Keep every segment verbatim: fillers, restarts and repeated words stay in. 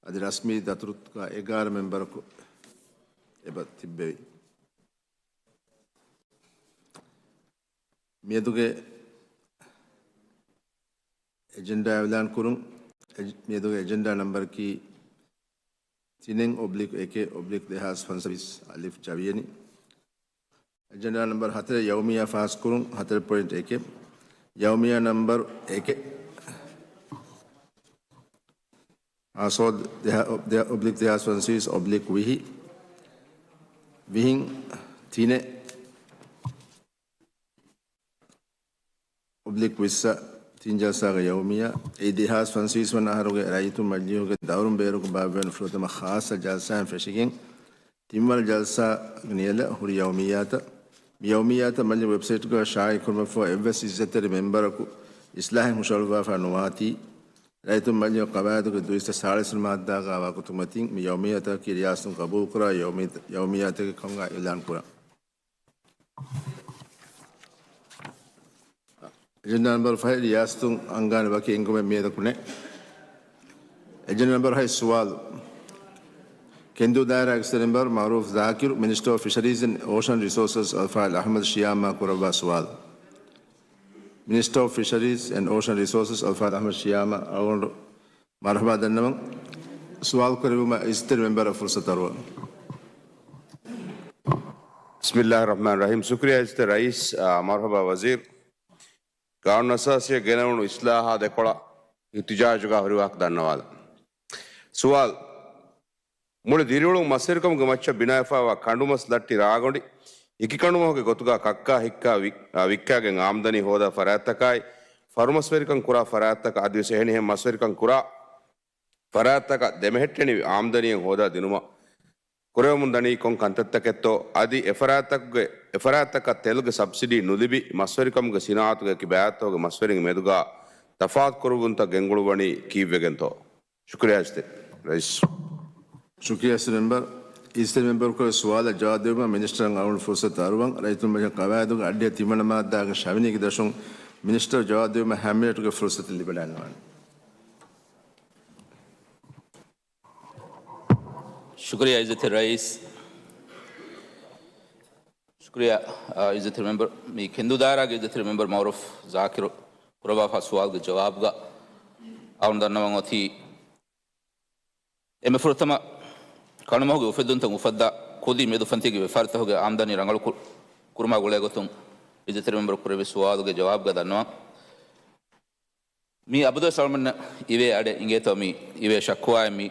އަދި ރަސްމީ ދަތުރުތަކާ އެގާރަ މެމްބަރަކު އެބަ ތިއްބެވި. މިއަދުގެ އެޖެންޑާ އިޢުލާން ކުރުން. އެޖް-، މިއަދުގެ އެޖެންޑާ ނަމްބަރަކީ ތިނެއް އޮބްލިކް އެކެއް އޮބްލިކް ދެހާސް ފަންސަވީސް އަލިފް ޖަވިޔަނި. އެޖެންޑާ ނަމްބަރު ހަތަރެއް، ޔައުމިއްޔާ ފާސްކުރުން. ހަތަރެއް ޕޮއިންޓް އެކެއް، ޔައުމިއްޔާ ނަމްބަރު އެކެއް، އާސޯލް ދެހާ-، ދެ-، އޮބްލިކް ދެހާސް ފަންސަވީސް އޮބްލިކް ވިހި، ވިހިން ތިނެއް އޮބްލިކް ވިއްސަށް ތިން ޖަލްސާގެ ޔައުމިއްޔާ. އެއީ ދެހާސް ފަންސަވީސް ވަނަ އަހަރުގެ ރައްޔިތުން މަޖިލީހުގެ ދައުރުން ބޭރުކޮށް ބާއްވާ ފުރަތަމަ ޚާއްޞަ ޖަލްސާއިން ފެށިގެން، ތިންވަނަ ޖަލްސާ ނިޔަލަށް ހުރި ޔައުމިއްޔާތައް، މި ޔައުމިއްޔާތައް މަޖިލީހުގެ ވެބްސައިޓްގައި ޝާއިޢު ކުރުމަށްފަހު އެއްވެސް އިއްޒަތްތެރި މެމްބަރަކު އިސްލާހެއް ހުށަހަޅުއްވާފަ ނުވާތީ، ރައްޔިތުން މަޖިލީހުގެ ޤަވާއިދުގެ ދުއިސައްތަ ސާޅީސް މާއްދާގައި ވަގުތުމަތިން މި ޔައުމިއްޔާތަކަކީ ރިޔާސަތުން ގަބޫލުކުރާ ޔައުމިއް-، ޔައުމިއްޔާތަކެއް ކަމުގައި އިޢުލާން ކުރަން. އެޖެންޑާ ނަމްބަރު ފަހެއް ރިޔާސަތުން އަންގާނެ ވަކި އެންގުމެއް މިއަދަކު ނެތް. އެޖެންޑާ ނަމްބަރު ހަތް، ސުވާލު. ކެންދޫ ދާއިރާގެ އިއްޒަތްތެރި މެމްބަރު މައުރޫފް ޒާކިރު، މިނިސްޓަރ އޮފް ފިޝަރީޒް އެންޑް އޯޝަން ރިސޯސަސް އަލްފާޟިލް އަޙްމަދު ޝިޔާމާ ކުރައްވާ ސުވާލު. މިނިސްޓަރ އޮފް ފިޝަރީޒް އެންޑް އޯޝަން ރިސޯސަސް އަލްފާޟިލް އަޙްމަދު ޝިޔާމާ އަޅުގަނޑު މަރުޙަބާ ދަންނަވަން. ސުވާލު ކުރެއްވުމަށް އިއްޒަތްތެރި މެމްބަރަށް ފުރުޞަތު އަރުވަން. ބިސްމިއްލާހި ރަޙްމާނި ރަޙީމް. ޝުކުރިއްޔާ އިއްޒަތްތެރި ރައީސް، އާ، މަރުޙަބާ ވަޒީރު. ގާނޫނު އަސާސީއަށް ގެނެވުނު އިސްލާހާ ދެކޮޅަށް އިޙްތިޖާޖުގަ ހުރި ވާހަކަ ދަންނަވާލަ. ސުވާލު. މުޅި ދިރިއުޅުން މަސްވެރިކަމުގެ މައްޗަށް ބިނާވެފައިވާ ކަނޑުމަސް ލައްޓި ރާގޮނޑި އިކިކަނޑުމަހުގެ ގޮތުގަ ކައްކާ ހިއްކާ ވި-، އާ، ވިއްކާގެން އާމްދަނީ ހޯދާ ފަރާތްތަކާއި، ފަރުމަސްވެރިކަން ކުރާ ފަރާތްތަކަށް އަދިވެސް އެހެނިހެން މަސްވެރިކަން ކުރާ ފަރާތްތަކަށް ދެމެހެއްޓެނިވި އާމްދަނީއެއް ހޯދާ ދިނުމަށް ކުރެވެމުން ދަނީ ކޮން ކަންތައްތަކެއްތޯ، އަދި އެފަރާތްތަކުގެ، އެފަރާތްތަކަށް ތެލުގެ ސަބްސިޑީ ނުލިބި، މަސްވެރިކަމުގެ ސިނާއަތުގެ އެކި ބައިތަކުގެ މަސްވެރިން މެދުގަ ތަފާތުކުރެވުންތައް ގެންގުޅުއްވަނީ ކީއްވެގެންތޯ؟ ޝުކުރިއްޔާ އިއްޒަތްތެރި ރައީސް. ޝުކުރިއްޔާ އިއްޒަތްތެރި މެމްބަރު. އިއްޒަތްތެރި މެމްބަރު ކުރެއްވި ސުވާލަށް ޖަވާބު ދެއްވުމަށް މިނިސްޓަރަށް އަޅުގަނޑު ފުރުޞަތު އަރުވަން. ރައްޔިތުން މަޖިލީހުގެ ޤަވާއިދުގެ އައްޑިހަ ތިންވަނަ މާއްދާގެ ޝަވިނީގެ ދަށުން މިނިސްޓަރު ޖަވާބު ދެއްވުމަށް ހަމައެއްޓުގެ ފުރުޞަތެއް ލިބިގަންނަވާނެ. ޝުކުރިއްޔާ އިއްޒަތްތެރި ރައީސް. ޝުކުރިއްޔާ، އާ، އިއްޒަތްތެރި މެމްބަރު. މި ކެންދޫ ދާއިރާގެ އިއްޒަތްތެރި މެމްބަރު މައުރޫފް ޒާކިރު ކުރައްވާފާ ސުވާލުގެ ޖަވާބުގަ އަޅުގަނޑު ދަންނަވަން އޮތީ، އެންމެ ފުރަތަމަ ކަނޑުމަހުގެ އުފެއްދުންތައް އުފައްދާ ކުދި މެދުފަންތީގެ ވިޔަފާރިތަކުގެ އާމްދަނީ ރަނގަޅު ކު-، ކުރުމާ ގުޅޭގޮތުން އިއްޒަތްތެރި މެމްބަރު ކުރެއްވި ސުވާލުގެ ޖަވާބުގަ ދަންނަވަން. މީ އަބަދުވެސް އަޅުމެންނަށް އިވޭ އަޑެއް އިނގޭތޯ މީ އިވޭ ޝަކުވާއެއް މީ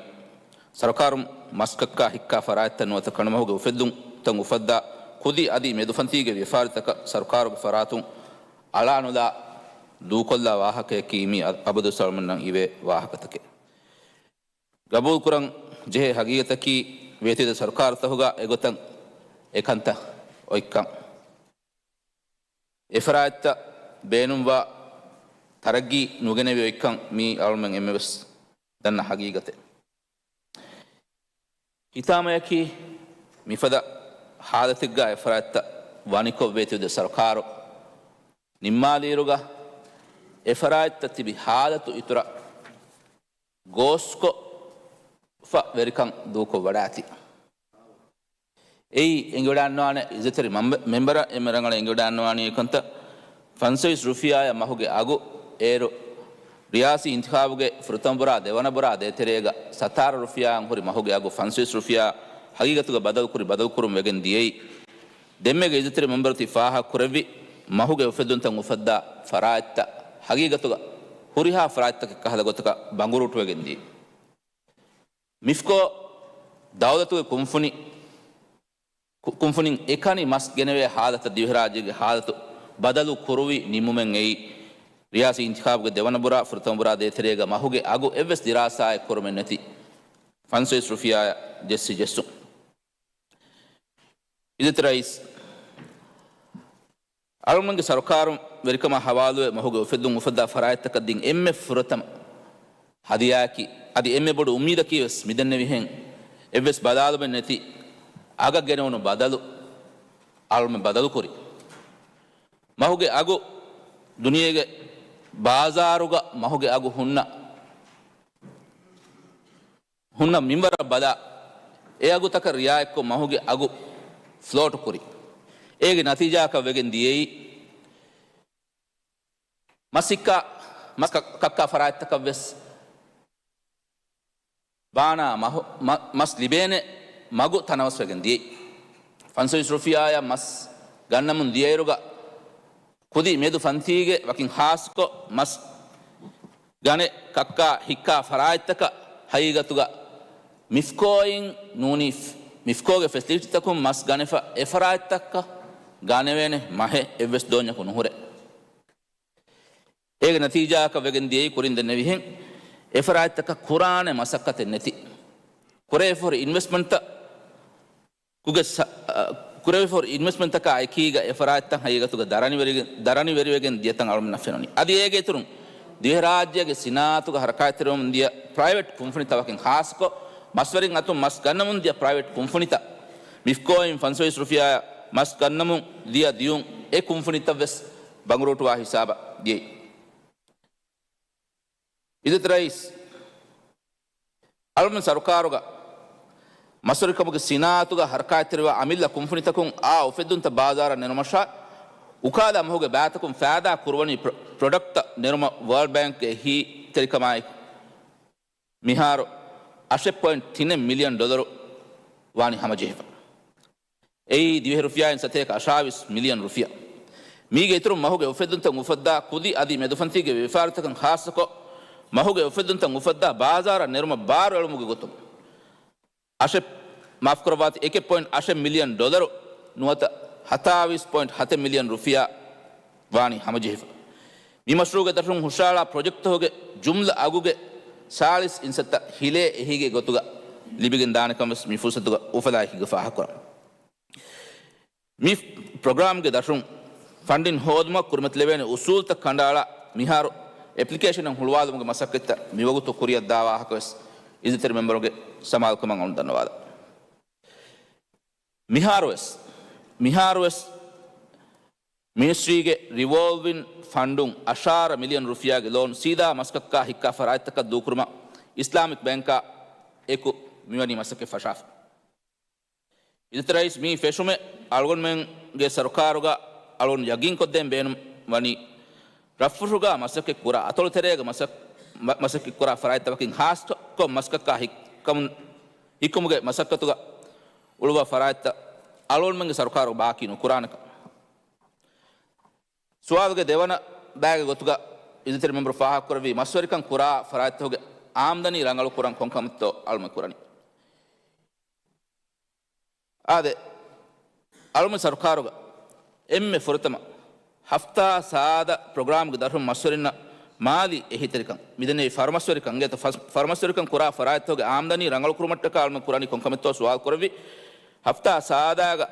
ސަރުކާރުން މަސްކައްކާ ހިއްކާ ފަރާތްތައް ނުވަތަ ކަނޑުމަހުގެ އުފެއްދުންތައް އުފައްދާ ކުދި އަދި މެދުފަންތީގެ ވިޔަފާރިތަކަށް ސަރުކާރުގެ ފަރާތުން އަޅާނުލާ ދޫކޮށްލާ ވާހަކަޔަކީ މީ އަ-، އަބަދުވެސް އަޅުމެންނަށް އިވޭ ވާހަކަތަކެއް. ގަބޫލުކުރަން ޖެހޭ ހަގީގަތަކީ، ވޭތުވެދިޔަ ސަރުކާރުތަކުގަ އެގޮތަށް އެކަންތައް އޮތްކަން. އެފަރާތްތައް ބޭނުންވާ ތަރައްގީ ނުގެނެވި އޮތްކަން މީ އަޅުމެން އެންމެވެސް ދަންނަ ހަގީގަތެއް. ހިތާމަޔަކީ، މިފަދަ ހާލަތެއްގަ އެފަރާތްތައް ވަނިކޮށް ވޭތުވެދިޔަ ސަރުކާރު ނިންމާލިއިރުގަ، އެފަރާތްތައް ތިބި ހާލަތު އިތުރަށް ގޯސްކޮށްފަ ވެރިކަން ދޫކޮށް ވަޑާތީ. އެއީ އެނގިވަޑާންވާނެ އިއްޒަތްތެރި މަންބެ-، މެމްބަރަށް އެންމެ ރަނގަޅަށް އެނގިވަޑާންވާނީ އެކަންތައް. ފަންސަވީސް ރުފިޔާއާ މަހުގެ އަގު އޭރު ރިޔާސީ އިންތިޚާބުގެ ފުރަތަމަ ބުރާ ދެވަނަ ބުރާ ދޭތެރޭގަ ސަތާރަ ރުފިޔާއަށް ހުރި މަހުގެ އަގު ފަންސަވީސް ރުފިޔާ ހަގީގަތުގަ ބަދަލުކުރި ބަދަލުކުރުން ވެގެން ދިޔައީ. ދެންމެގެ އިއްޒަތްތެރި މެމްބަރު ތި ފާހަގަކުރެއްވި މަހުގެ އުފެއްދުންތައް އުފައްދާ ފަރާތްތައް ހަގީގަތުގަ ހުރިހާ ފަރާތްތަކެއް ކަހަލަ ގޮތަކަށް ބަނގުރޫޓުވެގެން ދިޔައީ. މިފްކޯ ދައުލަތުގެ ކުންފުނި-، ކު-، ކުންފުނިން އެކަނި މަސް ގެނެވޭ ހާލަތަށް ދިވެހިރާއްޖޭގެ ހާލަތު ބަދަލު ކުރުވި ނިންމުމެއް އެއީ، ރިޔާސީ އިންތިޚާބުގެ ދެވަނަ ބުރާ، ފުރަތަމަ ބުރާ ދޭތެރޭގަ މަހުގެ އަގު އެއްވެސް ދިރާސާއެއް ކުރުމެއް ނެތި ފަންސަވީސް ރުފިޔާއަށް ޖެއްސި ޖެއްސުން. އިއްޒަތްތެރި ރައީސް، އަޅުގަނޑުގެ ސަރުކާރުން ވެރިކަމާ ހަވާލުވެ މަހުގެ އުފެއްދުން އުފައްދާ ފަރާތްތަކަށް ދިން އެންމެ ފުރަތަމަ ހަދިޔާއަކީ، އަދި އެންމެ ބޮޑު އުއްމީދަކީ ވެސް މިދެންނެވިހެން އެއްވެސް ބަލާލުމެއް ނެތި އަގަށް ގެނެވުނު ބަދަލު އަޅުމެން ބަދަލުކުރި. މަހުގެ އަގު ދުނިޔޭގެ ބާޒާރުގަ މަހުގެ އަގު ހުންނަ ހުންނަ މިންވަރަށް ބަލާ، އެ އަގުތަކަށް ރިއާޔަތްކޮށް މަހުގެ އަގު ފްލޯޓު ކުރި. އޭގެ ނަތީޖާއަކަށް ވެގެން ދިޔައީ، މަސް ހިއްކާ، މަސް ކަ-، ކައްކާ ފަރާތްތަކަށް ވެސް ބާނާ މަހު-، މަ-، މަސް ލިބޭނެ މަގު ތަނަވަސްވެގެން ދިޔައީ. ފަންސަވީސް ރުފިޔާއަށް މަސް ގަންނަމުން ދިޔައިރުގަ ކުދި މެދު ފަންތީގެ ވަކިން ހާއްސަކޮށް މަސް ގަނެ ކައްކާ ހިއްކާ ފަރާތްތަކަށް ހަގީގަތުގަ މިފްކޯއިން ނޫނީ، މިފްކޯގެ ފެސިލިޓީތަކުން މަސް ގަނެފަ އެ ފަރާތްތަކަށް ގަނެވޭނެ މަހެއް އެއްވެސް ދޯންޏަކު ނުހުރޭ. އޭގެ ނަތީޖާއަކަށް ވެގެން ދިޔައީ ކުރިން ދެންނެވިހެން އެ ފަރާތްތަކަށް ކުރާނެ މަސައްކަތެއް ނެތި. ކުރެވިފަހުރި އިންވެސްޓްމަންޓްތައް ކުގެ ސަ-، އަ، ކުރެވިފަހުރި އިންވެސްޓްމަންޓްތަކާ އެކީގަ އެ ފަރާތްތައް ހަގީގަތުގަ ދަރަނިވެރިގެ-، ދަރަނިވެރިވެގެން ދިޔަތަން އަޅުމެންނަށް ފެނުނީ. އަދި އޭގެ އިތުރުން ދިވެހިރާއްޖޭގެ ސިނާއަތުގަ ހަރަކާތްތެރިވަމުން ދިޔަ ޕްރައިވެޓް ކުންފުނިތައް ވަކިން ހާއްސަކޮށް މަސްވެރިން އަތުން މަސް ގަންނަމުން ދިޔަ ޕްރައިވެޓް ކުންފުނިތައް، މިފްކޯއިން ފަންސަވީސް ރުފިޔާއަށް މަސް ގަންނަމުން ދިޔަ ދިޔުން އެ ކުންފުނިތައް ވެސް ބަނގުރޫޓުވާ ހިސާބަށް ދިޔައީ. އިއްޒަތް ރައީސް، އަޅުމެން ސަރުކާރުގަ މަސްވެރިކަމުގެ ސިނާއަތުގަ ހަރަކާތްތެރިވާ އަމިއްލަ ކުންފުނިތަކުން އާ އުފެއްދުންތައް ބާޒާރަށް ނެރުމަށާ، އުކާލާ މަހުގެ ބައިތަކުން ފައިދާ ކުރުވަނީ ޕްރޮ-، ޕްރޮޑަކްޓްތައް ނެރުމަށް ވާލްޑް ބޭންކްގެ އެހީތެރިކަމާއެކު، މިހާރު އަށެއް ޕޮއިންޓް ތިނެއް މިލިއަން ޑޮލަރު ވާނީ ހަމަޖެހިފަ. އެއީ ދިވެހި ރުފިޔާއިން ސަތޭކަ އަށާވީސް މިލިއަން ރުފިޔާ. މީގެ އިތުރުން މަހުގެ އުފެއްދުންތައް އުފައްދާ ކުދި އަދި މެދުފަންތީގެ ވިޔަފާރިތަކަށް ހާއްސަކޮށް، މަހުގެ އުފެއްދުންތައް އުފައްދާ ބާޒާރަށް ނެރުމަށް ބާރު އެޅުމުގެ ގޮތުން، އަށެއް، މާފުކުރައްވާތި، އެކެއް ޕޮއިންޓް އަށެއް މިލިއަން ޑޮލަރު ނުވަތަ ހަތާވީސް ޕޮއިންޓް ހަތެއް މިލިއަން ރުފިޔާ ވާނީ ހަމަޖެހިފަ. މި މަޝްރޫޢުގެ ދަށުން ހުށައަޅާ ޕްރޮޖެކްޓްތަކުގެ ޖުމްލަ އަގުގެ ސާޅީސް އިންސައްތަ ހިލޭ އެހީގެ ގޮތުގަ ލިބިގެން ދާނެކަން ވެސް މި ފުރުސަތުގަ އުފަލާ އެކީގަ ފާހަގަކުރަން. މި ޕްރޮގްރާމްގެ ދަށުން ފަންޑިން ހޯދުމަށް ކުރިމަތިލެވޭނެ އުސޫލްތައް ކަނޑައަޅާ މިހާރު އެޕްލިކޭޝަނެއް ހުޅުވާލުމުގެ މަސައްކަތްތައް މިވަގުތު ކުރިއަށްދާ ވާހަކަވެސް އިއްޒަތްތެރި މެމްބަރުގެ ސަމާލުކަމަށް އަޅުން ދަންނަވާލަން. މިހާރުވެސް، މިހާރުވެސް މިނިސްޓްރީގެ ރިވޯލްވިން ފަންޑުން އަށާރަ މިލިއަން ރުފިޔާގެ ލޯން ސީދާ މަސްކައްކާ ހިއްކާ ފަރާތްތަކަށް ދޫކުރުމަށް އިސްލާމިކް ބޭންކާ އެކު މިވަނީ މަސައްކަތް ފަށާފަ. އިއްޒަތް ރައީސް، މި ފެށުމެއް އަޅުގަނޑުމެންގެ ސަރުކާރުގަ އަޅުގަނޑު ޔަގީންކޮށްދޭން ބޭނުން ވަނީ، ރަށްފުށުގަ މަސައްކަތް ކުރާ، އަތޮޅު ތެރޭގަ މަސަ-، މަ-، މަސައްކަތް ކުރާ ފަރާތްތައް ވަކިން ހާއްސަކޮށް މަސްކައްކާ ހިއްކަމުން، ހިއްކުމުގެ މަސައްކަތުގަ އުޅުއްވާ ފަރާތްތައް އަޅުގަނޑުމެންގެ ސަރުކާރު ބާކީ ނުކުރާނެކަން. ސުވާލުގެ ދެވަނަ ބައިގެ ގޮތުގަ އިއްޒަތްތެރި މެމްބަރު ފާހަގަކުރެއްވީ، މަސްވެރިކަން ކުރާ ފަރާތްތަކުގެ އާމްދަނީ ރަނގަޅުކުރަން ކޮންކަމެއްތޯ އަޅުމެ ކުރަނީ. އާދެ، އަޅުމެ ސަރުކާރުގަ އެންމެ ފުރަތަމަ ހަފްތާ ސާދަ ޕްރޮގްރާމްގެ ދަށުން މަސްވެރިންނަށް މާލީ އެހީތެރިކަން، މިދެންނެވި ފަރުމަސްވެރިކަން އިނގޭތޯ، ފަސް-، ފަރުމަސްވެރިކަން ކުރާ ފަރާތްތަކުގެ އާމްދަނީ ރަނގަޅުކުރުމަށްޓަކާ އަޅުމެ ކުރަނީ ކޮންކަމެއްތޯ ސުވާލު ކުރެއްވި. ހަފްތާ ސާދާގަ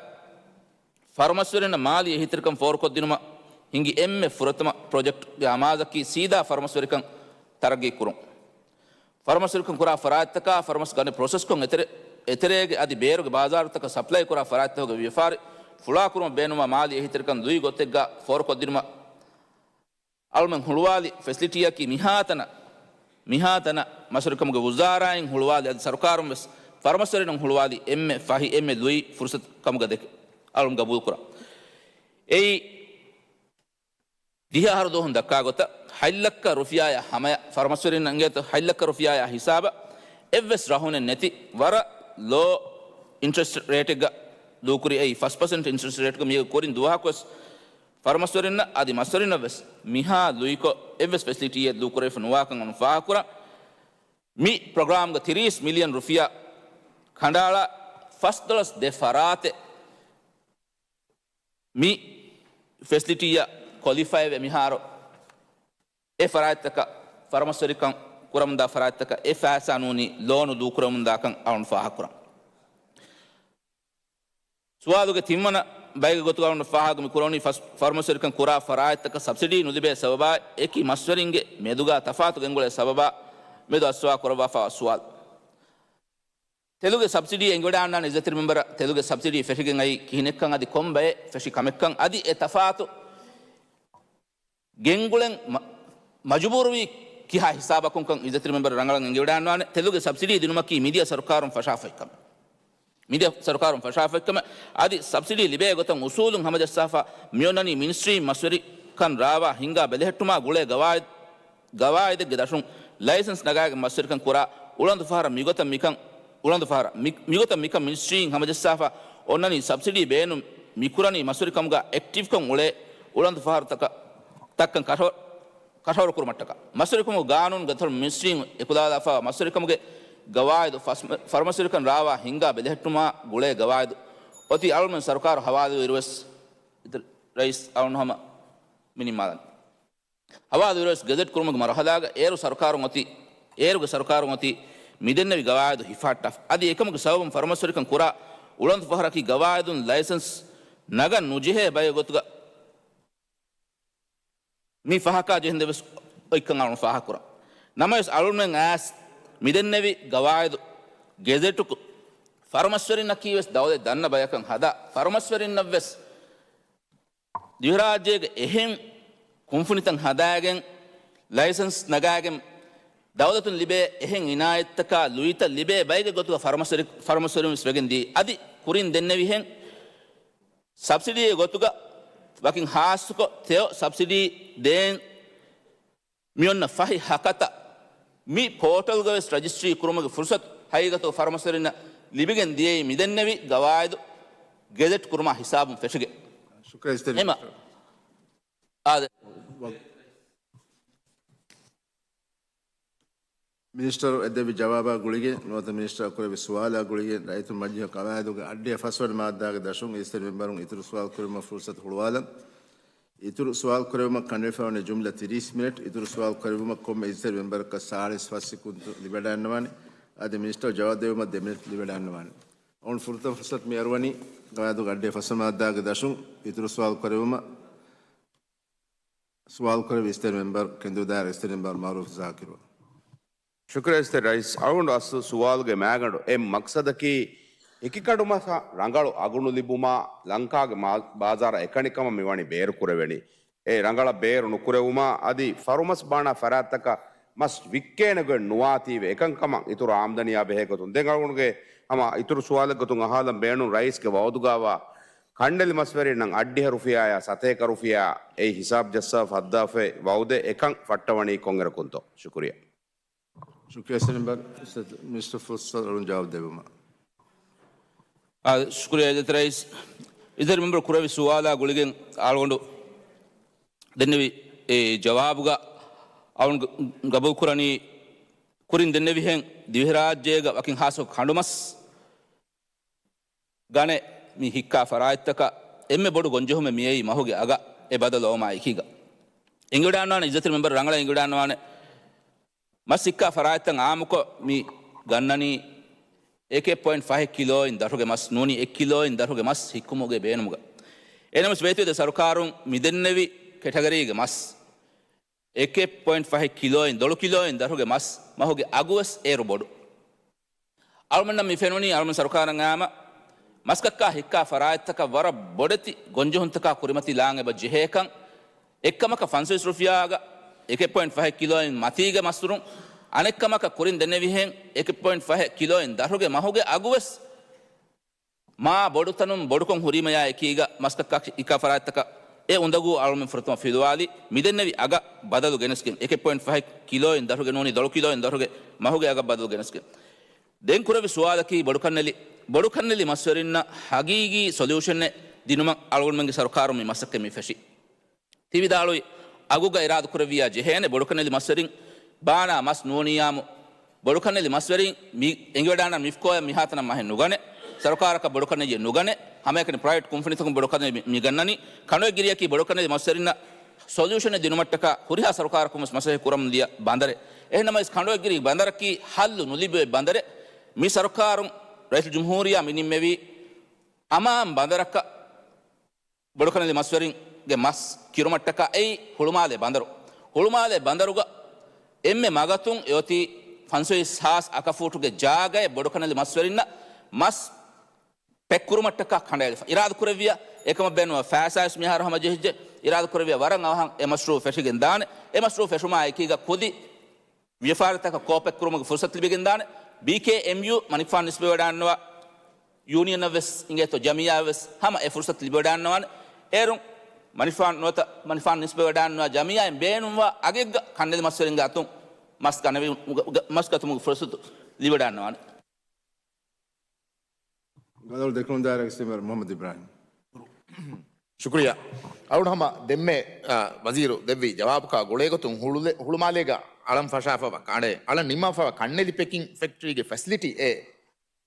ފަރުމަސްވެރިންނަށް މާލީ އެހީތެރިކަން ފޯރުކޮށްދިނުމަށް ހިނގި އެންމެ ފުރަތަމަ ޕްރޮޖެކްޓްގެ އަމާޒަކީ ސީދާ ފަރުމަސްވެރިކަން ތަރައްގީ ކުރުން. ފަރުމަސްވެރިކަން ކުރާ ފަރާތްތަކާ ފަރުމަސް ގަނެ ޕްރޮސެސްކޮށް އެތެރެ-، އެތެރޭގެ އަދި ބޭރުގެ ބާޒާރުތަކަށް ސަޕްލައި ކުރާ ފަރާތްތަކުގެ ވިޔަފާރި ފުޅާކުރުމަށް ބޭނުންވާ މާލީ އެހީތެރިކަން ލުއި ގޮތެއްގަ ފޯރުކޮށްދިނުމަށް އަޅުމެން ހުޅުވާލި ފެސިލިޓީއަކީ މިހާތަނަށް، މިހާތަނަށް މަސްވެރިކަމުގެ ވުޒާރާއިން ހުޅުވާލި އަދި ސަރުކާރުން ވެސް ފަރުމަސްވެރިންނަށް ހުޅުވާލި އެންމެ ފަހި، އެންމެ ލުއި ފުރުސަތު ކަމުގަ ދެކެ، އަޅުން ގަބޫލުކުރަން. އެއީ، ދިހަ އަހަރު ދުވަހުން ދައްކާ ގޮތަށް ހަތް ލައްކަ ރުފިޔާއާ ހަމަޔަށް ފަރުމަސްވެރިންނަށް އިނގޭތޯ، ހަތް ލައްކަ ރުފިޔާއާ ހިސާބަށް އެއްވެސް ރަހުނެއް ނެތި ވަރަށް ލޯ އިންޓްރެސްޓް ރޭޓެއްގަ ދޫކުރި އެއީ ފަސް ޕަސެންޓް އިންޓްރެސްޓް ރޭޓްގަ މީގެ ކުރިން ދުވަހަކުވެސް ފަރުމަސްވެރިންނަށް އަދި މަސްވެރިންނަށް ވެސް މިހާ ލުއިކޮށް އެއްވެސް ފެސިލިޓީއެއް ދޫކުރެވިފަ ނުވާކަން އަޅުން ފާހަގަކުރަން. މި ޕްރޮގްރާމްގަ ތިރީސް މިލިއަން ރުފިޔާ ކަނޑައަޅާ ފަސް ދޮޅަސް ދެ ފަރާތެއް މި ފެސިލިޓީއަށް ކޮލިފައިވެ މިހާރު އެ ފަރާތްތަކަށް ފަރުމަސްވެރިކަން ކުރަމުންދާ ފަރާތްތަކަށް އެ ފައިސާ ނޫނީ ލޯނު ދޫކުރަމުންދާކަން އަޅުން ފާހަގަކުރަން. ސުވާލުގެ ތިންވަނަ ބައިގެ ގޮތުގަ އަޅުން ފާހަގަ މި ކުރަނީ ފަސް-، ފަރުމަސްވެރިކަން ކުރާ ފަރާތްތަކަށް ސަބްސިޑީ ނުލިބޭ ސަބަބާ އެކި މަސްވެރިންގެ މެދުގަ ތަފާތު ގެންގުޅޭ ސަބަބާ މެދު އަސްވާ ކުރައްވާފަ ސުވާލު. ތެލުގެ ސަބްސިޑީ އެނގިވަޑާންނާނެ އިއްޒަތްތެރި މެމްބަރަށް ތެލުގެ ސަބްސިޑީ ފެށިގެން އައީ ކިހިނެއްކަން އަދި ކޮން ބައެއް ފެށި ކަމެއްކަން އަދި އެ ތަފާތު ގެންގުޅެން މަ-، މަޖުބޫރުވީ ކިހާ ހިސާބަކުންކަން އިއްޒަތްތެރި މެމްބަރު ރަނގަޅަށް އެނގިވަޑައިގަންނަވާނެ. ތެލުގެ ސަބްސިޑީ ދިނުމަކީ މިދިޔަ ސަރުކާރުން ފަށާފައިކަމެއް. މިދިޔަ ސަރުކާރުން ފަށާފައިކަމެއް. އަދި ސަބްސިޑީ ލިބޭ ގޮތަށް އުސޫލުން ހަމަޖައްސާފަ މިއޮންނަނީ މިނިސްޓްރީން މަސްވެރިކަން ރާވާ ހިންގާ ބެލެހެއްޓުމާ ގުޅޭ ގަވާއިދު، ގަވާއިދެއްގެ ދަށުން ލައިސަންސް ނަގާގެން މަސްވެރިކަން ކުރާ އުޅަނދު ފަހަރަށް މިގޮތަށް މިކަން، އުޅަނދު ފަހަރަށް މި، މިގޮތަށް މިކަން މިނިސްޓްރީން ހަމަޖައްސާފަ އޮންނަނީ ސަބްސިޑީ ބޭނުން މިކުރަނީ މަސްވެރިކަމުގަ އެކްޓިވްކަން އުޅޭ އުޅަނދު ފަހަރުތަކަށް، ތައްކަން ކަށަ، ކަށަވަރު ކުރުމަށްޓަކާ. މަސްވެރިކަމުގެ ގާނޫނުގެ ދަށުން މިނިސްޓްރީން އެކުލަވާލާފައިވާ މަސްވެރިކަމުގެ ގަވާއިދު ފަސް، ފަރުމަސްވެރިކަން ރާވާ ހިންގާ ބެލެހެއްޓުމާ ގުޅޭ ގަވާއިދު އޮތީ އަޅުމެން ސަރުކާރު ހަވާލުވިއިރުވެސް ރައީސް އަޅުން ހަމަ މި ނިންމާލަން. ހަވާލުވިއިރުވެސް ގެޒެޓް ކުރުމުގެ މަރުހަލާގަ އޭރު ސަރުކާރުން އޮތީ، އޭރުގެ ސަރުކާރުން އޮތީ މިދެންނެވި ގަވާއިދު ހިފަހައްޓާފަ. އަދި އެކަމުގެ ސަބަބުން ފަރުމަސްވެރިކަން ކުރާ އުޅަނދު ފަހަރަކީ ގަވާއިދުން ލައިސަންސް ނަގަން ނުޖެހޭ ބައެއް ގޮތުގަ މި ފަހަކާ ޖެހެންދެން ވެސް އޮތްކަން އަޅުން ފާހަގަކުރަން. ނަމަވެސް އަޅުމެން އައިސް މިދެންނެވި ގަވާއިދު ގެޒެޓު ކު، ފަރުމަސްވެރިންނަކީ ވެސް ދައުލަތް ދަންނަ ބަޔަކަށް ހަދާ، ފަރުމަސްވެރިންނަށް ވެސް ދިވެހިރާއްޖޭގެ އެހެން ކުންފުނިތައް ހަދާގެން، ލައިސަންސް ނަގާގެން، ދައުލަތުން ލިބޭ އެހެން އިނާޔަތްތަކާ ލުއިތައް ލިބޭ ބައެއްގެ ގޮތުގަ ފަރުމަސްވެރި، ފަރުމަސްވެރިން ވެސް ވެގެން ދިޔައީ. އަދި ކުރިން ދެންނެވިހެން ސަބްސިޑީގެ ގޮތުގަ ވަކިން ހާއްސަކޮށް ތެޔޮ ސަބްސިޑީ ދޭން މިއޮންނަ ފަހި ހަކަތަ މި ޕޯޓަލްގަ ވެސް ރަޖިސްޓްރީ ކުރުމުގެ ފުރުސަތު ހަގީގަތުގަ ފަރުމަސްވެރިންނަށް ލިބިގެން ދިޔައީ މިދެންނެވި ގަވާއިދު ގެޒެޓް ކުރުމާ ހިސާބުން ފެށިގެން. ޝުކުރިއްޔާ އިއްޒަތްތެރި އެމަ، މިނިސްޓަރު. އާދެ. ވަ-، މިނިސްޓަރު އެދެއްވި ޖަވާބާ ގުޅިގެން ނުވަތަ މިނިސްޓަރ ކުރެއްވި ސުވާލާ ގުޅިގެން ރައްޔިތުން މަޖިލީހަށް ގަވާއިދުގެ އައްޑިހަ ފަސްވަނަ މާއްދާގެ ދަށުން އިއްޒަތްތެރި މެމްބަރުން އިތުރު ސުވާލު ކުރެއްވުމަށް ފުރުސަތު ހުޅުވާލަން. އިތުރު ސުވާލު ކުރެއްވުމަށް ކަނޑައެޅިފައިވަނީ ޖުމްލަ ތިރީސް މިނެޓް. އިތުރު ސުވާލު ކުރެއްވުމަށް ކޮންމެ އިއްޒަތްތެރި މެމްބަރަކަށް ސާޅީސް ފަސް ސެކުންތު ލިބިވަޑައިގަންނަވާނެ. އަދި މިނިސްޓަރ ޖަވާބު ދެއްވުމަށް ދެ މިނެޓް ލިބިވަޑައިގަންނަވާނެ. އަޅުގަނޑު ފުރަތަމަ ފުރުސަތު މި އަރުވަނީ ގަވާއިދުގެ އައްޑިހަ ފަސްވަނަ މާއްދާގެ ދަށުން އިތުރު ސުވާލު ކުރެއްވުމަށް. ސުވާލު ކުރެއްވީ އިއްޒަތްތެރި މެމްބަރު ކެނދިއުދާއިރު އިއްޒަތްތެރި މެމްބަރު މައުރޫފް ޒާކިރު. ޝުކުރިއްޔާ އިއްޒަތްތެރި ރައީސް. އަޅުގަނޑު އަސްލު ސުވާލުގެ މައިގަނޑު އެއް މަޤްޞަދަކީ، ހިކިކަނޑުމަސް ރަނގަޅު އަގު ނުލިބުމާ، ލަންކާގެ މާ، ބާޒާރަށް އެކަނިކަމަށް މިވަނީ ބޭރު ކުރެވެނީ. އެ ރަނގަޅަށް ބޭރު ނުކުރެވުމާ، އަދި ފަރުމަސް ބާނާ ފަރާތްތަކަށް މަސް ވިއްކޭނެ ގޮތް ނުވާތީވެ، އެކަންކަމަށް އިތުރު އާމްދަނީއާ ބެހޭ ގޮތުން. ދެން އަޅުގަނޑުގެ ހަމަ އިތުރު ސުވާލެއް ގޮތުން އަހާލަން ބޭނުން، ރައީސްގެ ވައުދުގައިވާ ކަނޑައެޅި މަސްވެރިންނަށް އައްޑިހަ ރުފިޔާއާ ސަތޭކަ ރުފިޔާ އެއީ ހިސާބު ޖައްސާފަ ހައްދާފައި ވައުދެއް އެކަން ފައްޓަވަނީ ކޮންއިރަކުންތޯ؟ ޝުކުރިއްޔާ. ޝުކުރިއްޔާ އިއްޒަތްތެރި މެމްބަރު. މިނިސްޓަރ ފުރުސަތު އަޅުން ޖަވާބު ދެއްވުމަށް. އާ، ޝުކުރިއްޔާ އިއްޒަތްތެރި ރައީސް. އިއްޒަތްތެރި މެމްބަރު ކުރެއްވި ސުވާލާ ގުޅިގެން އަޅުގަނޑު ދެންނެވި އެ ޖަވާބުގަ އަޅުން ގަ، ގަބޫލު ކުރަނީ ކުރިން ދެންނެވިހެން ދިވެހިރާއްޖޭގަ ވަކިން ހާއްސަ ކަނޑުމަސް ގަނެ މި ހިއްކާ ފަރާތްތަކަށް އެންމެ ބޮޑު ގޮންޖެހުމެއް މިއައީ މަހުގެ އަގަށް އެ ބަދަލު އައުމާ އެކީގަ. އެނގިވަޑާންވާނެ އިއްޒަތްތެރި މެމްބަރު ރަނގަޅަށް އެނގިވަޑާންވާނެ. މަސް ހިއްކާ ފަރާތްތައް އާއްމުކޮށް މި ގަންނަނީ އެކެއް ޕޮއިންޓް ފަހެއް ކިލޯއިން ދަށުގެ މަސް ނޫނީ އެއް ކިލޯއިން ދަށުގެ މަސް ހިއްކުމުގެ ބޭނުމުގަ. އެހެންނަމަވެސް ވޭތުވެދިޔަ ސަރުކާރުން މިދެންނެވި ކެޓަގަރީގެ މަސް އެކެއް ޕޮއިންޓް ފަހެއް ކިލޯއިން ދޮޅު ކިލޯއިން ދަށުގެ މަސް މަހުގެ އަގުވެސް އޭރު ބޮޑު. އަޅުމެންނަށް މި ފެނުނީ އަޅުމެން ސަރުކާރަށް އައިމަ މަސްކައްކާ ހިއްކާ ފަރާތްތަކަށް ވަރަށް ބޮޑެތި ގޮންޖެހުންތަކާ ކުރިމަތިލާން އެބަ ޖެހޭކަން. އެއްކަމަކަށް ފަންސަވީސް ރުފިޔާގަ އެކެއް ޕޮއިންޓް ފަހެއް ކިލޯއިން މަތީގެ މަސްދުރުން، އަނެއްކަމަކަށް ކުރިން ދެންނެވިހެން އެކެއް ޕޮއިންޓް ފަހެއް ކިލޯއިން ދަށުގެ މަހުގެ އަގުވެސް މާ ބޮޑުތަނުން ބޮޑުކޮށް ހުރީމަޔާ އެކީގަ މަސްކައްކާ ހިއްކާ ފަރާތްތަކަށް އެ އުނދަގޫ އަޅުމެން ފުރަތަމަ ފިލުވާލީ މިދެންނެވި އަގަށް ބަދަލު ގެނެސްގެން، އެކެއް ޕޮއިންޓް ފަހެއް ކިލޯއިން ދަށުގެ ނޫނީ ދޮޅު ކިލޯއިން ދަށުގެ މަހުގެ އަގަށް ބަދަލު ގެނެސްގެން. ދެން ކުރެއްވި ސުވާލަކީ ބޮޑުކަންނެލި، ބޮޑުކަންނެލި މަސްވެރިންނަށް ހަގީގީ ސޮލިއުޝަނެއް ދިނުމަށް އަޅުގަނޑުމެންގެ ސަރުކާރުން މި މަސައްކަތް މި ފެށީ. ތި ވިދާޅުވި އަގުގަ އިރާދަކުރެއްވިޔާ ޖެހޭނެ ބޮޑުކަންނެލި މަސްވެރިން ބާނާ މަސް ނޫނިޔާމު، ބޮޑުކަންނެލި މަސްވެރިން މި އެނގިވަޑާނަ މިފްކޯއަށް މިހާތަނަށް މަހެއް ނުގަނެ، ސަރުކާރަކަށް ބޮޑުކަންނެލި ނުގަނެ، ހަމައެކަނި ޕްރައިވެޓް ކުންފުނިތަކުން ބޮޑުކަންނެލި މި، މި ގަންނަނީ. ކަނޑުއެއްގިރިއަކީ ބޮޑުކަންނެލި މަސްވެރިންނަށް ސޮލިއުޝަނެއް ދިނުމަށްޓަކާ ހުރިހާ ސަރުކާރަކުން ވެސް މަސައްކަތް ކުރަމުން ދިޔަ ބަނދަރެއް. އެހެންނަމަވެސް ކަނޑުއެއްގިރި ބަނދަރަކީ ހައްލު ނުލިބޭ ބަނދަރެއް. މި ސަރުކާރުން ރައީސުލްޖުމްހޫރިއްޔާ މި ނިންމެވީ އަމާން ބަނދަރަކަށް ބޮޑުކަންނެލި މަސްވެރިންގެ މަސް ކިރުމަށްޓަކާ އެއީ ހުޅުމާލެ ބަނދަރު. ހުޅުމާލެ ބަނދަރުގަ އެންމެ މަގަތުން އެއޮތީ ފަންސަވީސް ހާސް އަކަފޫޓުގެ ޖާގައެއް ބޮޑުކަންނެލި މަސްވެރިންނަށް މަސް ޕެކް ކުރުމަށްޓަކާ ކަނޑައެޅިފަ. އިރާދަކުރެއްވިޔާ އެކަމަށް ބޭނުންވާ ފައިސާވެސް މިހާރު ހަމަޖެހިއްޖެ. އިރާދަކުރެއްވިޔާ ވަރަށް އަވަހަށް އެ މަޝްރޫއު ފެށިގެން ދާނެ. އެ މަޝްރޫއު ފެށުމާ އެކީގަ ކުދި ވިޔަފާރިތަކަށް ކޯޕެއް ކުރުމުގެ ފުރުސަތު ލިބިގެންދާނެ. ބީކޭއެމްޔޫ މަނިކުފާނު ނިސްބަތްވެވަޑައިގަންނަވާ ޔޫނިއަނަށް ވެސް އިނގޭތޯ، ޖަމިއްޔާއަށް ވެސް ހަމަ އެ ފުރުސަތު ލިބިވަޑައިގަންނަވާނެ. އޭރުން މަނިކުފާނު ނުވަތަ މަނިކުފާނު ނިސްބަތްވެވަޑައިގަންނަވާ ޖަމިއްޔާއިން ބޭނުންވާ އަގެއްގަ ކަންނެލި މަސްވެރިންގެ އަތުން މަސް ގަނެވި-، މަސް ގަތުމުގެ ފުރުސަތު ލިބިވަޑައިގަންނަވާނެ. ގަދަވަޅު ދެކުނު ދާއިރާގެ ސީއެމް މުޙައްމަދު އިބްރާހިމް. ޝުކުރިއްޔާ. އަޅުގަނޑު ހަމަ ދެންމެ، އާ، ވަޒީރު ދެއްވި ޖަވާބުކާ ގުޅޭގޮތުން ހުޅުލެ-، ހުޅުމާލޭގަ އަޅަން ފަށާފަވާ ކަނޑެ-، އަޅަން ނިންމާފަވާ ކަންނެލި ޕެކިން ފެކްޓްރީގެ ފެސިލިޓީ އެ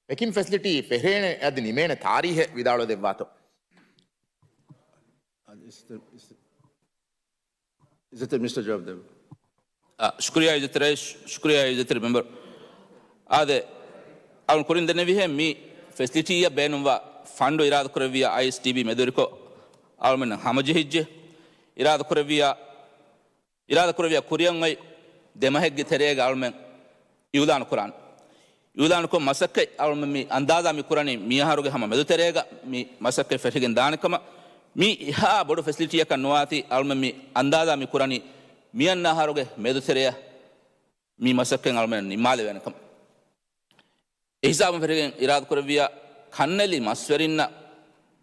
ޕެކިން ފެސިލިޓީ ފެށޭނެ އަދި ނިމޭނެ ތާރީހެއް ވިދާޅުވެދެއްވާތޯ؟ އިއްޒަތްތެރި މިނިސްޓަރ ޖަވާބު ދެއްވާ. އާ، ޝުކުރިއްޔާ އިއްޒަތްތެރި ރައީސް، ޝުކުރިއްޔާ އިއްޒަތްތެރި މެމްބަރު. އާދެ، އަޅުން ކުރިން ދެންނެވިހެން މި ފެސިލިޓީއަށް ބޭނުންވާ ފަންޑު އިރާދަކުރެއްވިޔާ އައިއެސްޑީބީ މެދުވެރިކޮށް އަޅުމެން ހަމަޖެހިއްޖެ. އިރާދަކުރެއްވިޔާ، އިރާދަކުރެއްވިޔާ ކުރިއަށް އޮތް ދެމަހެއްގެ ތެރޭގަ އަޅުމެން އިއުލާނު ކުރާނެ. އިއުލާނުކޮށް މަސައްކަތް އަޅުމެން މި އަންދާޒާ މި ކުރަނީ މިއަހަރުގެ ހަމަ މެދުތެރޭގަ މި މަސައްކަތް ފެށިގެން ދާނެ ކަމަށް. މި އެހާ ބޮޑު ފެސިލިޓީއަކަށް ނުވާތީ އަޅުމެން މި އަންދާޒާ މި ކުރަނީ މިއަންނަ އަހަރުގެ މެދުތެރެއަށް މި މަސައްކަތް އަޅުމެން ނިންމާލެވޭނެ ކަމަށް. އެ ހިސާބުން ފެށިގެން އިރާދަކުރެއްވިޔާ ކަންނެލި މަސްވެރިންނަށް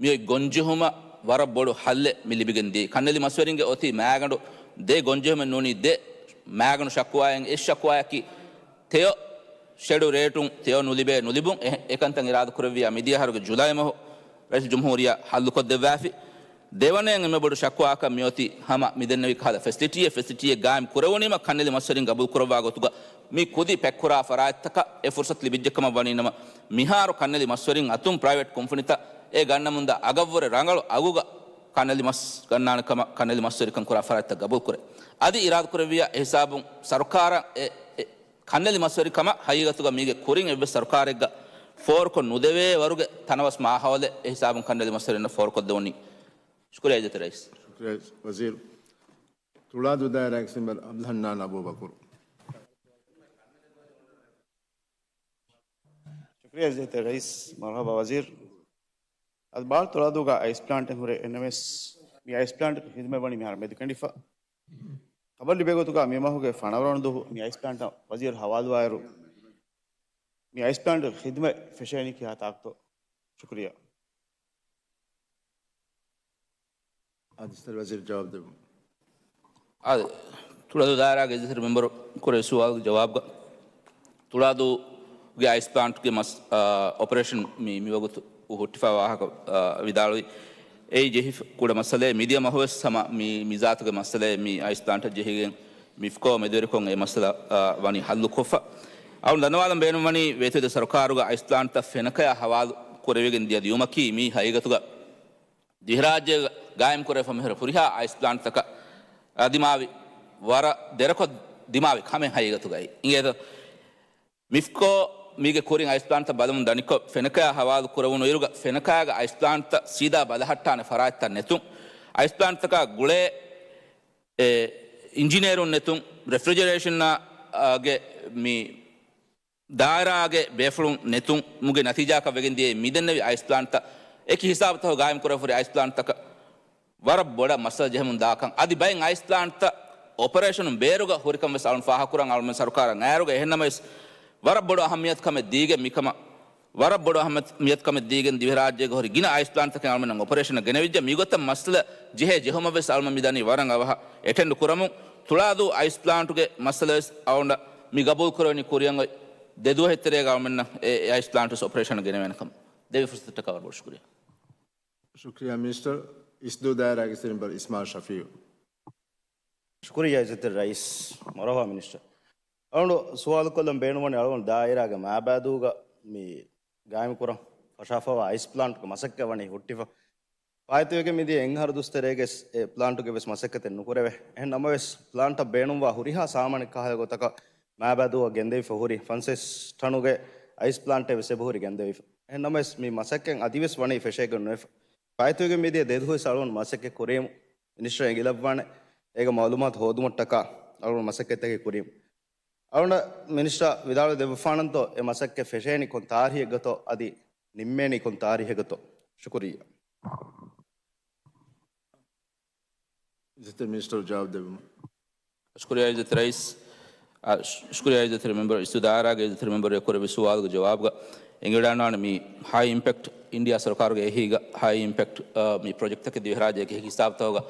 މިއޮތް ގޮންޖެހުމަށް ވަރަށް ބޮޑު ހައްލެއް މި ލިބިގެން ދިޔައީ. ކަންނެލި މަސްވެރިންގެ އޮތީ މައިގަނޑު ދެ ގޮންޖެހުމެއް ނޫނީ ދެ މައިގަނޑު ޝަކުވާއެއް. އެއް ޝަކުވާއަކީ ތެޔޮ ޝެޑު ރޭޓުން ތެޔޮ ނުލިބޭ ނުލިބުން. އެ-، އެކަންތައް އިރާދަކުރެއްވިޔާ މިދިޔަ އަހަރުގެ ޖުލައި މަހު ރައީސުލްޖުމްހޫރިއްޔާ ހައްލުކޮށްދެއްވާފި. ދެވަނައިން އެންމެ ބޮޑު ޝަކުވާއަކަށް މިއޮތީ ހަމަ މިދެންނެވި ކަހަލަ ފެސިލިޓީއެއް، ފެސިލިޓީއެއް ގާއިމް ކުރެވުނީމަ ކަންނެލި މަސްވެރިން ގަބޫލު ކުރައްވާ ގޮތުގަ މި ކުދި ޕެކްކުރާ ފަރާތްތަކަށް އެ ފުރުސަތު ލިބިއްޖެ ކަމަށް ވަނީނަމަ، މިހާރު ކަންނެލި މަސްވެރިން އަތުން ޕްރައިވެޓް ކުންފުނިތައް އެ ގަންނަމުންދާ އަގަށްވުރެ ރަނގަޅު އަގުގަ ކަންނެލި މަސް ގަންނާނެ ކަމަށް ކަންނެލި މަސްވެރިކަން ކުރާ ފަރާތްތައް ގަބޫލު ކުރޭ. އަދި އިރާދަކުރެއްވިޔާ އެ ހިސާބުން ސަރުކާރަށް އެ، އެ ކަންނެލި މަސްވެރިކަމަށް ހަގީގަތުގަ މީގެ ކުރިން އެއްވެސް ސަރުކާރެއްގަ ފޯރުކޮށް ނުދެވޭ ވަރުގެ ތަނަވަސް މާހައުލެއް އެ ހިސާބުން ކަންނެލި މަސްވެރިންނަށް ފޯރުކޮށްދެވުނީ. ޝުކުރިއްޔާ އިއްޒަތްތެރި ރައީސް. ޝުކުރިއްޔާ ވަޒީރު. ތުޅާދޫ ދާއިރާގެ ސީއެމް އަބްދުލްހަންނާން އަބޫބަކުރު. ޝުކުރިއްޔާ އިއްޒަތްތެރި ރައީސް، މަރުޙަބާ ވަޒީރު. އަދި ބާރު ތުޅާދޫގަ އައިސް ޕްލާންޓެއް ހުރޭ. އެހެންނަމަވެސް މި އައިސް ޕްލާންޓުގެ ޚިދުމަތް ވަނީ މިހާރު މެދުކެނޑިފަ. ޚަބަރު ލިބޭ ގޮތުގަ މި މަހުގެ ފަނަރަ ވަނަ ދުވަހު މި އައިސް ޕްލާންޓަށް ވަޒީރު ހަވާލުވާއިރު، މި އައިސް ޕްލާންޓުގެ ޚިދުމަތް ފެށޭނީ ކިހާ ތާކުތޯ؟ ޝުކުރިއްޔާ. އާދެ، އިއްޒަތްތެރި ވަޒީރު ޖަވާބު ދެއްވުން. އާދެ، ތުޅާދޫ ދާއިރާގެ އިއްޒަތްތެރި މެމްބަރު ކުރެއްވި ސުވާލުގެ ޖަވާބުގަ، ތުޅާދޫގެ އައިސް ޕްލާންޓްގެ މަސް-، އާ، އޮޕަރޭޝަން މި، މިވަގުތު ހުއްޓިފައި ވާހަކަ، އާ، ވިދާޅުވި. އެއީ ޖެހިފަ ކުޑަ މައްސަލައެއް. މިދިޔަ މަހުވެސް ހަމަ މި، މި ޒާތުގެ މައްސަލައެއް. މި އައިސް ޕްލާންޓަށް ޖެހިގެން މިފްކޯ މެދުވެރިކޮށް އެ މައްސަލަ، އާ، ވަނީ ހައްލުކޮށްފަ. އަޅުން ދަންނަވާލަން ބޭނުންވަނީ ވޭތުވެދިޔަ ސަރުކާރުގަ އައިސް ޕްލާންޓްތައް ފެނަކަޔާ ހަވާލު ކުރެވިގެން ދިޔަ ލިޔުމަކީ މީ ހަގީގަތުގަ ދިވެހިރާއްޖޭގަ ގާއިމްކުރެވިފަ މިހުރި ހުރިހާ އައިސް ޕްލާންޓްތަކަށް ދިމާވި ވަރަށް ދެރަކޮށް ދިމާވި ކަމެއް ހަގީގަތުގައި. އިނގޭތޯ؟ މިފްކޯ މީގެ ކުރިން އައިސް ޕްލާންޓްތައް ބަލަމުން ދަނިކޮށް، ފެނަކަޔާ ހަވާލު ކުރެވުނު އިރުގަ ފެނަކަޔާގެ އައިސް ޕްލާންޓްތައް ސީދާ ބަލަހައްޓާނެ ފަރާތްތައް ނެތުން، އައިސް ޕްލާންޓްތަކާ ގުޅޭ އެ، އިންޖިނޭރުން ނެތުން، ރެފްރިޖަރޭޝަން، އާ، ގެ މި ދާއިރާގެ ބޭފުޅުން ނެތުމުގެ ނަތީޖާއަކަށް ވެގެން ދިޔައީ މިދެންނެވި އައިސް ޕްލާންޓްތައް. އެކި ހިސާބުތަކުގަ ގާއިމް ކުރެވިފަ ހުރި އައިސް ޕްލާންޓްތަކަށް ވަރަށް ބޮޑަށް މައްސަލަ ޖެހެމުން ދާކަން. އަދި ބައެއް އައިސް ޕްލާންޓްތައް އޮޕަރޭޝަނުން ބޭރުގަ ހުރިކަން ވެސް އަޅުން ފާހަގަކުރަން އަޅުމެން ސަރުކާރަށް އައިރުގަ. އެހެންނަމަވެސް، ވަރަށް ބޮޑު އަހައްމިޔަތު ކަމެއް ދީގެން މިކަމަށް، ވަރަށް ބޮޑު އަހައްމިޔަތު ކަމެއް ދީގެން ދިވެހިރާއްޖޭގަ ހުރި ގިނަ އައިސް ޕްލާންޓްތަކެއް އަޅުމެންނަށް އޮޕަރޭޝަނަށް ގެނެވިއްޖެ. މިގޮތަށް މައްސަލަ ޖެހޭ ޖެހުމަށް ވެސް އަޅުމެން މިދަނީ ވަރަށް އަވަހަށް. އެޓެންޑް ކުރަމުން ތުޅާދޫ އައިސް ޕްލާންޓުގެ މައްސަލަ ވެސް އަޅުގަނޑަށް މި ގަބޫލު ކުރެވެނީ ކުރިއަށް އޮތް ދެ ދުވަހެއް ތެރޭގަ އަޅުމެންނަށް އެ، އެ އައިސް ޕްލާންޓް ވެސް އޮޕަރޭޝަނަށް ގެނެވޭނެ ކަމަށް. ދެވި ފުރުސަތަށްޓަކާ ވަރަށް ބޮޑު ޝުކުރިއްޔާ. ޝުކުރިއްޔާ މިނިސްޓަރ. އިސްދޫ ދާއިރާގެ ސިއްރު މެމްބަރު އިސްމާއިލް ޝަފީއު. ޝުކުރިއްޔާ އިއްޒަތްތެރި ރައީސް، މަރުޙަބާ މިނިސްޓަރ. އަޅުގަނޑު ސުވާލުކޮށްލަން ބޭނުންވަނީ އަޅުގަނޑު ދާއިރާގެ މާބައިދޫގަ މި ގާއިމްކުރަން ފަށާފަވާ އައިސް ޕްލާންޓުގެ މަސައްކަތް ވަނީ ހުއްޓިފަ. ފާއިތުވެގެން މިދިޔަ އެއްއަހަރު ދުވަސް ތެރޭގެ ސް-، އެ ޕްލާންޓުގެ ވެސް މަސައްކަތެއް ނުކުރެވޭ. އެހެން ނަމަވެސް، ޕްލާންޓަށް ބޭނުންވާ ހުރިހާ ސާމާނެއް ކަހަލަ ގޮތަކަށް މާބައިދޫއަށް ގެންދެވިފަ ހުރި ފަންސަވީސް ޓަނުގެ އައިސް ޕްލާންޓެއް ވެސް އެބަހުރި ގެންދެވިފަ. އެހެން ނަމަވެސް، މި މަސައްކަތް އަދިވެސް ވަނީ ފެށޭގޮތް ނުވެފަ. ފާއިތުވެގެން މިދިޔަ ދެދުވަސް އަޅުގަނޑު މަސައްކަތް ކުރީމު، މިނިސްޓަރ އެނގިލައްވާނެ، އޭގެ މައުލޫމާތު ހޯދުމަށްޓަކާ އަޅުގަނޑު މަސައްކަތްތަކެއް ކުރީމު. އަޅުގަނޑަށް މިނިސްޓަރ ވިދާޅުވެ ދެއްވަފާނަންތޯ، އެ މަސައްކަތް ފެށޭނީ ކޮން ތާރީހެއްގަތޯ އަދި ނިންމޭނީ ކޮން ތާރީހެއްގަތޯ؟ ޝުކުރިއްޔާ. އިއްޒަތްތެރި މިނިސްޓަރު ޖަވާބު ދެއްވުމަށް. ޝުކުރިއްޔާ އިއްޒަތްތެރި ރައީސް. އާ، ޝު-، ޝުކުރިއްޔާ އިއްޒަތްތެރި މެމްބަރ، އިސްތިދާރާގެ އިއްޒަތްތެރި މެމްބަރ އެކުރެއްވި ސުވާލުގެ ޖަވާބުގަ އެނގިވަޑައިގަންނަވާނެ މި ހައި އިމްޕެކްޓް އިންޑިއާ ސަރުކާރުގެ އެހީގަ ހައި އިމްޕެކްޓް، އާ، މި ޕްރޮޖެކްޓްތަކެއް ދިވެހިރާއްޖޭގެ ހިސާބުތަކުގަ،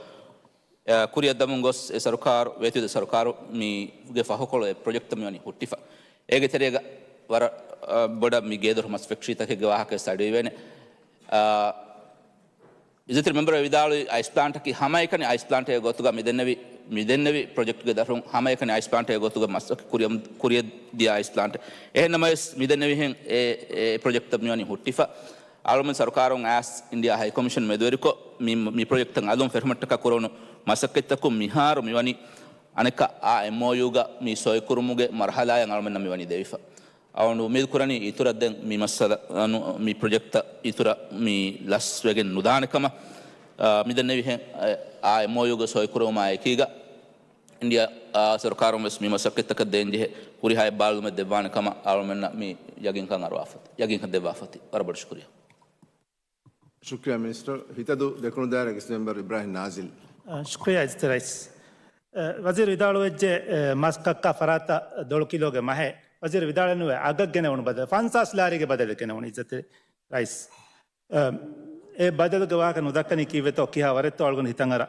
އާ، ކުރިއަށްދަމުން ގޮސް އެ ސަރުކާރު، ވޭތުވެދިޔަ ސަރުކާރު މީގެ ފަހުކޮޅު އެ ޕްރޮޖެކްޓްތައް މިވަނީ ހުއްޓިފަ. އޭގެ ތެރޭގަ ވަރަށް، އާ، ބޮޑަށް މި ގޭދޮރު މަސް ފެކްޓްރީތަކެއްގެ ވާހަކަ ސްޓަޑީވޭނެ. އާ، އިއްޒަތްތެރި މެމްބަރ ވިދާޅުވި އައިސް ޕްލާންޓަކީ ހަމައެކަނި އައިސް ޕްލާންޓެއް ގޮތުގަ މިދެންނެވި، މިދެންނެވި ޕްރޮޖެކްޓްގެ ދަށުން ހަމައެކަނި އައިސް ޕްލާންޓެއް ގޮތުގަ މަސައްކަތް ކުރިއަށް، ކުރިއަށް ދިޔަ އައިސް ޕްލާންޓެއް. އެހެން ނަމަވެސް މިދެންނެވިހެން އެ، އެ ޕްރޮޖެކްޓްތައް މިވަނީ ހުއްޓިފަ. އަޅުމެން ސަރުކާރުން އައިސް އިންޑިއާ ހައި ކޮމިޝަން މެދުވެރިކޮށް މި، މި ޕްރޮޖެކްޓްތައް އަލުން ފެށުމަށްޓަކާ ކުރެވުނު މަސައްކަތްތަކުން މިހާރު މިވަނީ އަނެއްކާ އާ އެމްއޯޔޫގަ މި ސޮއިކުރުމުގެ މަރުހަލާއަށް އަޅުމެންނަށް މިވަނީ ދެވިފަ. އަޅުގަނޑު އުއްމީދު ކުރަނީ އިތުރަށް ދެން މި މައްސަލަ، އަނު، މި ޕްރޮޖެކްޓްތައް އިތުރަށް މި ލަސްވެގެން ނުދާނެ ކަމަށް، އާ، މިދެންނެވިހެން، އާ އެމްއޯޔޫގަ ސޮއިކުރެވުމާ އެކީގަ އިންޑިއާ، އާ، ސަރުކާރުން ވެސް މި މަސައްކަތްތަކަށް ދޭންޖެހޭ ހުރިހާ އެއްބާރުލުމެއް ދެއްވާނެ ކަމަށް އަޅުމެންނަށް މި ޔަގީންކަން އަރުވާފަ، ޔަގީންކަން ދެއްވާފަ އޮތީ. ވަރަށް ބޮޑަށް ޝުކުރިއްޔާ. ޝުކްރިޔާ މިނިސްޓަރ. ހިތަދޫ ދެކުނުދާއިރު އެކްސް މެމްބަރ އިބްރާހިމް ނާޒިލް. އަ، ޝުކްރިޔާ އިއްޒަތްތެރި ރައީސް. އަ، ވަޒީރު ވިދާޅުވެއްޖެ، އަ، މަސް ކައްކާ ފަރާތަށް ދޮޅު ކިލޯގެ މަހެއް. ވަޒީރު ވިދާޅެއް ނުވޭ، އަގަށް ގެނެވުނު ބަދަލު، ފަންސާސް ލާރީގެ ބަދަލެއް ގެނެވުނު އިއްޒަތްތެރި ރައީސް. އަ، އެ ބަދަލުގެ ވާހަކަ ނުދައްކަނީ ކީއްވެތޯ، ކިހާ ވަރެއްތޯ އަޅުގަނޑު ހިތަށް އަރާ.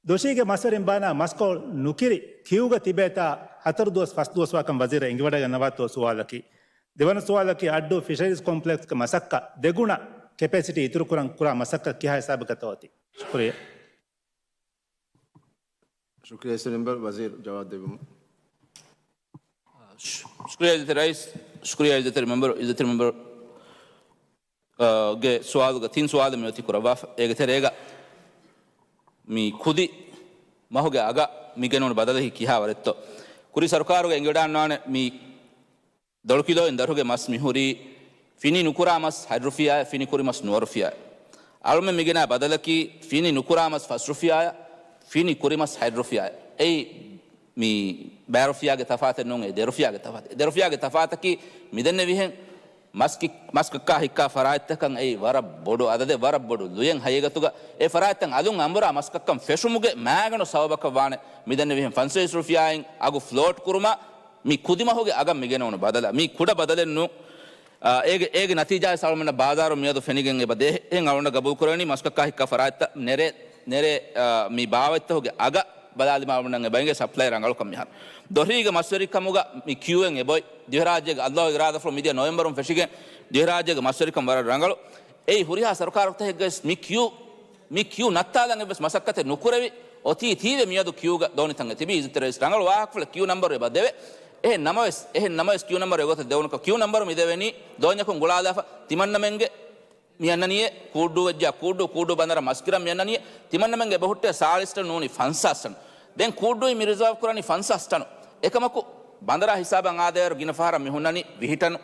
ދޮށީގެ މަސްވެރިން ބާނާ މަސްކޮޅު ނުކިރި ކިއުގަ ތިބޭތާ ހަތަރު ދުވަސް ފަސް ދުވަސް ވާކަން ވަޒީރަށް އެނގިވަޑައިގަންނަވާތޯ ސުވާލަކީ. ދެވަނަ ސުވާލަކީ އައްޑޫ ފިޝަރީޒް ކޮމްޕްލެކްސްގެ މަސައްކަތް ދެގުނަ ކެޕޭސިޓީ އިތުރުކުރަން ކުރާ މަސައްކަތް ކިހާ ހިސާބަކަށްތޯ އޮތީ؟ ޝުކުރިއްޔާ. ޝުކުރިއްޔާ އިއްޒަތްތެރި މެމްބަރ، ވަޒީރު ޖަވާބު ދެއްވުމަށް. ޝު-، ޝުކުރިއްޔާ އިއްޒަތްތެރި ރައީސް، ޝުކުރިއްޔާ އިއްޒަތްތެރި މެމްބަރ، އިއްޒަތްތެރި މެމްބަރ ގެ ސުވާލުގަ ތިން ސުވާލެއް މިއޮތީ ކުރައްވާފަ. އޭގެ ތެރޭގަ މި ކުދި މަހުގެ އަގަށް މި ގެނުނު ބަދަލަކީ ކިހާ ވަރެއްތޯ؟ ކުރީ ސަރުކާރުގަ އެނގިވަޑާންވާނެ މި ދޮޅު ކިލޯއިން ދަށުގެ މަސް މިހުރީ ފިނި ނުކުރާ މަސް ހަތް ރުފިޔާއެއް، ފިނި ކުރި މަސް ނުވަ ރުފިޔާއެއް. އަޅުމެން މިގެނާ ބަދަލަކީ ފިނި ނުކުރާ މަސް ފަސް ރުފިޔާއެއް، ފިނި ކުރި މަސް ހަތް ރުފިޔާއެއް. އެއީ މި ބައި ރުފިޔާގެ ތަފާތެއް ނޫން، އެ ދެ ރުފިޔާގެ ތަފާތެއް. އެ ދެ ރުފިޔާގެ ތަފާތަކީ މިދެންނެވިހެން މަސް ކި-، މަސް ކައްކާ ހިއްކާ ފަރާތްތަކަށް އެއީ ވަރަށް ބޮޑު އަދަދެއް، ވަރަށް ބޮޑު ލުޔެއް. ހަގީގަތުގަ އެ ފަރާތްތައް އަލުން އަނބުރާ މަސްކައްކަން ފެށުމުގެ މައިގަނޑު ސަބަބަކަށް ވާނެ މިދެންނެވިހެން ފަންސަވީސް ރުފިޔާއިން އަގު ފްލޯޓް ކުރުމަށް މި ކުދިމަހުގެ އަގަށް މިގެނެވުނު ބަދަލަށް. މީ ކުޑަ ބަދަލެއް ނޫން. އާ، އޭގެ، އޭގެ ނަތީޖާ އަޅުމެންނަށް ބާޒާރު މިއަދު ފެނިގެން އެބަ ދޭ. އެހެން އަޅުގަނޑަށް ގަބޫލު ކުރެވެނީ މަސްކައްކާ ހިއްކާ ފަރާތްތައް ނެރޭ، ނެރޭ، އާ، މި ބާވަތްތަކުގެ އަގަށް ބަލާލީމަ އަޅުމެންނަށް އެބަ އިނގޭ ސަޕްލައި ރަނގަޅުކަން މިހާރު. ދޮށީގެ މަސްވެރިކަމުގަ މި ކިއުއެއް އެބޮތް. ދިވެހިރާއްޖޭގެ އައްލާހު އިރާދަފުޅު މިދިޔަ ނޮވެމްބަރުން ފެށިގެން ދިވެހިރާއްޖޭގެ މަސްވެރިކަން ވަރަށް ރަނގަޅު. އެއީ ހުރިހާ ސަރުކާރުތަކެއްގައި މި ކިއު، މި ކިއު ނައްތާލަން އެއްވެސް މަސައްކަތެއް ނުކުރެވި އޮތީ ތީވެ މިއަދު ކިއުގަ ދޯނިތަން އެ ތިބީ. އިއްޒަތްތެރި ރައީސް ރަނގަޅު ވާހަކަފުޅެއް ކިއު ނަމްބަރު އެބަ ދެވޭ. އެހެން ނަމަވެސް، އެހެން ނަމަވެސް ކިއު ނަމްބަރު އެގޮތަށް ދެވުނުކަ ކިއު ނަމްބަރު މި ދެވެނީ ދޯންޏަކުން ގުޅާލާފަ ތިމަންނަމެންގެ މި އަންނަނީއޭ ކޫއްޑޫ ވެއްޖާ ކޫއްޑޫ، ކޫއްޑޫ ބަނދަރަށް މަސްކިރަން މި އަންނަނީއޭ ތިމަންނަމެންގެ އެބަހުއްޓޭ ސާޅީސް ޓަން ނޫނީ ފަންސާސް ޓަން. ދެން ކޫއްޑޫއިން މި ރިޒާވް ކުރަނީ ފަންސާސް ޓަނު. އެކަމަކު ބަނދަރާ ހިސާބަށް އާދޭއިރު ގިނަ ފަހަރަށް މި ހުންނަނީ ވިހި ޓަނު.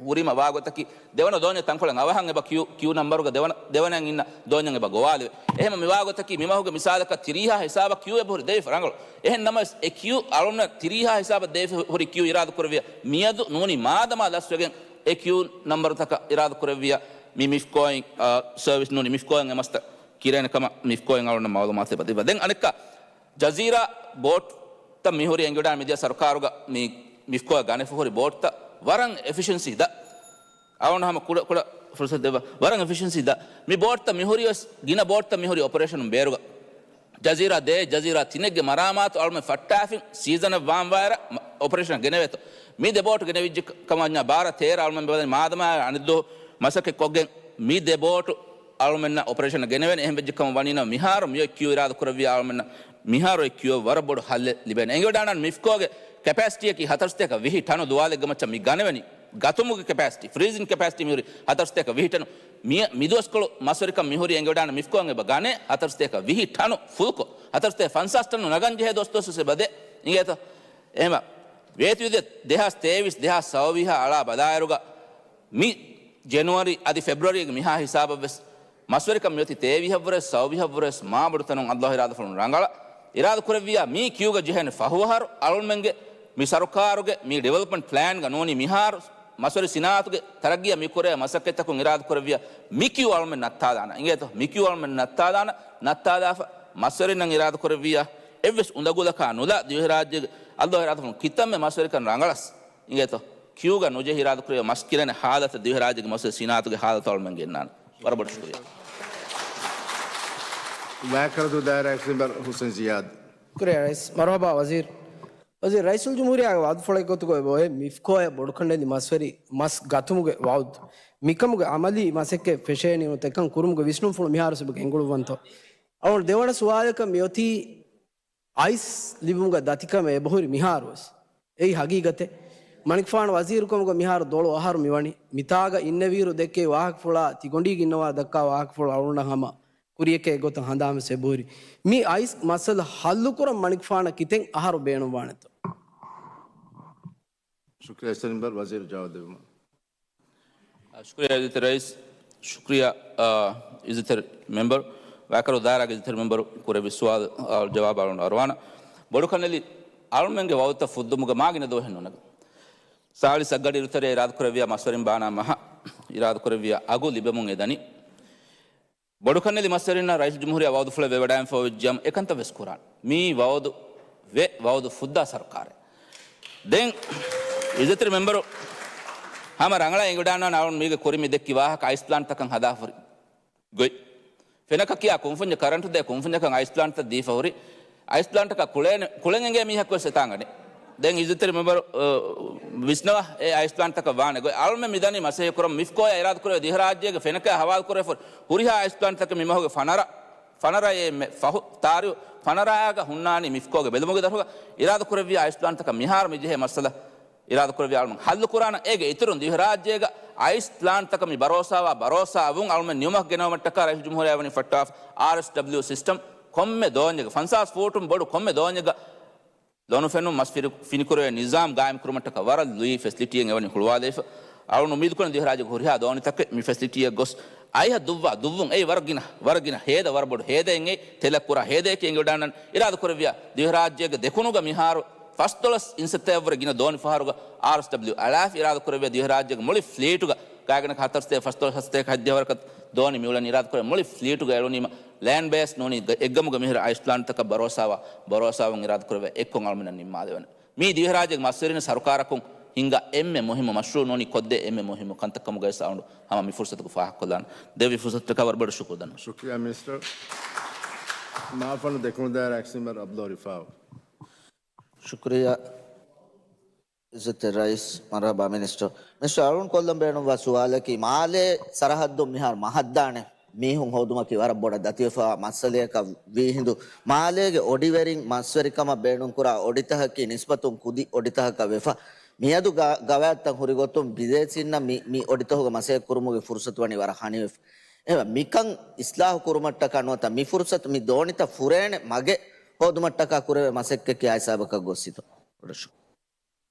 ހުރިމަ ވާގޮތަކީ ދެވަނަ ދޯންޏަށް ތަންކޮޅެއް އަވަހަށް އެބަ ކިއު، ކިއު ނަމްބަރުގަ ދެވަނަ، ދެވަނައިން އިންނަ ދޯންޏަށް އެބަ ގޮވާލެވޭ. އެހެން މި ވާގޮތަކީ މި މަހުގެ މިސާލަކަށް ތިރީހާ ހިސާބަށް ކިއު އެބަހުރި ދެވިފަ ރަނގަޅު. އެހެން ނަމަވެސް އެ ކިއު އަޅުންނަށް ތިރީހާ ހިސާބަށް ދެވިފަ ހުރި ކިއު އިރާދަ ކުރެއްވިޔާ މިއަދު ނޫނީ މާދަމާ ލަސްވެގެން އެ ކިއު ނަމްބަރުތަކަށް އިރާދަ ކުރެއްވިޔާ މި މިފްކޯއިން، އާ، ސަރވިސް ނޫނީ މިފްކޯއިން އެ މަސްތައް ކިރޭނެ ކަމަށް މިފްކޯއިން އަޅުންނަށް މައުލޫމާތު އެބަ ދެއްވާ. ދެން އަނެއްކާ ޖަޒީރާ ބޯޓްތައް މިހުރި އެނގިވަޑާ މިދިޔަ ސަރުކާރުގަ މި މިފްކޯއަށް ގަނެފަ ހުރި ބޯޓްތައް ވަރަށް އެފިޝަންސީ ދަށް. އަޅުން ހަމަ ކުޑަ، ކުޑަ ފުރުސަތު ދެއްވާ. ވަރަށް އެފިޝަންސީ ދަށް. މި ބޯޓްތައް މިހުރި ވެސް ގިނަ ބޯޓްތައް މިހުރި އޮޕަރޭޝަނުން ބޭރުގަ. ޖަޒީރާ ދޭ، ޖަޒީރާ ތިނެއްގެ މަރާމާތު އަޅުމެން ފައްޓާފިން ސީޒަނަށް ވާންވާއިރަށް މަ-، އޮޕަރޭޝަނަށް ގެނެވޭތޯ. މި ދެ ބޯޓު ގެނެވިއްޖެ ކަމަށް ވަންޏާ ބާރަ ތޭރަ އަޅުމެން ބަލަނީ މާދަމާ އަނެއްދުވަހު މަސައްކަތް ކޮށްގެން މި ދެ ބޯޓު އަޅުމެންނަށް އޮޕަރޭޝަނަށް ގެނެވޭނެ. އެހެން ވެއްޖެ ކަމަށް ވަނީ ނަމަ މިހާރު މި އޮތް ކިއު އިރާދަ ކުރެއްވިޔާ އަޅުމެންނަށް މިހާރު އޮތް ކިއު ވަރަށް ބޮޑު ހައްލެއް ލިބޭނެ. އެނގިވަޑާނަން މިފްކޯގެ ކެޕޭސިޓީއަކީ ހަތަރުސަތޭކަ ވިހި ޓަނު ދުވާލެއްގެ މައްޗަށް މި ގަނެވެނީ. ގަތުމުގެ ކެޕޭސިޓީ، ފްރީޒިން ކެޕޭސިޓީ މިހުރީ ހަތަރުސަތޭކަ ވިހި ޓަނު. މި، މިދުވަސްކޮޅު މަސްވެރިކަން މިހުރީ އެނގިވަޑާނަ މިފްކޯއިން އެބަ ގަނޭ ހަތަރުސަތޭކަ ވިހި ޓަނު ފުލްކޮށް. ހަތަރުސަތޭކަ ފަންސާސް ޓަނު ނަގަން ޖެހޭ ދުވަސް ދުވަސް ވެސް އެބަ ދޭ. އިނގޭތަ؟ އެހެމަ ވޭތުވެދިޔަ ދެހާސް ތޭވީސް، ދެހާސް ސައުވީހާ އަޅާ ބަލާއިރުގަ މި ޖެނުއަރީ އަދި ފެބްރުއަރީގެ މިހާ ހިސާބަށްވެސް މަސްވެރިކަން މިއޮތީ ތޭވީހަށްވުރެސް ސައުވީހަށްވުރެސް މާބޮޑުތަނުން އައްލާހު އިރާދަފުޅުން ރަނގަޅަށް. އިރާދަ ކުރެއްވިޔާ މީ ކިއުގަ ޖެހޭނެ ފަހު އަހަރު އަޅުމެންގެ މި ސަރުކާރުގެ މި ޑިވެލޮޕްމަންޓް ޕްލޭންގަ ނޫނީ މިހާރު މަސްވެރި ސިނާއަތުގެ ތަރައްގީއަށް މިކުރޭ މަސައްކަތްތަކުން އިރާދަ ކުރެއްވިޔާ މި ކިއު އަޅުމެން ނައްތާލާނަ. އިނގޭތޯ؟ މި ކިއު އަޅުމެން ނައްތާލާނަ، ނައްތާލާފަ މަސްވެރިންނަށް އިރާދަ ކުރެއްވިޔާ އެއްވެސް އުނދަގުލަކާ ނުލާ ދިވެހިރާއްޖޭގެ އައްލޯ އިރާދަފުޅުން ކިތަންމެ މަސްވެރިކަން ރަނގަޅަސް އިނގޭތޯ ކިއުގަ ނުޖެހި އިރާދަކުރެވޭ މަސް ގިނަނެ ހާލަތަށް ދިވެހިރާއްޖޭގެ މަސްވެރި ސިނާއަތުގެ ހާލަތަށް އަޅުމެން ގެންނާނެ. ވަރަށް ބޮޑަށް ޝުކުރިއްޔާ. ވައިކަރަދޫ ދާއިރާ އެކްސް މެމްބަރު ހުސެން ޒިޔާދު. ޝުކުރިއްޔާ ރައީސް. މަރުޙަބާ ވަޒީރު. ވަޒީރު، ރައީސުލްޖުމްހޫރިއްޔާގެ ވަޢުދުފުޅެއްގެ ގޮތުގައި އޮތް މިފްކޯއަށް ބޮޑުކަނޑައެޅި މަސްވެރި މަސް ގަތުމުގެ ވަޢުދު، މިކަމުގެ ޢަމަލީ މަސައްކަތް ފެށޭނީ ނުވަތަ އެކަން ކުރުމުގެ ވިސްނުންފުޅު މިހާރު ސަބަބު ގެންގުޅުއްވަންތޯ؟ އަޅުގަނޑު ދެވަނަ ސުވާލަކަށް މިއޮތީ އައިސް ލިބުމުގަ ދަތިކަމެއް އެބަހުރި މިހާރުވެސް. އެއީ ހަގީގަތެއް. މަނިކުފާނު ވަޒީރުކަމުގަ މިހާރު ދޮޅު އަހަރު މިވަނީ. މިތާގަ އިންނެވިއިރު ދެއްކޭ ވާހަކަފުޅާ ތިގޮނޑީގަ އިންނަވާ ދައްކާ ވާހަކަފުޅު އަޅުގަނޑަށް ހަމަ ކުރިޔަކޭ އެގޮތަށް ހަނދާންވެސް އެބަހުރި. މި އައިސް މައްސަލަ ހައްލުކުރަން މަނިކުފާނަށް ކިތެއް އަހަރު ބޭނުންވާނެތޯ؟ ޝުކްރިޔާ އެސްޓެންބަރް ވަޒީރު ޖަވާބު ދެއްވުމަށް. ޝުކްރިޔާ އިއްޒަތްތެރި ރައީސް، ޝުކްރިޔާ، އާ، އިއްޒަތްތެރި މެމްބަރު، ވައިކަރަދޫ ދާއިރާގެ އިއްޒަތްތެރި މެމްބަރު ކުރެއްވި ސުވާލު، އާ، ޖަވާބު އަޅުގަނޑު އަރުވާނަ. ބޮޑުކަންނެލި އަޅުމެންގެ ވައުދުތައް ފުއްދުމުގަ މާގިނަ ދުވަހެއް ނުނަގަ. ސާޅީސް އަށްގަޑިއިރުތެރޭ އިރާދަކުރެއްވިޔާ މަސްވެރިން ބާނާ މަހަށް އިރާދަކުރެއްވިޔާ އަގު ލިބެމުން އެދަނީ. ބޮޑުކަންނެލި މަސްވެރިންނަށް ރައީސުލްޖުމްހޫރިއްޔާ ވައުދުފުޅެއް ވެވަޑައިން ފޯވެއްޖިއްޔާ އެކަންތައް ވެސް ކުރާނެ. މީ ވައުދު ވެ، ވައުދު ފުއްދާ ސަރުކާރެއް. ދެން އިއްޒަތްތެރި މެމްބަރު ހަމަ ރަނގަޅަށް އެނގިވަޑައިގަންނަވާނެ އަޅުން މީގެ ކުރިން މި ދެއްކި ވާހަކަ އައިސް ޕްލާންޓްތަކަށް ހަދާފަހުރި ގޮތް. ފެނަކަ ކިޔާ ކުންފުންޏަށް ކަރަންޓު ދޭ ކުންފުންޏަކަށް އައިސް ޕްލާންޓްތައް ދީފަހުރި. އައިސް ޕްލާންޓަކަށް ކުޅޭނެ، ކުޅެން އެނގޭ މީހަކުވެސް އެތާނގަނޭ. ދެން އިއްޒަތްތެރި މެމްބަރު، އަ، ވިސްނަވާ އެ އައިސް ޕްލާންޓްތަކަށް ވާނެ ގޮތް. އަޅުމެން މިދަނީ މަސައްކަތް ކުރަމުން މިފްކޯއާ އިރާދަކުރެއްވިޔާ ދިވެހިރާއްޖޭގެ ފެނަކައާ ހަވާލުކުރެވިފަހުރި ހުރިހާ އައިސް ޕްލާންޓްތަކެއް މި މަހުގެ ފަނަރަ، ފަނަރައޭ މެ ފަހު، ތާރީޚު ފަނަރައާގަ ހުންނާނީ މިފްކޯގެ ބެލުމުގެ ދަށުގަ. އިރާދަކުރެއްވިޔާ އައިސް ޕްލާންޓްތަކަށް މިހާރު މި ޖެހޭ މައްސަލަ އިރާދަކުރެއްވިޔާ އަޅުމެން ހައްލުކުރާނަން. އޭގެ އިތުރުން ދިވެހިރާއްޖޭގަ އައިސް ޕްލާންޓްތަކަށް މި ބަރޯސާވާ ބަރޯސާވުން އަޅުމެން ނިމުމަށް ގެނައުމަށްޓަކާ ރައީސުލްޖުމްހޫރިއްޔާ ވަނީ ފައްޓާފަ އާރްއެސްޑަބްލިއު ސިސްޓަމް ކޮންމެ ދޯންޏެއްގަ ފަންސާސް ފޫޓުން ބޮޑު ކޮންމެ ދޯންޏެއްގަ ލޮނުފެނުން މަސް ފިރި-، ފިނިކުރެވޭ ނިޒާމް ގާއިމްކުރުމަށްޓަކާ ވަރަށް ލުއި ފެސިލިޓީއެއް އެވަނީ ހުޅުވާލައިފަ. އަޅުން އުއްމީދުކުރަން ދިވެހިރާއްޖޭގެ ހުރިހާ ދޯނިތަކެއް މި ފެސިލިޓީއަށް ގޮސް އައިހަށް ދުއްވާ ދުއްވުން އެއީ ވަރަށް ގިނަ، ވަރަށް ގިނަ ހޭދަ، ވަރަށް ބޮޑު ހޭދައެއް އެއީ ތެލަށް ކުރާ ހޭދައެކޭ އެނގިވަޑައިގަންނަން. އިރާދަކުރެއްވިޔާ ދިވެހިރާއްޖޭގެ ދެކުނުގަ މިހާރު ފަސްދޮޅަސް އިންސައްތައަށްވުރެ ގިނަ ދޯނި ފަހަރުގަ އާރްއެސްޑަބްލިއު އަޅާފަ. އިރާދަކުރެއްވިޔާ ދިވެހިރާއްޖޭގެ މުޅި ފްލީޓުގަ ގާތްގަނޑަކަށް ހަތަރުސަތޭކަ ފަސްދޮޅަސް ހަތަރުސަތޭކަ ހަތްދިހަ ވަރަކަށް ދޯނި މިއުޅެނީ. އިރާދަކުރެއްވިޔާ މުޅި ފްލީޓުގަ އެޅުނީމަ ލޭންޑް ބޭސް ނޫނީ ގ-، އެއްގަމުގަ މިހިރަ އައިސް ޕްލާންޓްތަކަށް ބަރޯސާވާ، ބަރޯސާވުން އިރާދަކުރެއްވިޔާ އެއްކޮށް އަޅުމެންނަށް ނިންމާލެވޭނެ. މީ ދިވެހިރާއްޖޭގެ މަސްވެރިން ސަރުކާރަކުން ހިންގާ އެންމެ މުހިއްމު މަޝްރޫއު ނޫނީ ކޮށްދޭ އެންމެ މުހިއްމު ކަންތައް ކަމުގައި އަޅުގަނޑު ހަމަ މި ފުރުސަތުގަ ފާހަގަކޮށްލާނަން. ދެއްވި ފުރުސަތަކަށް ވަރަށް ބޮޑަށް ޝުކުރު ދަންނަވަން. ޝުކްރިޔާ މިނިސްޓަރ. މާފަންނު ދެކުނު ދާއިރާ އެކްސް މެމްބަރު އަބްދުﷲ ރިފާއު. ޝުކްރިޔާ އިއްޒަތްތެރި ރައީސް. މަރުޙަބާ މިނިސްޓަރ. މިނިސްޓަރ އަޅުން ކޮށްލަން ބޭނުންވާ ސުވާލަކީ މާލޭ ސަރަހައްދުން މިހާރު މަހަށްދާނެ މީހުން ހޯދުމަކީ ވަރަށް ބޮޑަށް ދަތިވެފައިވާ މައްސަލަޔަކަށް ވީހިނދު، މާލޭގެ އޮޑިވެރިން މަސްވެރިކަމަށް ބޭނުންކުރާ އޮޑިތަކަކީ ނިސްބަތުން ކުދި އޮޑިތަކަކަށް ވެފަ. މިއަދު ގަ-، ގަވާއިދުތައް ހުރިގޮތުން ބިދޭސީންނަށް މި، މި އޮޑިތަކުގަ މަސައްކަތް ކުރުމުގެ ފުރުސަތު ވަނީ ވަރަށް ހަނިވެފަ. އެހެންވެ، މިކަން އިސްލާހު ކުރުމަށްޓަކާ ނުވަތަ މި ފުރުސަތު މި ދޯނިތައް ފުރޭނެ މަގެއް ހޯދުމަށްޓަކާ ކުރެވޭ މަސައްކަތަކީ އާ ހިސާބަކަށް ގޮއްސިތޯ؟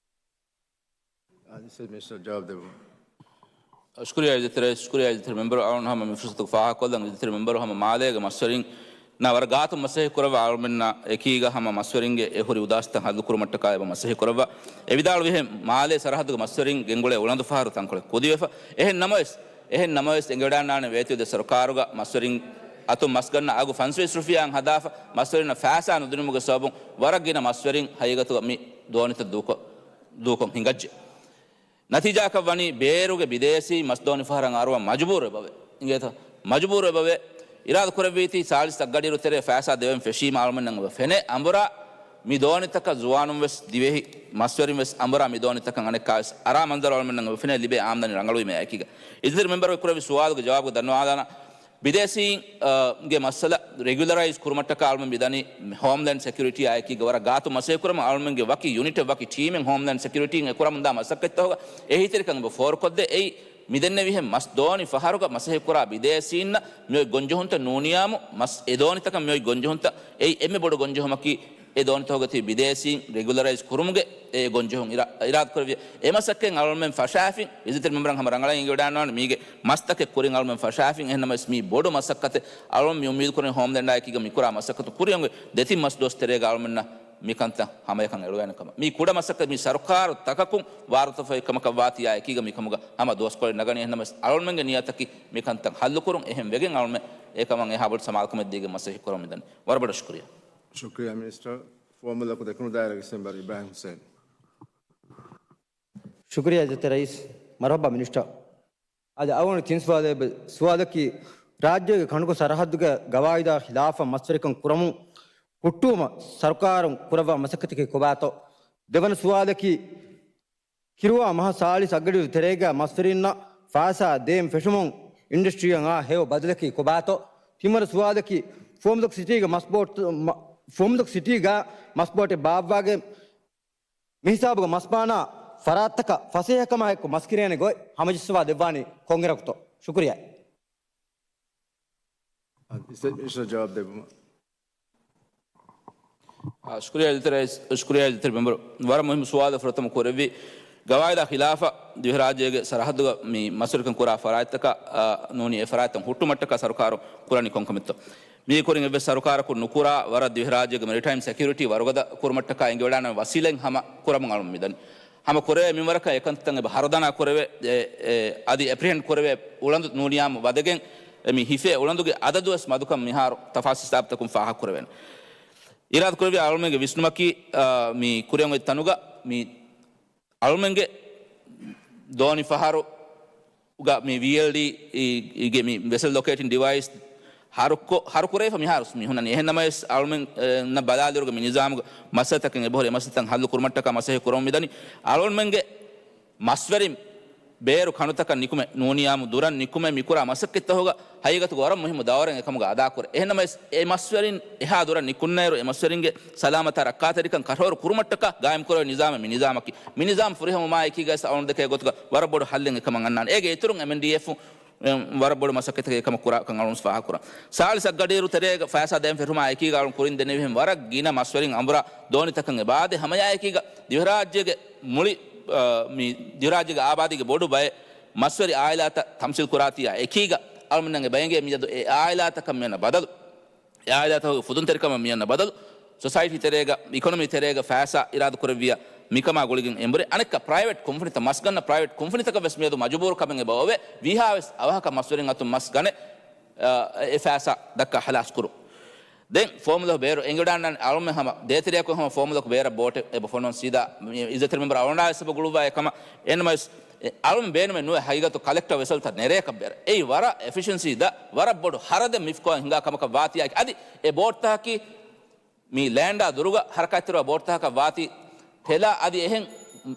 އާ، މިނިސްޓަރ ޖަވާބު ދެއްވުން. ޝުކުރިއްޔާ އިއްޒަތްތެރި ރައީސް، ޝުކުރިއްޔާ އިއްޒަތްތެރި މެމްބަރު. އަޅުން ހަމަ މި ފުރުސަތުގަ ފާހަގަކޮށްލަން. އިއްޒަތްތެރި މެމްބަރު ހަމަ މާލޭގެ މަސްވެރިންނާ ވަރަށް ގާތުން މަސައްކަތް ކުރައްވާ އަޅުމެންނާ އެކީގަ ހަމަ މަސްވެރިންގެ އެ ހުރި އުދާސްތައް ހައްލުކުރުމަށްޓަކާ އެބަ މަސައްކަތް ކުރައްވާ. އެ ވިދާޅުވިހެން މާލޭ ސަރަހައްދުގެ މަސްވެރިން ގެންގުޅޭ އުޅަނދު ފަހަރު ތަންކޮޅެއް ކުދިވެފަ. އެހެން ނަމަވެސް، އެހެން ނަމަވެސް އެނގިވަޑައިގަންނާނެ ވޭތުވެދިޔަ ސަރުކާރުގަ މަސްވެރިން އަތުން މަސްގަންނަ އަގު ފަންސަވީސް ރުފިޔާއިން ހަދާފަ، މަސްވެރިންނަށް ފައިސާ ނުދިނުމުގެ ސަބަބުން ވަރަށް ގިނަ މަސްވެރިން ހަގީގަތުގަ މި ދޯނިތައް ދޫކޮށް، ދޫކޮށް ހިނގައްޖެ. ނަތީޖާއަކަށް ވަނީ ބޭރުގެ ބިދޭސީ މަސްދޯނި ފަހަރަށް އަރުވަން މަޖުބޫރު އެބަވޭ. އިނގޭތަ؟ މަޖުބޫރު އެބަވޭ. އިރާދަ ކުރެއްވީތީ ސާޅީސް އަށްގަޑިއިރު ތެރޭ ފައިސާ ދެވެން ފެށީމަ އަޅުމެންނަށް އެބަ ފެނޭ އަނބުރާ މި ދޯނިތަކަށް ޒުވާނުން ވެސް ދިވެހި މަސްވެރިން ވެސް އަނބުރާ މި ދޯނިތަކަށް އަނެއްކާ ވެސް އަރާ މަންޒަރު އަޅުމެންނަށް އެބަ ފެނޭ ލިބޭ އާމްދަނީ ރަނގަޅުވީމަ އެކީގަ. އިއްޒަތްތެރި މެމްބަރުގެ ކުރެއްވި ސުވާލުގެ ޖަވާބުގަ ދަންނަވާލާނަ. ބިދޭސީން، އާ، ގެ މައްސަލަ ރެގިއުލަރައިޒް ކުރުމަށްޓަކާ އަޅުމެން މިދަނީ ހޯމްލޭންޑް ސެކިއުރިޓީއާ އެކީގަ ވަރަށް ގާތު މަސައްކަތް ކުރަމުން އަޅުމެންގެ ވަކި ޔުނިޓެއް ވަކި ޓީމެއް ހޯމްލޭންޑް ސެކިއުރިޓީން އެ ކުރަމުންދާ މަސައްކަތްތަކުގަ އެހީތެރިކަން އެބަ ފޯރުކޮށްދޭ. އެއީ މިދެންނެވިހެން މަސް ދޯނި ފަހަރުގަ މަސައްކަތް ކުރާ ބިދޭސީންނަށް މިއޮތް ގޮންޖެހުންތައް ނޫނިޔާމު މަސް އެ ދޯނިތަކަށް މިއޮތް ގޮންޖެހުންތައް އެއީ އެންމެ ބޮޑު ގޮންޖެހުމަކީ އެ ދޯނިތަކުގަ ތިބި ބިދޭސީން ރެގިއުލަރައިޒް ކުރުމުގެ އެ ގޮންޖެހުން އިރާ-، އިރާދަކުރެއްވި އެ މަސައްކަތް އަޅުމެން ފަށާފިން. އިއްޒަތްތެރި މެމްބަރަށް ހަމަ ރަނގަޅަށް އެނގިވަޑައިގަންނަވާނެ މީގެ މަސްތަކެއް ކުރިން އަޅުމެން ފަށާފިން. އެހެންނަމަވެސް މީ ބޮޑު މަސައްކަތެއް. އަޅުމެން މި އުއްމީދުކުރަނީ ހޯމްލޭންޑާ އެކީގަ މިކުރާ މަސައްކަތު ކުރިއަށް ދެތިން މަސް ދުވަސް ތެރޭގަ އަޅުމެންނަށް މިކަންތައް ހަމަޔަކަން އެޅުވޭނެ ކަމަށް. މީ ކުޑަ މަސައްކަތް، މީ ސަރުކާރު ތަކަކުން ވާރުތަފައި ކަމަކަށްވާތީ އާ އެކީގަ މިކަމުގަ ހަމަ ދުވަސްކޮޅެއް ނަގަނީ. އެހެންނަމަވެސް އަޅުމެންގެ ނިޔަތަކީ މިކަންތައް ހައްލުކުރުން. އެހެން ވެގެން އަޅުމެން އެކަމަށް އެހާ ބޮޑު ސަމާލުކަމެއް ދީގެން މަސައްކަތް ކުރަމުން މިދަނީ. ވަރަށް ބޮޑަށް ޝުކުރިއްޔާ. ޝުކުރިއްޔާ މިނިސްޓަރ. ފުވައްމުލަކު ދެކުނު ދާއިރާގެ މެމްބަރު އިބްރާހިމް ހުސެން. ޝުކުރިއްޔާ އިއްޒަތްތެރި ރައީސް. މަރުޙަބާ މިނިސްޓަރ. އަދި އަޅުގަނޑު ތިން ސުވާލެއް އެބަ-، ސުވާލަކީ، ރާއްޖޭގެ ކަނޑުކޮށް ސަރަހައްދުގެ ގަވާއިދާ ޚިލާފަށް މަސްވެރިކަން ކުރަމުން ހުއްޓުވުމަށް ސަރުކާރުން ކުރައްވާ މަސައްކަތަކީ ކޮބާތޯ؟ ދެވަނަ ސުވާލަކީ، ކިރުވާ މަހަށް ސާޅީސް އަށްގަޑިއިރު ތެރޭގަ މަސްވެރިންނަށް ފައިސާ ދޭން ފެށުމުން އިންޑަސްޓްރީއަށް އާ ހެޔޮ ބަދަލަކީ ކޮބާތޯ؟ ތިންވަނަ ސުވާލަކީ، ފުވައްމުލަކު ސިޓީގެ މަސް ބޯޓް، މަ-، ފުވައްމުލަކު ސިޓީގަ މަސް ބޯޓެއް ބާއްވާގެން މިހިސާބުގަ މަސްބާނާ ފަރާތްތަކަށް ފަސޭހަކަމާއެކު މަސް ކިރޭނެ ގޮތް ހަމަޖައްސަވާ ދެއްވާނީ ކޮންއިރަކުތޯ؟ ޝުކުރިއްޔާ. އަ، މިނިސްޓަރ ޖަވާބު ދެއްވުމަށް. އާ، ޝުކުރިއްޔާ އިއްޒަތްތެރި ރައީސް، ޝުކުރިއްޔާ އިއްޒަތްތެރި މެމްބަރު. ވަރަށް މުހިއްމު ސުވާލެއް ފުރަތަމަ ކުރެއްވި. ގަވާއިދާ ޚިލާފަށް ދިވެހިރާއްޖޭގެ ސަރަހައްދުގަ މި މަސްވެރިކަން ކުރާ ފަރާތްތަކަށް، އާ، ނޫނީ އެ ފަރާތްތައް ހުއްޓުމަށްޓަކާ ސަރުކާރު ކުރަނީ ކޮންކަމެއްތޯ؟ މީގެ ކުރިން އެއްވެސް ސަރުކާރަކުން ނުކުރާ ވަރަށް ދިވެހިރާއްޖޭގެ މެރިޓައިމް ސެކިއުރިޓީ ވަރުގަދަ ކުރުމަށްޓަކާ އެނގިވަޑާން ވަސީލަތް ހަމަ ކުރަމުން އަޅުން މިދަނީ. ހަމަ ކުރެވޭ މިންވަރަކަށް އެކަންތައް އެބަ ހަރުދަނާ ކުރެވޭ، އެ، އެ، އަދި އެޕްރިހެންޑް ކުރެވޭ އުޅަނދު ނޫނިޔާމު ވަދެގެން، އެ، މި ހިފޭ އުޅަނދުގެ އަދަދުވެސް މަދުކަން މިހާރު ތަފާސް ހިސާބުތަކުން ފާހަގަކުރެވޭނެ. އިރާދަ ކުރެއްވި އަޅުމެންގެ ވިސްނުމަކީ، އާ، މި ކުރިއަށް އޮތް ތަނުގަ މި އަޅުމެންގެ ދޯނި ފަހަރު ގަ މި ވީއެލްޑީ ގެ މި ވެސެލް ލޮކޭޓިން ޑިވައިސް ހަރުކޮ-، ހަރުކުރެވިފަ މިހާރު މި ހުންނަނީ. އެހެން ނަމަވެސް، އަޅުމެން، އެ، ނަށް ބަލާލިއިރުގަ މި ނިޒާމުގަ މައްސަލަތަކެއް އެބަހުރި، އެ މައްސަލަތައް ހައްލު ކުރުމަށްޓަކާ މަސައްކަތް ކުރަމުން މިދަނީ. އަޅުމެންގެ މަސްވެރިން ބޭރު ކަނޑުތަކަށް ނިކުމެ، ނޫނިޔާމު ދުރަށް ނިކުމެ މިކުރާ މަސައްކަތްތަކުގަ ހަގީގަތުގަ ވަރަށް މުހިއްމު ދައުރެއް އެކަމުގަ އަދާކުރޭ. އެހެން ނަމަވެސް، އެ މަސްވެރިން އެހާ ދުރަށް ނިކުންނައިރު، އެ މަސްވެރިންގެ ސަލާމަތާ ރައްކާތެރިކަން ކަށަވަރު ކުރުމަށްޓަކާ ގާއިމްކުރެވޭ ނިޒާމެއް މި ނިޒާމަކީ. މި ނިޒާމް ފުރިހަމަވުމާ އެކީގަވެސް އަޅުގަނޑު ދެކޭ ގޮތުގަ ވަރަށް ބޮޑު ހައްލެއް އެކަމަށް އަންނާނެ. އޭގެ އިތުރުން އެމްއެންޑީއެފް ވަރަށް ބޮޑު މަސައްކަތެއް އެކަމަށް ކުރާކަން އަޅުން ފާހަގަކުރަން. ސާޅީސް އަށްގަޑިއިރު ތެރޭގަ ފައިސާ ދޭން ފެށުމާ އެކީގަ އަޅުން ކުރިން ދެންނެވިހެން ވަރަށް ގިނަ މަސްވެރިން އަނބުރާ ދޯނިތަކަށް އެބައާދޭ. ހަމައެއާއެކީގަ ދިވެހިރާއްޖޭގެ މުޅި، އާ، މި ދިވެހިރާއްޖޭގެ އާބާދީގެ ބޮޑު ބައެއް މަސްވެރި އާއިލާތައް ތަމްސީލް ކުރާތީއާ އެކީގަ އަޅުމެންނަށް އެބައެނގޭ މިއަދު އެ އާއިލާތަކަށް މިއަންނަ ބަދަލު، އެ އާއިލާތަކުގެ ފުދުންތެރިކަމަށް މިއަންނަ ބަދަލު، ސޮސައިޓީ ތެރޭގަ، އިކޮނޮމީ ތެރޭގަ ފައިސާ އިރާދަކުރެއްވިޔާ މިކަމާ ގުޅިގެން އެނބުރި. އަނެއްކާ ޕްރައިވެޓް ކުންފުނިތައް، މަސްގަންނަ ޕްރައިވެޓް ކުންފުނިތަކަށް ވެސް މިއަދު މަޖުބޫރު ކަމެއް އެބަ އޮވޭ، ވީހާވެސް އަވަހަކަށް މަސްވެރިން އަތުން މަސް ގަނެ، އަ، އެ ފައިސާ ދައްކާ ހަލާސް ކުރުން. ދެން ފުވައްމުލަކު ބޭރު އެނގިވަޑާންނާނެ އަޅުމެން ހަމަ ދޭތެރެއަކުން ހަމަ ފުވައްމުލަކު ބޭރަށް ބޯޓެއް އެބަ ފޮނުވަން ސީދާ މި އިއްޒަތްތެރި މެމްބަރު އަޅުގަނޑާ ވެސް އެބަ ގުޅުއްވާ އެކަމަށް. އެހެންނަމަވެސް، އެ، އަޅުން ބޭނުމެއް ނުވެ ހަގީގަތު ކަލެކްޓަރ ވެސަލްތައް ނެރޭކަށް ބޭރަށް. އެއީ ވަރަށް އެފިޝިއެންސީ ދަށް، ވަރަށް ބޮޑު ހަރަދެއް މިފްކޯއަށް ހިނގާ ކަމަކަށް ވާތީ އާއެކީ. އަދި އެ ބޯޓްތަކަކީ މި ލޭންޑާ ދުރުގަ ހަރަކާތްތެރިވާ ބޯޓްތަކަކަށް ވާތީ ތެލާ އަދި އެހެން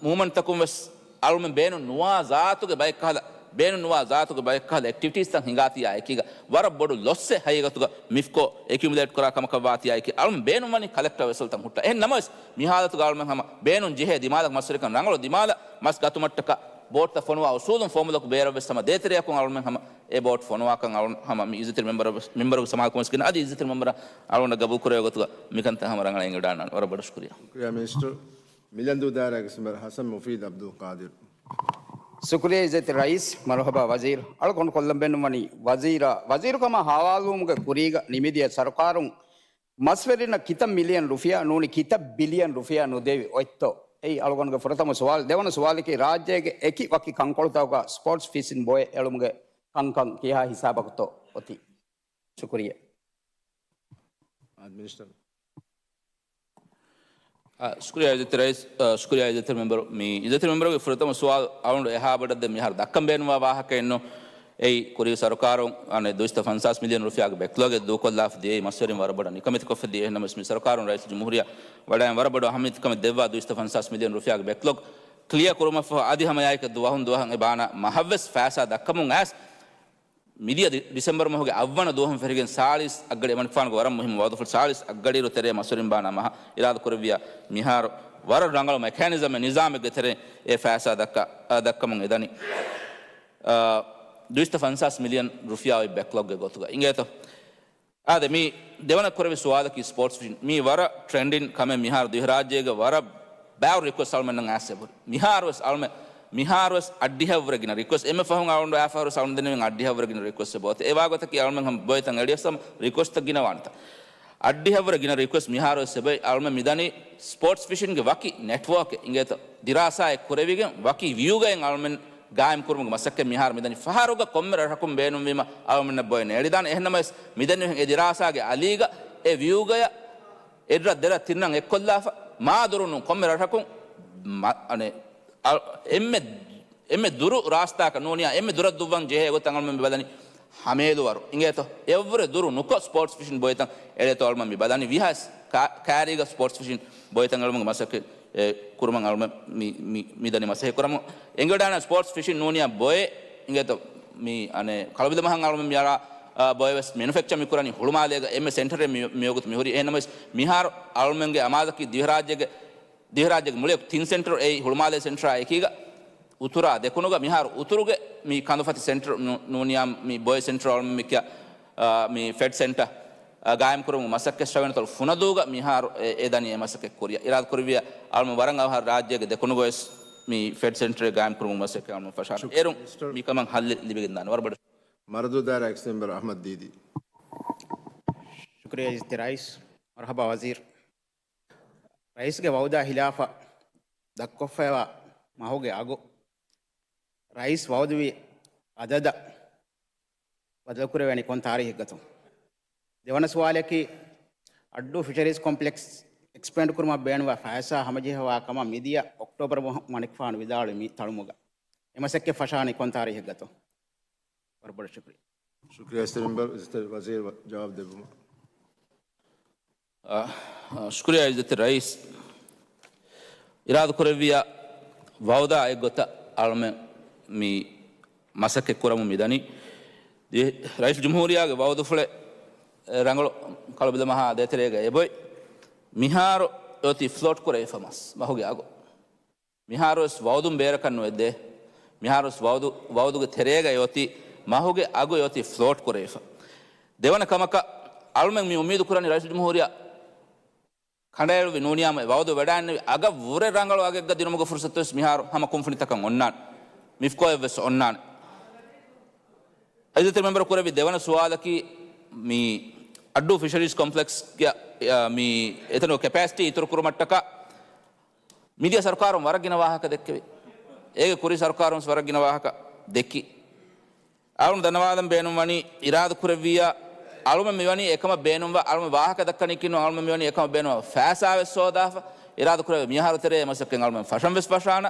މޫވްމަންޓްތަކުން ވެސް އަޅުމެން ބޭނުން ނުވާ ޒާތުގެ ބައެއްކަހަލަ، ބޭނުން ނުވާ ޒާތުގެ ބައެއްކަހަލަ އެކްޓިވިޓީސްތައް ހިނގާތީ އާއެކީގަ ވަރަށް ބޮޑު ލޮއްސެއް ހަގީގަތުގަ މިފްކޯ އެކިއުމިލޭޓް ކުރާ ކަމަކަށް ވާތީ އާއެކީ. އަޅުމެން ބޭނުންވަނީ ކަލެކްޓަރ ވެސަލްތައް ހުއްޓާ. އެހެން ނަމަވެސް، މި ހާލަތުގަ އަޅުމެން ހަމަ ބޭނުން ޖެހޭ ދިމާލަށް މަސްވެރިކަން ރަނގަޅު ދިމާލަށް މަސް ގަތުމަށްޓަކާ ބޯޓްތައް ފޮނުވާ އުސޫލުން ފުވައްމުލަކު ބޭރަށް ވެސް ހަމަ ދޭތެރެއަކުން އަޅުމެން ހަމަ އެ ބޯޓް ފޮނުވާކަން އަޅުން ހަމަ މި އިއްޒަތްތެރި މެމްބަރަށް، މެމްބަރުގެ ސަމާލުކަމަށް ވެސް ގެން އަދި އިއްޒަތްތެރި މެމްބަރަށް އަޅުގަނޑަށް ގަބޫލު ކުރެވޭ ގޮތުގަ މިކަންތައް ހަމަ ރަނގަޅަށް އެނގިވަޑާންނާނެ. ވަރަށް ބޮޑަށް ޝުކުރިއްޔާ. މިނިސްޓަރ. މިލަންދޫ ދާއިރާގެ މެމްބަރު ހަސަން މުފީދު އަބްދުލް ޤާދިރު. ޝުކުރިއްޔާ އިއްޒަތްތެރި ރައީސް. މަރުޙަބާ ވަޒީރު. އަޅުގަނޑު ކޮށްލަން ބޭނުންވަނީ ވަޒީރާ، ވަޒީރުކަމާ ހަވާލުވުމުގެ ކުރީގަ ނިމިދިޔަ ސަރުކާރުން މަސްވެރިންނަށް ކިތައް މިލިއަން ރުފިޔާ ނޫނީ ކިތައް ބިލިއަން ރުފިޔާ ނުދެވި އޮތްތޯ؟ އެއީ އަޅުގަނޑުގެ ފުރަތަމަ ސުވާލު. ދެވަނަ ސުވާލަކީ، ރާއްޖޭގެ އެކި ވަކި ކަންކޮޅުތަކުގަ ސްޕޯޓްސް ފިޝިން ބޮއެ އެޅުމުގެ ކަންކަން ކިހާ ހިސާބަކުތޯ އޮތީ؟ ޝުކުރިއްޔާ. އާ، މިނިސްޓަރ. އާ، ޝުކުރިއްޔާ އިއްޒަތްތެރި ރައީސް، އާ، ޝުކުރިއްޔާ އިއްޒަތްތެރި މެމްބަރު. މި އިއްޒަތްތެރި މެމްބަރުގެ ފުރަތަމަ ސުވާލު އަޅުގަނޑު އެހާ ބޮޑަށް ދެން މިހާރު ދައްކަން ބޭނުންވާ ވާހަކައެއް ނޫން. އެއީ ކުރީ ސަރުކާރުން އަނެއް ދުއިސައްތަ ފަންސާސް މިލިއަން ރުފިޔާގެ ބެކްލޮގެއް ދޫކޮށްލާފަ ދިޔައީ މަސްވެރިން ވަރަށް ބޮޑަށް ނިކަމެތިކޮށްފަ ދިޔަ. އެހެންނަމަވެސް މި ސަރުކާރުން ރައީސުލްޖުމްހޫރިއްޔާ ވަޑައިގެން ވަރަށް ބޮޑު އަހައްމިއްޔަތުކަމެއް ދެއްވާ ދުއިސައްތަ ފަންސާސް މިލިއަން ރުފިޔާގެ ބެކްލޮގް ކްލިއަރ ކުރުމަށްފަހު އަދި ހަމައެއާއެކު ދުވަހުން ދުވަހަށް އެ ބާނާ މަހަށްވެސް ފައިސާ ދައްކަމުން އައިސް މިދިޔަ ޑި-، ޑިސެމްބަރު މަހުގެ އަށްވަނަ ދުވަހުން ފެށިގެން ސާޅީސް އަށްގަޑި އެމަނިކުފާނުގެ ވަރަށް މުހިއްމު ވައުދުފުޅު ސާޅީސް އަށްގަޑިއިރު ތެރޭ މަސްވެރިން ބާނާ މަހަށް އިރާދަކުރެއްވިޔާ މިހާރު ވަރަށް ރަނގަޅު މެކޭނިޒަމެއް ނިޒާމެއްގެ ތެރެއިން އެ ފައިސާ ދައްކާ، އަ، ދައްކަމުން އެދަނީ. އަ، ދުއިސައްތަ ފަންސާސް މިލިއަން ރުފިޔާ އޮތް ބެކްލޮގްގެ ގޮތުގަ އިނގޭތޯ. އާދެ، މި ދެވަނަ ކުރެވި ސުވާލަކީ ސްޕޯޓްސް ފިޝިން. މީ ވަރަށް ޓްރެންޑިން ކަމެއް މިހާރު ދިވެހިރާއްޖޭގަ ވަރަށް ބައިވަރު ރިކުއެސްޓް އަޅުމެންނަށް އައިސް އެބަހުރި. މިހާރުވެސް އަޅުމެ-، މިހާރުވެސް އައްޑިހައަށްވުރެ ގިނަ ރިކުއެސްޓް. އެންމެ ފަހުން އަޅުގަނޑު އައިފަހުރުވެސް އަޅުމެން ދެންނެވިން އައްޑިހައަށްވުރެ ގިނަ ރިކުއެސްޓް އެބަ އޮތޭ. އެ ވާގޮތަކީ އަޅުމެން ހަމަ ބޮއިތަން އެޅިއަސް ހަމަ ރިކުއެސްޓްތައް ގިނަވާނެތަ؟ އައްޑިހައަށްވުރެ ގިނަ ރިކުއެސްޓް މިހާރުވެސް އެބައޮތް. އަޅުމެން މިދަނީ ސްޕޯޓްސް ފިޝިންގެ ވަކި ނެޓްވޯކެއް އިނގޭތޯ. ދިރާސާއެއް ކުރެވިގެން ވަކި ވިއުގައެއް އަޅުމެން ގާއިމް ކުރުމުގެ މަސައްކަތް މިހާރު މިދަނީ. ފަހަރުގަ ކޮންމެ ރަށަކުން ބޭނުންވީމަ އަޅުމެންނަށް ބޮއެ ނޭޅިދާނެ. އެހެންނަމަވެސް މިދެންނެވިހެން އެ ދިރާސާގެ އަލީގަ އެ ވިއުގަޔަށް އެއްރަށް ދެރަށް ތިން ރަށް އެއްކޮށްލާފަ، މާ ދުރުން ކޮންމެ ރަށަކުން މަ-، އަނެ، އަ-، އެންމެ، އެންމެ ދުރު ރާސްތާކަށް ނޫނިޔާ، އެންމެ ދުރަށް ދުއްވަން ޖެހޭ ގޮތަށް އަޅުމެން މި ބަލަނީ ހަމޭލުވަރު. އިނގޭތޯ؟ އެއަށްވުރެ ދުރު ނުކޮށް ސްޕޯޓްސް ފިޝިން ބޮއިތައް އެޅޭތޯ އަޅުމެން މި ބަލަނީ ވީހާވެސް ކާ-، ކާރީގަ ސްޕޯޓްސް ފިޝިން ބޮއިތައް އަޅުމެންގެ މަސައްކަތް، އެ، ކުރުމަށް އަޅުމެން މި، މި، މިދަނީ މަސައްކަތް ކުރަމުން. އެނގިވަޑާނެ ސްޕޯޓްސް ފިޝިން ނޫނިޔާ ބޮއެ އިނގޭތޯ މި އަނެ ކަޅުބިލަމަހަށް އަޅުމެން މިއަޅާ، އާ، ބޮއެވެސް މެނުފެކްޗަ މިކުރަނީ ހުޅުމާލޭގަ އެންމެ ސެންޓަރެއް މި، މިވަގުތު މިހުރީ. އެހެންނަމަވެސް މިހާރު އަޅުމެންގެ އަމާޒަކީ ދިވެހިރާއްޖޭގެ، ދިވެހިރާއްޖޭގެ މުޅި ތިން ސެންޓަރު އެއީ ހުޅުމާލޭ ސެންޓަރާ އެކީގަ އުތުރާ ދެކުނުގަ މިހާރު އުތުރުގެ މި ކަނދުފަތި ސެންޓަރު ނޫ-، ނޫނިޔާ މި ބޮއެ ސެންޓަރު އަޅުމެން މި ކިޔާ، އާ، މި ފެޑް ސެންޓަރ، އާ، ގާއިމްކުރުމުގެ މަސައްކަތް ޝަވެންތޮޅު ފުނަދޫގަ މިހާރު އެ، އެ ދަނީ އެ މަސައްކަތް ކުރިޔަށް. އިރާދަކުރެއްވިޔާ އަޅުމެން ވަރަށް އަވަހަށް ރާއްޖޭގެ ދެކުނުގަވެސް މި ފެޑް ސެންޓަރެއް ގާއިމްކުރުމުގެ މަސައްކަތް އަޅުމެން ފަށާނެ. ޝުކްރިޔާ އޭރުން މިކަމަށް ހައްލެއް ލިބިގެންދާނެ. ވަރަށް ބޮޑަށް. މަރަދޫ ދާއިރާ އެކްސް މެމްބަރ އަޙްމަދު ދީދީ. ޝުކްރިޔާ އިއްޒަތްތެރި ރައީސް. މަރުޙަބާ ވަޒީރު. ރައީސްގެ ވައުދާ ހިލާފަށް ދައްކޮށްފައިވާ މަހުގެ އަގު ރައީސް ވައުދުވި އަދަދަށް ބަދަލުކުރެވޭނީ ކޮން ތާރީހެއްގަތޯ؟ ދެވަނަ ސުވާލަކީ، އައްޑޫ ފިޝަރީޒް ކޮމްޕްލެކްސް އެކްސްޕޭންޑް ކުރުމަށް ބޭނުންވާ ފައިސާ ހަމަޖެހިފައިވާ ކަމަށް މިދިޔަ އޮކްޓޯބަރު މަހު މަނިކުފާނު ވިދާޅުވި މި ތަޅުމުގަ އެ މަސައްކަތް ފަށާނީ ކޮން ތާރީހެއްގަތޯ؟ ވަރަށް ބޮޑަށް ޝުކުރިއްޔާ. ޝުކުރިއްޔާ އިއްޒަތްތެރި މެމްބަރު، އިއްޒަތްތެރި ވަޒީރު ޖަވާބު ދެއްވުމަށް. އާ، ޝުކުރިއްޔާ އިއްޒަތްތެރި ރައީސް. އިރާދަކުރެއްވިޔާ ވައުދާ އެއްގޮތަށް އަޅުމެން މި މަސައްކަތް ކުރަމުން މިދަނީ. ދި-، ރައީސުލްޖުމްހޫރިއްޔާގެ ވައުދުފުޅެއް ރަނގަޅު ކަޅުބިލަމަހާ ދޭތެރޭގަ އެބޮތް. މިހާރު އޮތީ ފްލޯޓް ކުރެވިފަ މަސް މަހުގެ އަގު. މިހާރުވެސް ވައުދުން ބޭރަކަށް ނުވެއްދޭ. މިހާރުވެސް ވައުދު، ވައުދުގެ ތެރޭގައި އޮތީ މަހުގެ އަގު އޮތީ ފްލޯޓް ކުރެވިފަ. ދެވަނަ ކަމަކަށް އަޅުމެން މި އުއްމީދު ކުރަނީ ރައީސުލްޖުމްހޫރިއްޔާ ކަނޑައެޅުއްވި ނޫނިޔާމު ވައުދު ވެޑާންނެވި އަގަށް ވުރެ ރަނގަޅު އަގެއްގަ ދިނުމުގެ ފުރުސަތުވެސް މިހާރު ހަމަ ކުންފުނިތަކަށް އޮންނާނެ. މިފްކޯއަށްވެސް އޮންނާނެ. އިއްޒަތްތެރި މެމްބަރު ކުރެއްވި ދެވަނަ ސުވާލަކީ މި އައްޑޫ ފިޝަރީޒް ކޮމްޕްލެކްސްގެ، އަ، މި އެތަނުގެ ކެޕޭސިޓީ އިތުރު ކުރުމަށްޓަކާ މިދިޔަ ސަރުކާރުން ވަރަށް ގިނަ ވާހަކަ ދެއްކެވި. އޭގެ ކުރީ ސަރުކާރުން ވެސް ވަރަށް ގިނަ ވާހަކަ ދެއްކި. އަޅުން ދަންނަވާލަން ބޭނުންވަނީ އިރާދަ ކުރެއްވިއްޔާ، އަޅުމެން މިވަނީ އެކަމަށް ބޭނުންވާ، އަޅުމެން ވާހަކަ ދައްކަނީކީ ނޫން، އަޅުމެން މިވަނީ އެކަމަށް ބޭނުންވާ ފައިސާވެސް ހޯދާފަ. އިރާދަ ކުރެވޭ މިއަހަރު ތެރޭ މަސައްކަތް އަޅުމެން ފަށަން ވެސް ފަށާނަ.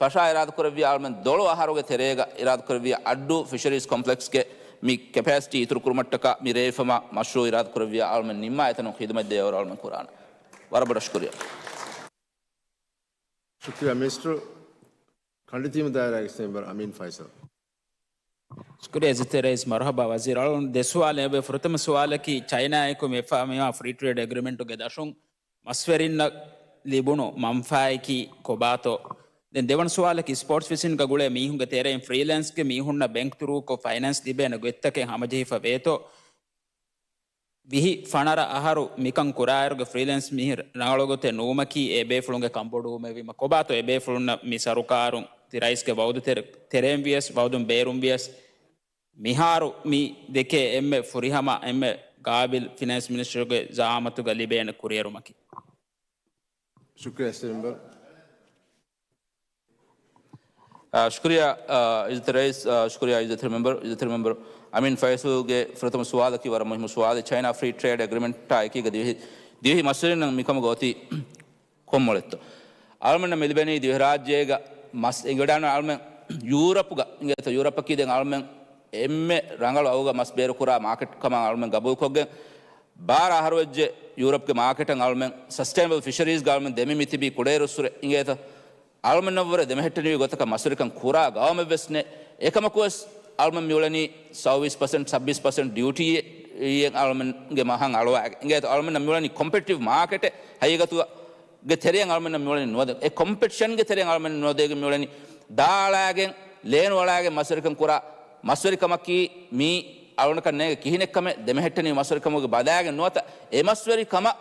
ފަށާ އިރާދަ ކުރެއްވިއްޔާ އަޅުމެން ދޮޅު އަހަރުގެ ތެރޭގަ އިރާދަ ކުރެއްވިއްޔާ އައްޑޫ ފިޝަރީޒް ކޮމްޕްލެކްސްގެ މި ކެޕޭސިޓީ އިތުރު ކުރުމަށްޓަކާ މި ރޭވިފަމާ މަޝްރޫއު އިރާދަ ކުރެއްވިއްޔާ އަޅުމެން ނިންމާ އެތަނުން ޚިދުމަތް ދޭ އަވަރު އަޅުމެން ކުރާނަ. ވަރަށް ބޮޑަށް ޝުކުރިއްޔާ. ޝުކުރިއްޔާ މިނިސްޓަރު. ކަނޑިތީމު ދާއިރާގެ މެމްބަރު އަމީން ފައިސަލް. ޝުކުރިއްޔާ އިއްޒަތްތެރި ރައީސް. މަރުޙަބާ ވަޒީރު. އަޅުން ދެ ސުވާލެއް އެބަ. ފުރަތަމަ ސުވާލަކީ ޗައިނާއާއެކު މި ފަ-، މިވާ ފްރީ ޓްރޭޑް އެގްރިމެންޓުގެ ދަށުން މަސްވެރިންނަށް ލިބުނު މަންފާއަކީ ކޮބާތޯ؟ ދެން ދެވަނަ ސުވާލަކީ ސްޕޯޓްސް ފިޝިންގ ގުޅޭ މީހުންގެ ތެރެއިން ފްރީލޭންސްގެ މީހުންނަށް ބޭންކް ތުރޫކޮށް ފައިނޭންސް ލިބޭނެ ގޮތްތަކެއް ހަމަޖެހިފަ ވޭތޯ؟ ވިހި ފަނަރަ އަހަރު މިކަން ކުރާއިރުގެ ފްރީލޭންސް މީހެއް ރަނގަޅު ގޮތެއް ނުވުމަކީ އެ ބޭފުޅުންގެ ކަންބޮޑުވުމެއްވީމަ ކޮބާތޯ އެ ބޭފުޅުންނަށް މި ސަރުކާރުން ތި ރައީސްގެ ވައުދު ތެރެ-، ތެރެއިން ވިޔަސް ވައުދުން ބޭރުން ވިޔަސް މިހާރު މި ދެކޭ އެންމެ ފުރިހަމަ އެންމެ ގާބިލް ފިނޭންސް މިނިސްޓަރުގެ ޒައާމަތުގަ ލިބޭނެ ކުރިއެރުމަކީ. ޝުކުރިއްޔާ ސްޓޭޓް މެމްބަރު. އާ، ޝުކުރިއްޔާ، އާ، އިއްޒަތްތެރި ރައީސް، އާ، ޝުކުރިއްޔާ އިއްޒަތްތެރި މެމްބަރު، އިއްޒަތްތެރި މެމްބަރު އަމީން ފައިސަލްގެ ފުރަތަމަ ސުވާލަކީ ވަރަށް މުހިއްމު ސުވާލެއް. ޗައިނާ ފްރީ ޓްރޭޑް އެގްރިމެންޓާ އެކީގަ ދިވެހި، ދިވެހި މަސްވެރިންނަށް މިކަމުގަ އޮތީ ކޮންމޮޅެއްތޯ؟ އަޅުމެންނަށް މި ލިބެނީ ދިވެހިރާއްޖޭގަ މަސް އެނގިވަޑާން އަޅުމެން ޔޫރަޕުގަ އިނގޭތޯ، ޔޫރަޕަކީ ދެން އަޅުމެން އެންމެ ރަނގަޅު އަގުގަ މަސް ބޭރުކުރާ މާކެޓް ކަމަށް އަޅުމެން ގަބޫލުކޮށްގެން، ބާރަ އަހަރުވެއްޖެ ޔޫރަޕްގެ މާކެޓަށް އަޅުމެން ސަސްޓެނަބަލް ފިޝަރީޒްގަ އަޅުމެން ދެމި މިތިބީ ކުޑައިރުއްސުރެ އިނގޭތަ؟ އަޅުމެންނަށްވުރެ ދެމެހެއްޓެނިވި ގޮތަކަށް މަސްވެރިކަން ކުރާ ގައުމެއްވެސް ނެ. އެކަމަކުވެސް އަޅުމެން މިއުޅެނީ ސައު ވީސް ޕަސެންޓް، ސައްބީސް ޕަސެންޓް ޑިއުޓީއެއް އަޅުމެންގެ މަހަށް އަޅުވާގެން. އިނގޭތަ؟ އަޅުމެންނަށް މިއުޅެނީ ކޮމްޕެޓިޓިވް މާކެޓެއް ހަގީގަތުގަ ގެ ތެރެއަށް އަޅުމެންނަށް މިއުޅެނީ ނުވަދެ. އެ ކޮމްޕެޓިޝަންގެ ތެރެއަށް އަޅުމެން ނުވަދެގެން މިއުޅެނީ ދާއަޅާގެން، ލޭނު އަޅާގެން މަސްވެރިކަން ކުރާ. މަސްވެރިކަމަކީ މީ އަޅުނަކަށް ނޭގެ ކިހިނެއްކަމެއް ދެމެހެއްޓެނިވި މަސްވެރިކަމުގެ ބަލާގެން ނުވަތަ އެ މަސްވެރިކަމަށް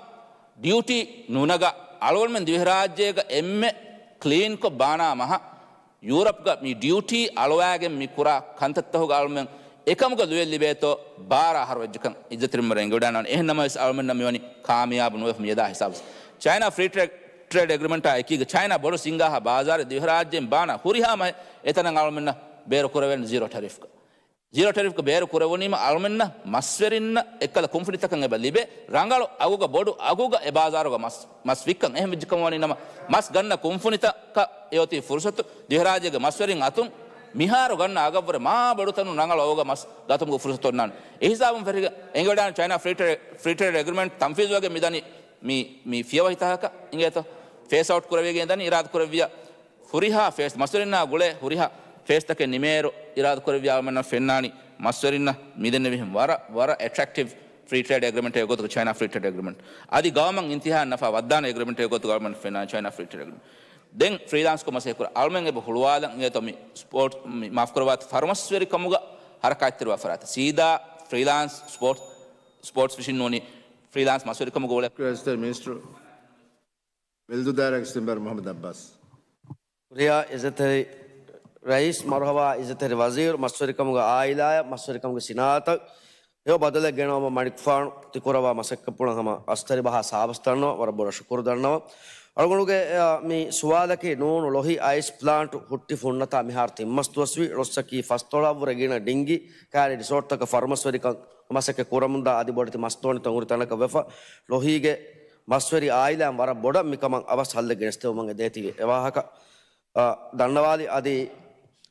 ޑިއުޓީ ނުނަގާ އަޅުގަނޑުމެން ދިވެހިރާއްޖޭގަ އެންމެ ކްލީންކޮށް ބާނާ މަހަށް ޔޫރަޕްގަ މި ޑިއުޓީ އަޅުވާގެން މި ކުރާ ކަންތައްތަހުގަ އަޅުމެން އެކަމުގަ ލުޔެއް ލިބޭތޯ ބާރަ އަހަރު ވެއްޖެކަން އިއްޒަތްތެރިމެން އެނގިވަޑާން. އެހެން ނަމަވެސް އަޅުމެންނަށް މިވަނީ ކާމިޔާބު ނުވެފަ މިއަދާ ހިސާބުސް. ޗައިނާ ފްރީ ޓްރޭޑް، ޓްރޭޑް އެގްރިމެންޓާ އެކީގަ ޗައިނާ ބޮޑު ސިންގާހާ ބާޒާރެއް ދިވެހިރާއްޖޭން ބާނާ ހުރިހާ މަހެއް އެތަނަށް އަޅުމެންނަށް ބޭރު ކުރެވޭނެ ޒީރޯ ޓެރިފްގަ. ޒީރޯ ޓެރިފްގެ ބޭރު ކުރެވުނީމަ އަޅުމެންނަށް މަސްވެރިންނަށް އެއްކަލަ ކުންފުނިތަކަށް އެބަ ލިބޭ ރަނގަޅު އަގުގަ ބޮޑު އަގުގަ އެ ބާޒާރުގަ މަސް، މަސް ވިއްކަން. އެހެން ވެއްޖެ ކަމަށް ވަނީ ނަމަ މަސް ގަންނަ ކުންފުނިތަކަށް އެއޮތީ ފުރުސަތު ދިވެހިރާއްޖޭގެ މަސްވެރިން އަތުން މިހާރު ގަންނަ އަގަށްވުރެ މާ ބޮޑު ތަނުން ރަނގަޅު އަގުގަ މަސް ގަތުމުގެ ފުރުސަތު އޮންނާނެ. އެ ހިސާބުން ފެށިގެން އެނގިވަޑާނެ ޗައިނާ ފްރީ ޓްރޭޑް، ފްރީ ޓްރޭޑް އެގްރިމެންޓް ތަންފީޒުވެގެން މިދަނީ މި، މި ފިޔަވަހިތަކަކަށް އިނގޭތޯ؟ ފޭސް އައުޓް ކުރެވިގެން ދަނީ އިރާދަ ކުރެއްވިޔާ ހުރިހާ ފޭސް، މަސްވެރިންނާ ގުޅޭ ހުރިހާ ފޭސްތަކެއް ނިމޭއިރު އިރާދަ ކުރެއްވި އަޅުމެންނަށް ފެންނާނީ މަސްވެރިންނަށް މިދެންނެވިހެން ވަރަށް، ވަރަށް އެޓްރެކްޓިވް ފްރީ ޓްރޭޑް އެގްރިމެންޓެއް ގޮތުގަ ޗައިނާ ފްރީ ޓްރޭޑް އެގްރިމެންޓް. އަދި ގައުމަށް އިންތިހާއެއް ނަފާ ވައްދާނެ އެގްރިމެންޓެއް ގޮތުގަ އަޅުމެން ފެންނާނީ ޗައިނާ ފްރީ ޓްރޭޑް އެގްރިމެންޓް. ދެން ފްރީލާންސްކޮށް މަސައްކަތް ކުރާ އަޅުމެން އެބަ ހުޅުވާލަން އިނގޭތޯ މި ސްޕޯޓް، މި މާފްކުރައްވާތި ފަރުމަސްވެރިކަމުގަ ހަރަކާތްތެރިވާ ފަރާތަށް. ސީދާ ފްރީލާންސް ސްޕޯޓް، ސްޕޯޓްސް ފިށިން ނޫނީ ފްރީލާންސް މަސްވެރިކަމުގަ އުޅޭ. ރެޖިސްޓަރ މިނިސްޓަރ ވެލްދުދާރަ ސިންބަރު މުހައްމަދު އައްބާސް. ޝުކުރިއްޔާ އިއްޒަތްތެރި ރައީސް، މަރުހަބާ އިއްޒަތްތެރި ވަޒީރު، މަސްވެރިކަމުގެ އާއިލާއަށް، މަސްވެރިކަމުގެ ސިނާއަތަށް ހެޔޮ ބަދަލެއް ގެނައުމަށް މަނިކުފާނު ތިކުރައްވާ މަސައްކަތްޕުޅަށް ހަމަ އަސްތަރިބަހާ ސާބަސް ދަންނަވަން، ވަރަށް ބޮޑަށް ޝުކުރު ދަންނަވަން. އަޅުގަނޑުގެ، އަ، މި ސުވާލަކީ ނޫނު ލޮހި އައިސް ޕްލާންޓު ހުއްޓި ފުންނަތާ މިހާރު ތިން މަސް ދުވަސްވީ، ޅޮއްސަކީ ފަސްދޮޅަށްވުރެ ގިނަ ޑިންގި ކައިރި ރިސޯޓްތަކަށް ފަރުމަސްވެރިކަން މަސައްކަތް ކުރަމުންދާ އަދި ބޮޑެތި މަސްދޯނިތައް ހުރި ތަނަކަށް ވެފަ، ލޮހީގެ މަސްވެރި އާއިލާއިން ވަރަށް ބޮޑަށް މިކަމަށް އަވަސް ހައްލެއް ގެނެސްދެވުމަށް އެދޭތީވެ އެވާހަކަ، އަ، ދަންނަވާލި. އަދި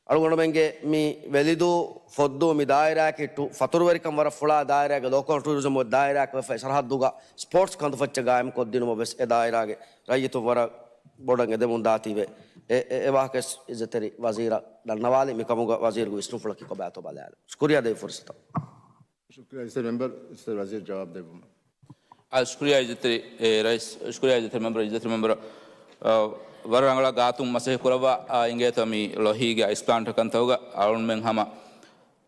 އަޅުގަނޑުމެންގެ މި ވެލިދޫ ފޮއްދޫ މި ދާއިރާއަކީ ޓު-، ފަތުރުވެރިކަން ވަރަށް ފުޅާ ދާއިރާގެ ލޯކަލް ޓޫރިޒަމް ދާއިރާއަކަށް ވެފަ، އެ ސަރަހައްދުގަ ސްޕޯޓްސް ކަންތައް ފައްޗެއް ގާއިމް ކޮށްދިނުމަށް ވެސް އެ ދާއިރާގެ ރައްޔިތުން ވަރަށް ބޮޑަށް އެދެމުން ދާތީވެ. އެ، އެ، އެ ވާހަކަ ވެސް އިއްޒަތްތެރި ވަޒީރަށް ދަންނަވާލި. މިކަމުގަ ވަޒީރުގެ ވިސްނުންފުޅަކީ ކޮބާތޯ ބަލާލަން. ޝުކުރިއްޔާ ދެއްވި ފުރުސަތަށް. ޝުކުރިއްޔާ އިއްޒަތްތެރި މެމްބަރު، އިއްޒަތްތެރި ވަޒީރު ޖަވާބު ދެއްވުމަށް. އާ، ޝުކުރިއްޔާ އިއްޒަތްތެރި، އެ، ރައީސް، ޝުކުރިއްޔާ އިއްޒަތްތެރި މެމްބަރު، އިއްޒަތްތެރި މެމްބަރު، އާ، ވަރަށް ރަނގަޅަށް ގާތުން މަސައްކަތް ކުރައްވާ، އާ، އިނގޭތޯ މި ލޮހީގެ އައިސް ޕްލާންޓް ކަންތަކުގަ އަޅުމެން ހަމަ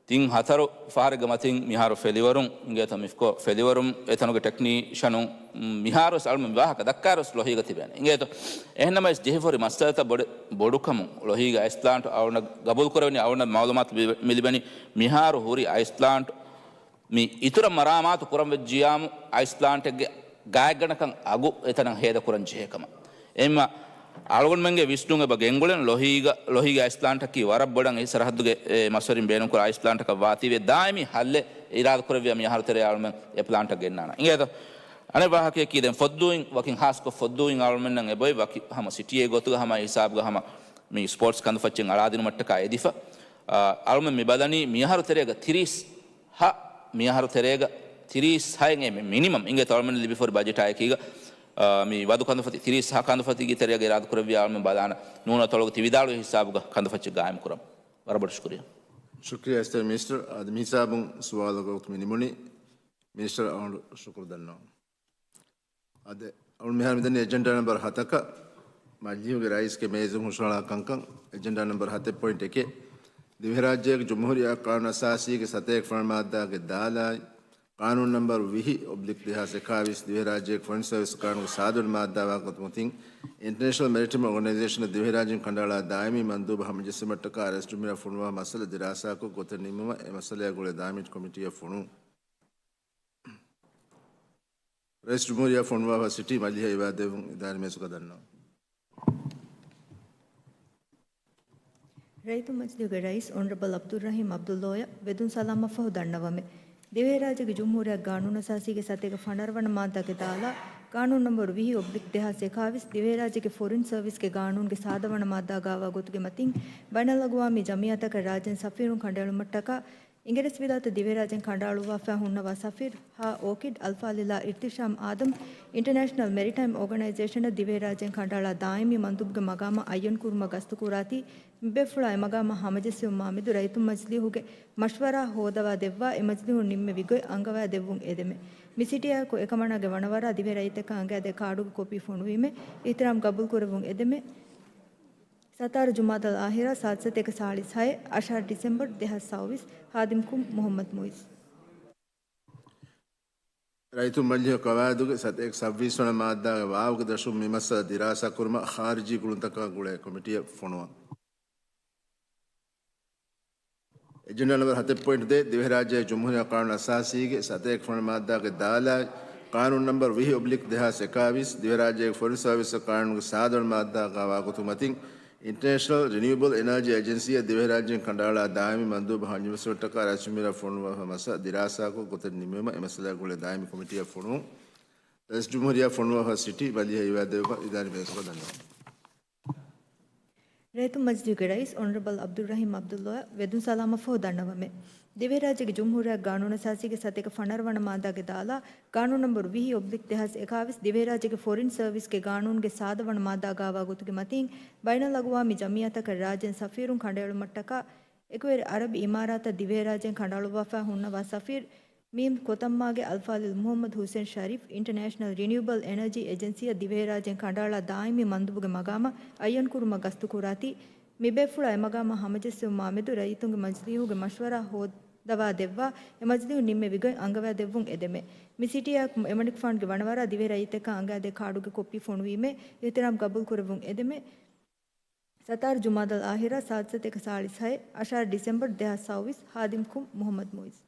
ތިން ހަތަރު ފަހަރެއްގެ މަތިން މިހާރު ފެލިވަރުން އިނގޭތޯ މިފްކޯ ފެލިވަރުން އެތަނުގެ ޓެކްނީޝަނުން މިހާރު ވެސް އަޅުމެން ވާހަކަ ދައްކާރު ވެސް ލޮހީގަ ތިބޭނެ. އިނގޭތޯ އެހެންނަމަވެސް ޖެހިފަހުރި މައްސަލަތައް ބޮޑެ-، ބޮޑުކަމުން ލޮހީގެ އައިސް ޕްލާންޓް އަޅުން ގަބޫލު ކުރެވެނީ އަޅުން މައުލޫމާތު މި-، މި ލިބެނީ މިހާރު ހުރި އައިސް ޕްލާންޓް މި އިތުރަށް މަރާމާތު ކުރަން ވެއްޖިޔާމު އައިސް ޕްލާންޓެއްގެ ގާތްގަނޑަކަށް އަގު އެތަނަށް ހޭދަ ކުރަން ޖެހޭ ކަމަށް. އެހެންމަ އަޅުގަނޑުމެންގެ ވިސްނުން އެބަ ގެންގުޅެން ލޮހީގަ، ލޮހީގެ އައިސް ޕްލާންޓަކީ ވަރަށް ބޮޑަށް އެ ސަރަހައްދުގެ އެ މަސްވެރިން ބޭނުންކުރާ އައިސް ޕްލާންޓަކަށް ވާތީވެ ދާއިމީ ހައްލެއް އިރާދަ ކުރެއްވިޔާ މި އަހަރު ތެރޭ އަޅުމެން އެ ޕްލާންޓަށް ގެންނާނަ. އިނގޭތޯ؟ އަނެއް ވާހަކަޔަކީ ދެން ފޮއްދޫއިން ވަކިން ހާސްކޮށް ފޮއްދޫއިން އަޅުމެންނަށް އެބޮތް ވަކި ހަމަ ސިޓީއެއް ގޮތުގަ ހަމަ ހިސާބުގަ ހަމަ މި ސްޕޯޓްސް ކަންތައް ފައްޗެއް އަޅާދިނުމަށްޓަކާ އެދިފަ. އާ، އަޅުމެން މި ބަލަނީ މި އަހަރު ތެރޭގަ ތިރީސް ހަ، މި އަހަރު ތެރޭގަ ތިރީސް ހައެއް އެ މި-، މިނިމަމް އިނގޭތޯ އަޅުމެން ލިބިފަހުރި ބަޖެޓާ އެކީގަ، އާ، މި ވަދު ކަންތައް ފަތި ތިރީސް ހަ ކަންތައް ފަތީގެ ތެރޭގަ އިރާދަ ކުރެއްވިޔާ އަޅުމެން ބަލާނަ ނޫނަތޮޅުގަ ތި ވިދާޅުވި ހިސާބުގަ ކަންތައް ފައްޗެއް ގާއިމް ކުރަން. ވަރަށް ބޮޑަށް ޝުކުރިއްޔާ. ޝުކުރިއްޔާ އިއްޒަތްތެރި މިނިސްޓަރ. އަދި މި ހިސާބުން ސުވާލުގެ ވަގުތު މި ނިމުނީ. މިނިސްޓަރ އަޅުގަނޑު ޝުކުރު ދަންނަވަން. އަދި އަޅުން މިހާރު މިދަނީ އެޖެންޑާ ނަމްބަރު ހަތަކަށް. މަޖިލީހުގެ ރައީސްގެ މޭޒުން ހުށަހަޅާ ކަންކަން. އެޖެންޑާ ނަމްބަރު ހަތެއް ޕޮއިންޓް އެކެއް، ދިވެހިރާއްޖޭގެ ޖުމްހޫރިއްޔާ ޤާނޫނު އަސާސީގެ ސަތޭކަ ފަނަރަ މާއްދާގެ ދާލާއި، ޤާނޫނު ނަމްބަރު ވިހި އޮބްލިކް ދެހާސް އެކާވީސް، ދިވެހިރާއްޖޭގެ ފޮރިން ސަރވިސް ޤާނޫނުގެ ސާދަވަނަ މާއްދާ ވާގޮތުމަތިން، އިންޓަރނޭޝަނަލް މެރިޓައިމް އޯގަނައިޒޭޝަނަށް ދިވެހިރާއްޖޭން ކަނޑައަޅާ ދާއިމީ މަންދޫބު ހަމަޖެއްސުމަށްޓަކާ ރައީސް ޖުމްހޫރިއްޔާ ފޮނުވާ މައްސަލަ ދިރާސާކޮށް ގޮތެއް ނިންމުމަށް އެ މައްސަލައާ ގުޅޭ ދާއިމީ ކޮމިޓީއަށް ފޮނުވުން. ރައީސް ޖުމްހޫރިއްޔާ ފޮނުވާފަ ސިޓީ މަޖިލީހަށް އިވާދެއްވުން އިދާރީ މޭޒުގަ ދަންނަވަން. ރައްޔިތުން މަޖިލީހުގެ ރައީސް އޮނަރަބަލް ޢަބްދުއްރަޙީމް ޢަބްދުﷲ އަށް ވެދުން ސަލާމަށްފަހު ދަންނަވަމެ. ދިވެހިރާއްޖޭގެ ޖުމްހޫރިއްޔާ ޤާނޫނުއަސާސީގެ ސަތޭކަ ފަނަރަ ވަނަ މާއްދާގެ ދާލާ، ޤާނޫނު ނަމްބަރު ވިހި އޮބްލިކް ދެހާސް އެކާވީސް، ދިވެހިރާއްޖޭގެ ފޮރިން ސަރވިސްގެ ޤާނޫނުގެ ސާދަވަނަ މާއްދާ ގާވާ ގޮތުގެ މަތިން، ބައިނަލްއަގުވާމީ ޖަމިއްޔާތަކަށް ރާއްޖޭން ސަފީރުން ކަނޑައެޅުމަށްޓަކާ، އިނގިރޭސިވިލާތަށް ދިވެހިރާއްޖޭން ކަނޑައަޅުއްވާފައި ހުންނަވާ ސަފީރު ހާ އޯކިޑް އަލްފާޟިލާ އިރްތިޝާމް އާދަމް، އިންޓަރނޭޝަނަލް މެރިޓައިމް އޯގަނައިޒޭޝަނަށް ދިވެހިރާއްޖޭން ކަނޑައަޅާ ދާއިމީ މަންދޫބުގެ މަގާމަށް އައްޔަންކުރުމަށް ގަސްތުކުރާތީ، މިބޭފުޅާ އެމަގާމަށް ހަމަޖެއްސެވުމާމެދު ރައްޔިތުން މަޖިލީހުގެ މަޝްވަރާ ހޯދަވާ ދެއްވާ، އެ މަޖިލީހުން ނިންމެވި ގޮތް އަންގަވާ ދެއްވުން އެދެމެ. މި ސިޓީއާއެކު އެކަމަނާގެ ވަނަވަރާ ދިވެހި ރައްޔިތަކަށް އަނގައިދޭ ކާޑުގެ ކޮޕީ ފޮނުވީމެ. އިޙްތިރާމް ގަބޫލުކުރެއްވުން އެދެމެ. ސަތާރަ ޖުމާދަލް އާޚިރާ، ސާދަ ސަތޭކަ ސާޅީސް ހައެއް، އަށާރަ ޑިސެމްބަރު ދެހާސް ސައުވީސް. ޚާދިމްކުން މުޙައްމަދު މުއިއްޒު. ރައްޔިތުން މަޖިލީހުގެ ޤަވާއިދުގެ ސަތޭކަ ސައުވީސް ވަނަ މާއްދާގެ ވާވުގެ ދަށުން މި މައްސަލަ ދިރާސާކުރުމަށް ޚާރިޖީ ގުޅުންތަކާ ގުޅޭ ކޮމިޓީއަށް ފޮނުވަން. އެޖެންޑާ ނަމްބަރު ހަތެއް ޕޮއިންޓް ދޭއް، ދިވެހިރާއްޖޭގެ ޖުމްހޫރިއްޔާ ޤާނޫނު އަސާސީގެ ސަތޭކަ ފަނަރަ މާއްދާގެ ދާލާއި، ޤާނޫނު ނަމްބަރު ވިހި އޮބްލިކް ދެހާސް އެކާވީސް، ދިވެހިރާއްޖޭގެ ފޮރިން ސަރވިސް ޤާނޫނުގެ ސާދަވަނަ މާއްދާ ގާވާ ގޮތުގެ މަތިން، އިންޓަރނޭޝަނަލް ރިނިއުއަބަލް އެނާޖީ އެޖެންސީއަށް ދިވެހިރާއްޖޭން ކަނޑައަޅާ ދާއިމީ މަންދޫބު ހަމަޖެއްސުމަށްޓަކާ ރައީސްޖުމްހޫރިއްޔާ ފޮނުވާފަ މައްސަލަ ދިރާސާކޮށް ގޮތެއް ނިމުމަށް އެ މައްސަލައާ ގުޅޭ ދާއިމީ ކޮމިޓީއަށް ފޮނުވުން. ރައީސްޖުމްހޫރިއްޔާ ފޮނުވާފަ ސިޓީ މަޖިލީހަށް އިވާދެވުމަށް އިދާރީ މޭޒުގަ ދަންނަވަން. ރޭތުން މަޖިލީހުގެ ރައީސް އޮނަރަބަލް އަބްދުއްރަހީމް އަބްދުއްލާއަށް ވެދުން ސަލާމަތްފަހު ދަންނަވަމެ. ދިވެހިރާއްޖޭގެ ޖުމްހޫރިއްޔާ ގާނޫނުއަސާސީގެ ސަތޭކަ ފަނަރަ ވަނަ މާއްދާގެ ދާލާ، ގާނޫނު ނަންބަރު ވިހި އޮބްލިކް ދެހާސް އެކާވީސް، ދިވެހިރާއްޖޭގެ ފޮރިން ސަރވިސްގެ ގާނޫނުގެ ސާދަ ވަނަ މާއްދާ ގާވާ ގޮތުގެ މަތިން، ބައިނަލްއަގުވާމީ ޖަމިއްޔާތަކަށް ރާއްޖޭން ސަފީރުން ކަނޑައެޅުމަށްޓަކާ، އެކުވެރި އަރަބި އިމާރާތަށް ދިވެހިރާއްޖޭން ކަނޑައަޅުއްވާފައި ހުންނަވާ ސަފީރު މީމް ކޮތަންމާގެ އަލްފާޟިލް މުޙައްމަދު ޙުސެން ޝަރީފް، އިންޓަރނޭޝަނަލް ރިނިއުއަބަލް އެނަޖީ އެޖެންސީއަށް ދިވެހިރާއްޖޭން ކަނޑައަޅާ ދާއިމީ މަންދޫބުގެ މަގާމަށް އައްޔަންކުރުމަށް ގަސްތުކުރާތީ، މިބޭފުޅާ އެމަގާމަށް ހަމަޖެއްސެވުމާމެދު ރައްޔިތުންގެ މަޖިލީހުގެ މަޝްވަރާ ހޯއްދަވާ ދެއްވާ، އެ މަޖިލީހުން ނިންމެވި ގޮތް އަންގަވާ ދެއްވުން އެދެމެ. މި ސިޓީއާއެކު އެމަނިކުފާނުގެ ވަނަވަރާ ދިވެހި ރައްޔިތެއްކަން އަނގައިދޭ ކާޑުގެ ކޮޕީ ފޮނުވީމޭ، އިޙްތިރާމް ގަބޫލުކުރެއްވުން އެދެމެ. ސަތާރަ ޖުމާދަލް އާޚިރާ، ސާދަ ސަތޭކަ ސާޅީސް ހައެއް، އަށާރަ ޑިސެމްބަރު ދެހާސް ސައުވީސް، ހާދިމް ކުން މުޙައްމަދު މުއިޒް.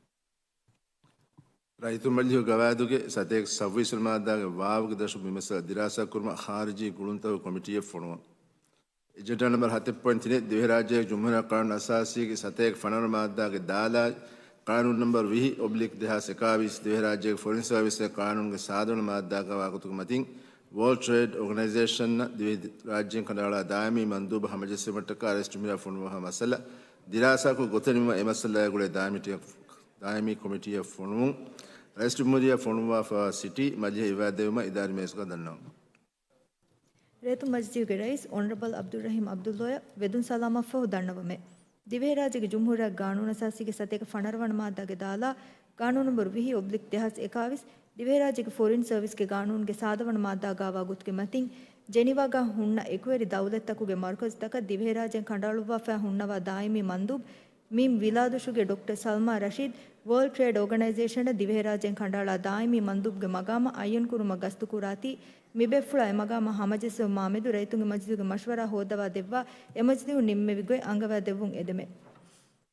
ރައްޔިތުން މަޖިލީހުގެ ގަވާއިދުގެ ސަތޭކަ ސައުވީސް މާއްދާގެ ވާވުގެ ދަށުން މި މައްސަލަ ދިރާސާ ކުރުމަށް ޚާރިޖީ ގުޅުންތަކުގެ ކޮމިޓީއަށް ފޮނުވަން. އެޖެންޑާ ނަންބަރު ހަތެއް ޕޮއިންޓް ތިނެއް، ދިވެހިރާއްޖޭގެ ޖުމްހޫރިއްޔާ ޤާނޫނު އަސާސީގެ ސަތޭކަ ފަނަރަ މާއްދާގެ ދާލާ، ޤާނޫނު ނަންބަރު ވިހި އޮބްލިކް ދެހާސް އެކާވީސް، ދިވެހިރާއްޖޭގެ ފޮރިން ސަރވިސްގެ ޤާނޫނުގެ ސާދަ ވަނަ މާއްދާ ގާވާ ގޮތުގެ މަތިން، ވޯލްޑް ޓްރޭޑް އޯގަނައިޒޭޝަންއަށް ދިވެހިރާއްޖޭން ކަނޑައަޅާ ދާއިމީ މަންދޫބު ހަމަޖެއްސެވުމަށްޓަކާ ރައީސްޖުމްހޫރިއްޔާ ފޮނުވާފަ މައްސަލަ ދިރާސާކޮށް ގޮތެއް ނިމުމަށް އެ މައްސަލައާ ގުޅޭ ދާއިމީ ޓީމަށް، ދާއިމީ ކޮމިޓީއަށް ފޮނުވުން. ރައީސްޖުމްހޫރިއްޔާ ފޮނުވާފަ ސިޓީ މަޖިލީހަށް އިވާދެވުމަށް އިދާރީ މޭޒުގަ ދަންނަވަން. ރޭތުން މަޖިލީހުގެ ރައީސް އޮނަރަބަލް އަބްދުއްރަހީމް އަބްދުއްލާއަށް ވެދުން ސަލާމަތްފަހު ދަންނަވަމެ. ދިވެހިރާއްޖޭގެ ޖުމްހޫރިއްޔާ ގާނޫނުއަސާސީގެ ސަތޭކަ ފަނަރަ ވަނަ މާއްދާގެ ދާލާ، ގާނޫނު ނަންބަރު ވިހި އޮބްލިކް ދެހާސް އެކާވީސް، ދިވެހިރާއްޖޭގެ ފޮރިން ސަރވިސްގެ ގާނޫނުގެ ސާދަ ވަނަ މާއްދާ ގާވާ ގޮތުގެ މަތިން، ޖެނީވާގާ ހުންނަ އެކުވެރި ދައުލަތްތަކުގެ މަރުކަޒުތަކަށް ދިވެހިރާއްޖޭން ކަނޑައަޅުއްވާފައި ހުންނަވާ ދާއިމީ މަންދޫބު މީމް ވިލާދުށުގެ ޑޮކްޓަރ ސަލްމާ ރަޝީދު، ވޯލްޑް ޓްރޭޑް އޯގަނައިޒޭޝަނަށް ދިވެހިރާއްޖޭން ކަނޑައަޅާ ދާއިމީ މަންދޫބުގެ މަގާމަށް އައްޔަންކުރުމަށް ގަސްތުކުރާތީ، މިބޭފުޅާ އެމަގާމަށް ހަމަޖެއްސެވުމާމެދު ރައްޔިތުންގެ މަޖިލީހުގެ މަޝްވަރާ ހޯއްދަވާ ދެއްވާ، އެމަޖިލީހުން ނިންމެވި ގޮތް އަންގަވާ ދެއްވުން އެދެމެ.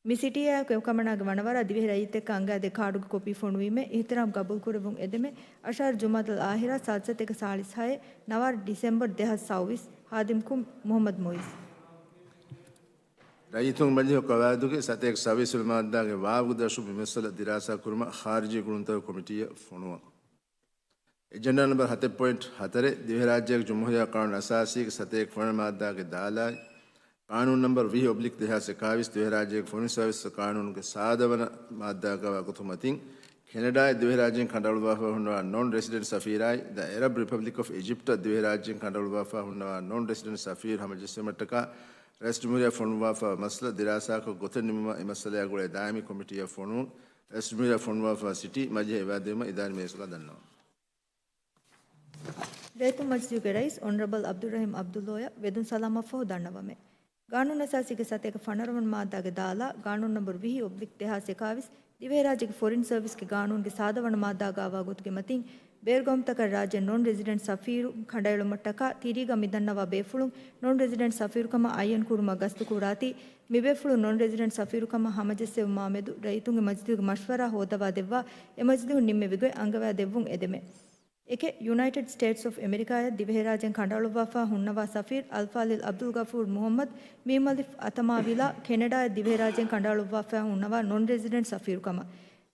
މި ސިޓީއާއެކު އެކަމަނާގެ ވަނަވަރާ ދިވެހި ރައްޔިތެއްކަން އަނގައިދޭ ކާޑުގެ ކޮޕީ ފޮނުވީމޭ، އިޙްތިރާމް ގަބޫލުކުރެއްވުން އެދެމެ. އަށާރަ ޖުމާދަލް އާޚިރާ، ސާދަ ސަތޭކަ ސާޅީސް ހައެއް، ނަވާރަ ޑިސެމްބަރު ދެހާސް ސައުވީސް، ހާދިމް ކުން މުޙައްމަދު މުއިޒް. ރައްޔިތުން މަޖިލީހު ގަވާއިދުގެ ސަތޭކަ ސައުވީސް ވަނަ މާއްދާގެ ވާވުގެ ދަށުން މި މައްސަލަ ދިރާސާ ކުރުމަށް ޚާރިޖީ ގުޅުންތަކުގެ ކޮމިޓީއަށް ފޮނުވަން. އެޖެންޑާ ނަންބަރު ހަތެއް ޕޮއިންޓް ހަތަރެއް، ދިވެހިރާއްޖޭގެ ޖުމްހޫރިއްޔާ ޤާނޫނު އަސާސީގެ ސަތޭކަ ފަނަރަ މާއްދާގެ ދާލާއި، ޤާނޫނު ނަންބަރު ވިހި އޮބްލިކް ދެހާސް އެކާވީސް، ދިވެހިރާއްޖޭގެ ފޮރިން ސަރވިސް ޤާނޫނުގެ ސާދަ ވަނަ މާއްދާ ގާވާ ގޮތުގެ މަތިން، ކެނެޑާއަށް ދިވެހިރާއްޖޭން ކަނޑައަޅުއްވާފައި ހުންނަވާ ނޮން ރެސިޑެންޓް ސަފީރާއި، ދަ އެރަބް ރިޕަބްލިކް އޮފް އިޖިޕްޓަށް ދިވެހިރާއްޖޭން ކަނޑައަޅުއްވާފައި ހުންނަވާ ނޮން ރެސިޑެންޓް ސަފީރު ހަމަޖެއްސެވުމަށްޓަކާ ރައީސްޖުމްހޫރިއްޔާ ފޮނުއްވާފައިވާ މައްސަލަ ދިރާސާކޮށް ގޮތެއް ނިމުމަށް އެ މައްސަލައާ ގުޅޭ ދާއިމީ ކޮމިޓީއަށް ފޮނުވުން. ރައީސްޖުމްހޫރިއްޔާ ފޮނުއްވާފައިވާ ސިޓީ މަޖިލީހަށް އިވާދެވުމަށް އިދާރީ މޭޒުގަ ދަންނަވަން. ރޭތުން މަޖިލީހުގެ ރައީސް އޮނަރަބަލް އަބްދުއްރަހީމް އަބްދުއްލާއަށް ވެދުން ސަލާމަތްފަހު ދަންނަވަމެ. ގާނޫނުއަސާސީގެ ސަތޭކަ ފަނަރަ ވަނަ މާއްދާގެ ދާލާ، ގާނޫނު ނަންބަރު ވިހި އޮބްލިކް ދެހާސް އެކާވީސް، ދިވެހިރާއްޖޭގެ ފޮރިން ސަރވިސްގެ ގާނޫނުގެ ސާދަ ވަނަ މާއްދާ ގާވާ ގޮތުގެ މަތިން، ބޭރުގައުމުތަކަށް ރާއްޖެ ނޮން ރެސިޑެންޓް ސަފީރު ކަނޑައެޅުމަށްޓަކާ، ތިރީގަ މިދަންނަވާ ބޭފުޅުން ނޮން ރެސިޑެންޓް ސަފީރުކަމަށް އައްޔަން ކުރުމަށް ގަސްތުކުރާތީ، މިބޭފުޅުން ނޮން ރެސިޑެންޓް ސަފީރުކަމަށް ހަމަޖެއްސެވުމާމެދު، ރައްޔިތުންގެ މަޖިލީހުގެ މަޝްވަރާ ހޯއްދަވާ ދެއްވާ، އެ މަޖިލީހުން ނިންމެވި ގޮތް އަންގަވާ ދެއްވުން އެދެމެ. އެކެއް، ޔުނައިޓެޑް ސްޓޭޓްސް އޮފް އެމެރިކާއަށް ދިވެހިރާއްޖޭން ކަނޑައަޅުއްވާފައި ހުންނަވާ ސަފީރު އަލްފާޟިލް އަބްދުލް ޣަފޫރު މުޙައްމަދު މީމް އަލިފް އަތަމާ ވިލާ، ކެނެޑާއަށް ދިވެހިރާއްޖޭން ކަނޑައަޅުއްވާފައި ހުންނަވާ ނޮން ރެސިޑެންޓް ސަފީރުކަމަށް.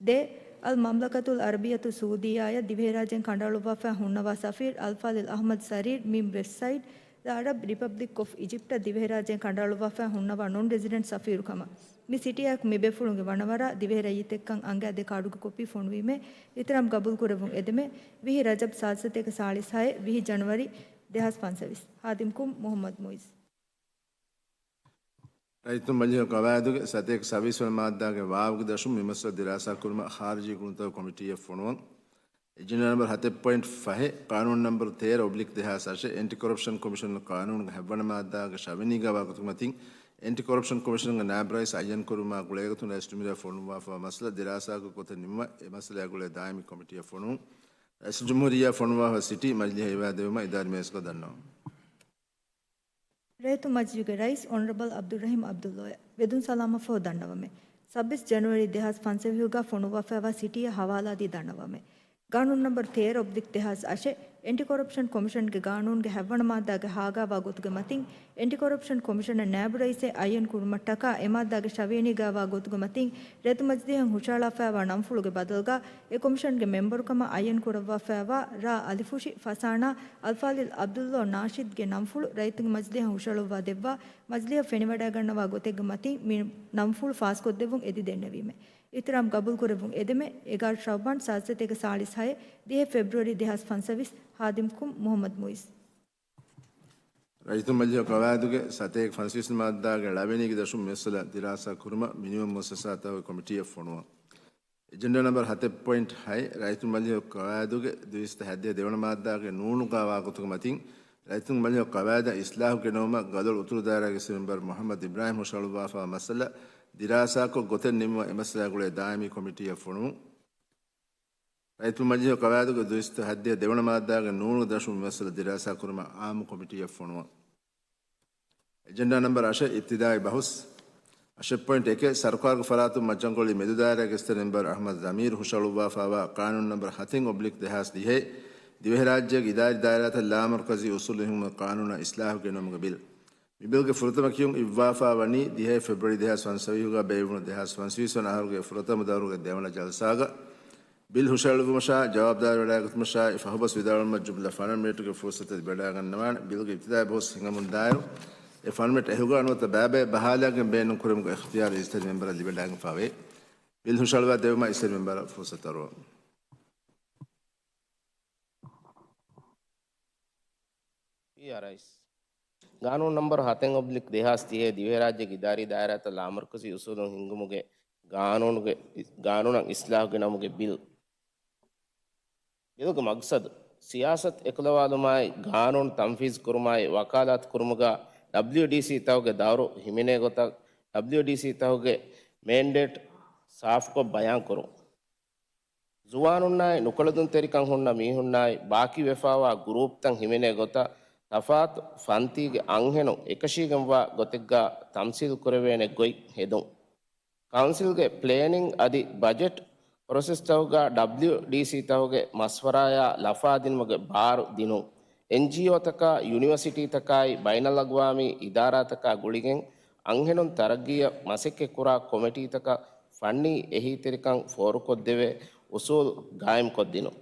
ދެ، އަލް މަމްލަކަތުލް އަރަބިއްޔަތު ސުޢޫދިއްޔާއަށް ދިވެހިރާއްޖޭން ކަނޑައަޅުއްވާފައި ހުންނަވާ ސަފީރު އަލްފާޟިލް އަޙްމަދު ސަރީރު މީމް ވެސްޓް ސައިޑް، ދަ އަރަބް ރިޕަބްލިކް އޮފް އިޖިޕްޓަށް ދިވެހިރާއްޖޭން ކަނޑައަޅުއްވާފައި ހުންނަވާ ނޮން ރެސިޑެންޓް ސަފީރުކަމަށް. މި ސިޓީއާއެކު މިބޭފުޅުންގެ ވަނަވަރާ ދިވެހި ރައްޔިތެއްކަން އަނގައިދޭ ކާޑުގެ ކޮޕީ ފޮނުވީމޭ، އިޙްތިރާމް ގަބޫލުކުރެއްވުން އެދެމޭ. ވިހި ރަޖަބް ސާދަ ސަތޭކަ ސާޅީސް ހައެއް، ވިހި ޖަނަވަރީ ދެހާސް ފަންސަވީސް. ހާދިމް ކުން މުޙައްމަދު މުއިޒް. ރައްޔިތުން މަޖިލީހު ގަވާއިދުގެ ސަތޭކަ ސައުވީސް ވަނަ މާއްދާގެ ވާވުގެ ދަށުން މި މައްސަލަ ދިރާސާ ކުރުމަށް ޚާރިޖީ ގުޅުންތަކުގެ ކޮމިޓީއަށް ފޮނުވަން. އެޖެންޑާ ނަންބަރު ހަތެއް ޕޮއިންޓް ފަހެއް، ޤާނޫނު ނަންބަރު ތޭރަ އޮބްލިކް ދެހާސް އަށެއް، އެންޓި ކޮރަޕްޝަން ކޮމިޝަނުގެ ޤާނޫނުގެ ހަތްވަނަ މާއްދާގެ ޝަވިނީ ގަވާ ގޮތުގެ މަތިން، އެންޓި ކޮރަޕްޝަން ކޮމިޝަނުގެ ނާއިބު ރައީސް އައްޔަން ކުރުމާ ގުޅޭގޮތުން ރައީސް ޖުމްހޫރިއްޔާ ފޮނުއްވާފައިވާ މައްސަލަ ދިރާސާކޮށް ގޮތެއް ނިމުމަށް އެ މައްސަލައާ ގުޅޭ ދާއިމީ ކޮމިޓީއަށް ފޮނުވުން. ރައީސް ޖުމްހޫރިއްޔާ ފޮނުއްވާފަ ސިޓީ މަޖިލީހަށް އިވާދެވުމަށް އިދާރީ މޭޒުގަ ދަންނަވަން. ރޭތުން މަޖިލީހުގެ ރައީސް އޮނަރަބަލް އަބްދުއްރަހީމް އަބްދުއްލާއަށް ވެދުން ސަލާމަތްފަހު ދަންނަވަމެ. ސައްބީސް ޖަނަވަރީ ދެހާސް ފަންސަވީހުގަ ފޮނުއްވާފައިވާ ސިޓީއަށް ހަވާލާދީ ދަންނަވަމެ. ގާނޫނު ނަންބަރު ތޭރަ އޮބްލިކް ދެހާސް އަށެއް، އެންޓި ކޮރަޕްޝަން ކޮމިޝަންގެ ގާނޫނުގެ ހަތްވަނަ މާއްދާގެ ހާގާވާ ގޮތުގެ މަތިން، އެންޓި ކޮރަޕްޝަން ކޮމިޝަނަށް ނާއިބު ރައީސެއް އައްޔަން ކުރުމަށްޓަކާ އެ މާއްދާގެ ށަވިޔަނީގާވާ ގޮތުގެ މަތިން، ރައްޔިތު މަޖިލީހަށް ހުށައަޅާފައިވާ ނަންފުޅުގެ ބަދަލުގާ، އެ ކޮމިޝަންގެ މެމްބަރުކަމަށް އައްޔަން ކުރައްވާފައިވާ ރ. އަލިފުށި ފަސާނާ އަލްފާޟިލް ޢަބްދުﷲ ނާޝިދްގެ ނަންފުޅު ރައްޔިތު މަޖިލީހަށް ހުށައަޅުއްވާ ދެއްވާ، މަޖިލީހަށް ފެނިވަޑައިގަންނަވާ ގޮތެއްގެ މަތިން މި ނަންފުޅު ފާސްކޮށްދެއްވުން އެދި ދެންނެވީމެވެ. އިޙްތިރާމް ގަބޫލުކުރެއްވުން އެދެމެވެ. އެގާރަ ޝަޢުބާން ސާދަ ސަތޭކަ ސާޅީސް ހައެއް، ދިހަ ފެބްރުއަރީ ދެހާސް ފަންސަވީސް، ހާދިމްކުރުން މުޙައްމަދު މުޢިއްޒު. ރައްޔިތު މަޖިލީހުގެ ޤަވާއިދުގެ ސަތޭކަ ފަންސަވީސް މާއްދާގެ ޅަވެނީގެ ދަށުން މި މައްސަލަ ދިރާސާ ކުރުމަށް މިނިވަން މުއައްސަސާތަކުގެ ކޮމިޓީއަށް ފޮނުވަން. އެޖެންޑާ ނަމްބަރު ހަތެއް ޕޮއިންޓް ހައެއް، ރައްޔިތު މަޖިލީހުގެ ޤަވާއިދުގެ ދުއިސައްތަ ހައްދިހަ ދެވަނަ މާއްދާގެ ނޫނުގާ ވާގޮތުގެ މަތިން، ރައްޔިތު މަޖިލީހުގެ ޤަވާއިދަށް އިސްލާހު ގެނައުމަށް ގަދޮޅު އުތުރު ދާއިރާގެ އިސް މެމްބަރު މުޙައްމަދު އިބްރާހިމް ހުށައަޅުއްވާފައިވާ މައްސަލަ ދިރާސާކޮށް ގޮތެއް ނިންމުމަށް އެ މައްސަލާގެ ގުޅޭ ދާއިމީ ކޮމިޓީއަށް ފޮނުވުން. ރައްޔިތު މަޖިލީހުގެ ޤަވާއިދުގެ ދުއިސައްތަ ހައްދިހަ ދެވަނަ މާއްދާގެ ނޫނުގެ ދަށުން މި މައްސަލަ ދިރާސާ ކުރުމަށް އާއްމު ކޮމިޓީއަށް ފޮނުވަން. އެޖެންޑާ ނަމްބަރު އަށެއް، އިބްތިދާއީ ބަހުސް. އަށެއް ޕޮއިންޓް އެކެއް، ސަރުކާރުގެ ފަރާތުން މައްޗަންކޮޅި މެދު ދާއިރާގެ އިސް މެމްބަރު އަޙްމަދު ޒަމީރު ހުށައަޅުއްވާފައިވާ ޤާނޫނު ނަމްބަރު ހަތެއް އޮބްލިކް ދެހާސް ދިހައެއް، ދިވެހިރާއްޖޭގެ އިދާރީ ދާއިރާތައް ލާމަރުކަޒީ އުސޫލު ހިންގުމުގެ ޤާނޫނަށް އިސްލާހު ގެނައުމުގެ ބިލް. މި ބިލްގެ ފުރަތަމަ ކިޔުން އިއްވާފާ ވަނީ ދިހައެއް ފެބްރުއަރީ ދެހާސް ފަންސަވީހުގަ ބޭއްވުނު ދެހާސް ފަންސަވީސް ވަނަ އަހަރުގެ ފުރަތަމަ ދައުރުގެ ދެވަނަ ޖަލްސާގަ. ބިލް ހުށައެޅުއްވުމަށާ ޖަވާބުދާރީވެވަޑައިގަތުމަށާއި ފަހުބަސް ވިދާޅުވުމަށް ޖުމްލަ ފަނަރަ މިނެޓުގެ ފުރުސަތެއް ލިބިވަޑައިގަންނަވާނެ. ބިލްގެ އިބްތިދާއީ ބަހުސް ހިނގަމުންދާއިރު، އެ ފަނަރަ މިނެޓް އެހުގަ ނުވަތަ ބައިބައި ބަހާލާގެން ބޭނުން ކުރުމުގެ އިޚްތިޔާރު އިޖްތިހާދީ މެމްބަރަށް ލިބިވަޑައިގެންފާވޭ. ބިލް ހުށައެޅުއްވާ ދެއްވުމަށް އިސް މެމްބަރަށް ފުރުސަތު އަރުވަން. އިއާރްއައިސް. ގާނޫނު ނަމްބަރު ހަތެއް އޮބްލިކް ދެހާސް ތިހައެއް، ދިވެހިރާއްޖޭގެ އިދާރީ ދާއިރާތައް ލާމަރުކަޒީ އުސޫލުން ހިންގުމުގެ ގާނޫނުގެ، ގާނޫނަށް އިސްލާހު ގެނައުމުގެ ބިލް. ބިލުގެ މަގްސަދު، ސިޔާސަތު އެކުލަވާލުމާއި، ގާނޫނު ތަންފީޒު ކުރުމާއި، ވަކާލާތު ކުރުމުގަ ޑަބްލިޔުޑީސީ ތަކުގެ ދައުރު ހިމެނޭ ގޮތަށް، ޑަބްލިޔުޑީސީ ތަކުގެ މޭންޑޭޓް ސާފުކޮށް ބަޔާން ކުރުން. ޒުވާނުންނާއި، ނުކުޅެދުންތެރިކަން ހުންނަ މީހުންނާއި، ބާކީ ވެފާވާ ގުރޫޕްތައް ހިމެނޭ ގޮތަށް، ތަފާތު ފަންތީގެ އަންހެނުން އެކަށީގެންވާ ގޮތެއްގަ ތަމްސީލު ކުރެވޭނެ ގޮތް ހެދުން. ކައުންސިލްގެ ޕްލޭނިން އަދި ބަޖެޓް ޕްރޮސެސްތަކުގަ ޑަބްލިޔުޑީސީ ތަކުގެ މަޝްވަރާޔާ ލަފާދިނުމުގެ ބާރު ދިނުން. އެންޖީއޯތަކާ، ޔުނިވަސިޓީތަކާއި، ބައިނަލްއަގްވާމީ އިދާރާތަކާ ގުޅިގެން އަންހެނުން ތަރައްގީއަށް މަސައްކަތްކުރާ ކޮމިޓީތަކަށް ފަންނީ އެހީތެރިކަން ފޯރުކޮށްދެވޭ އުސޫލު ގާއިމްކޮށްދިނުން.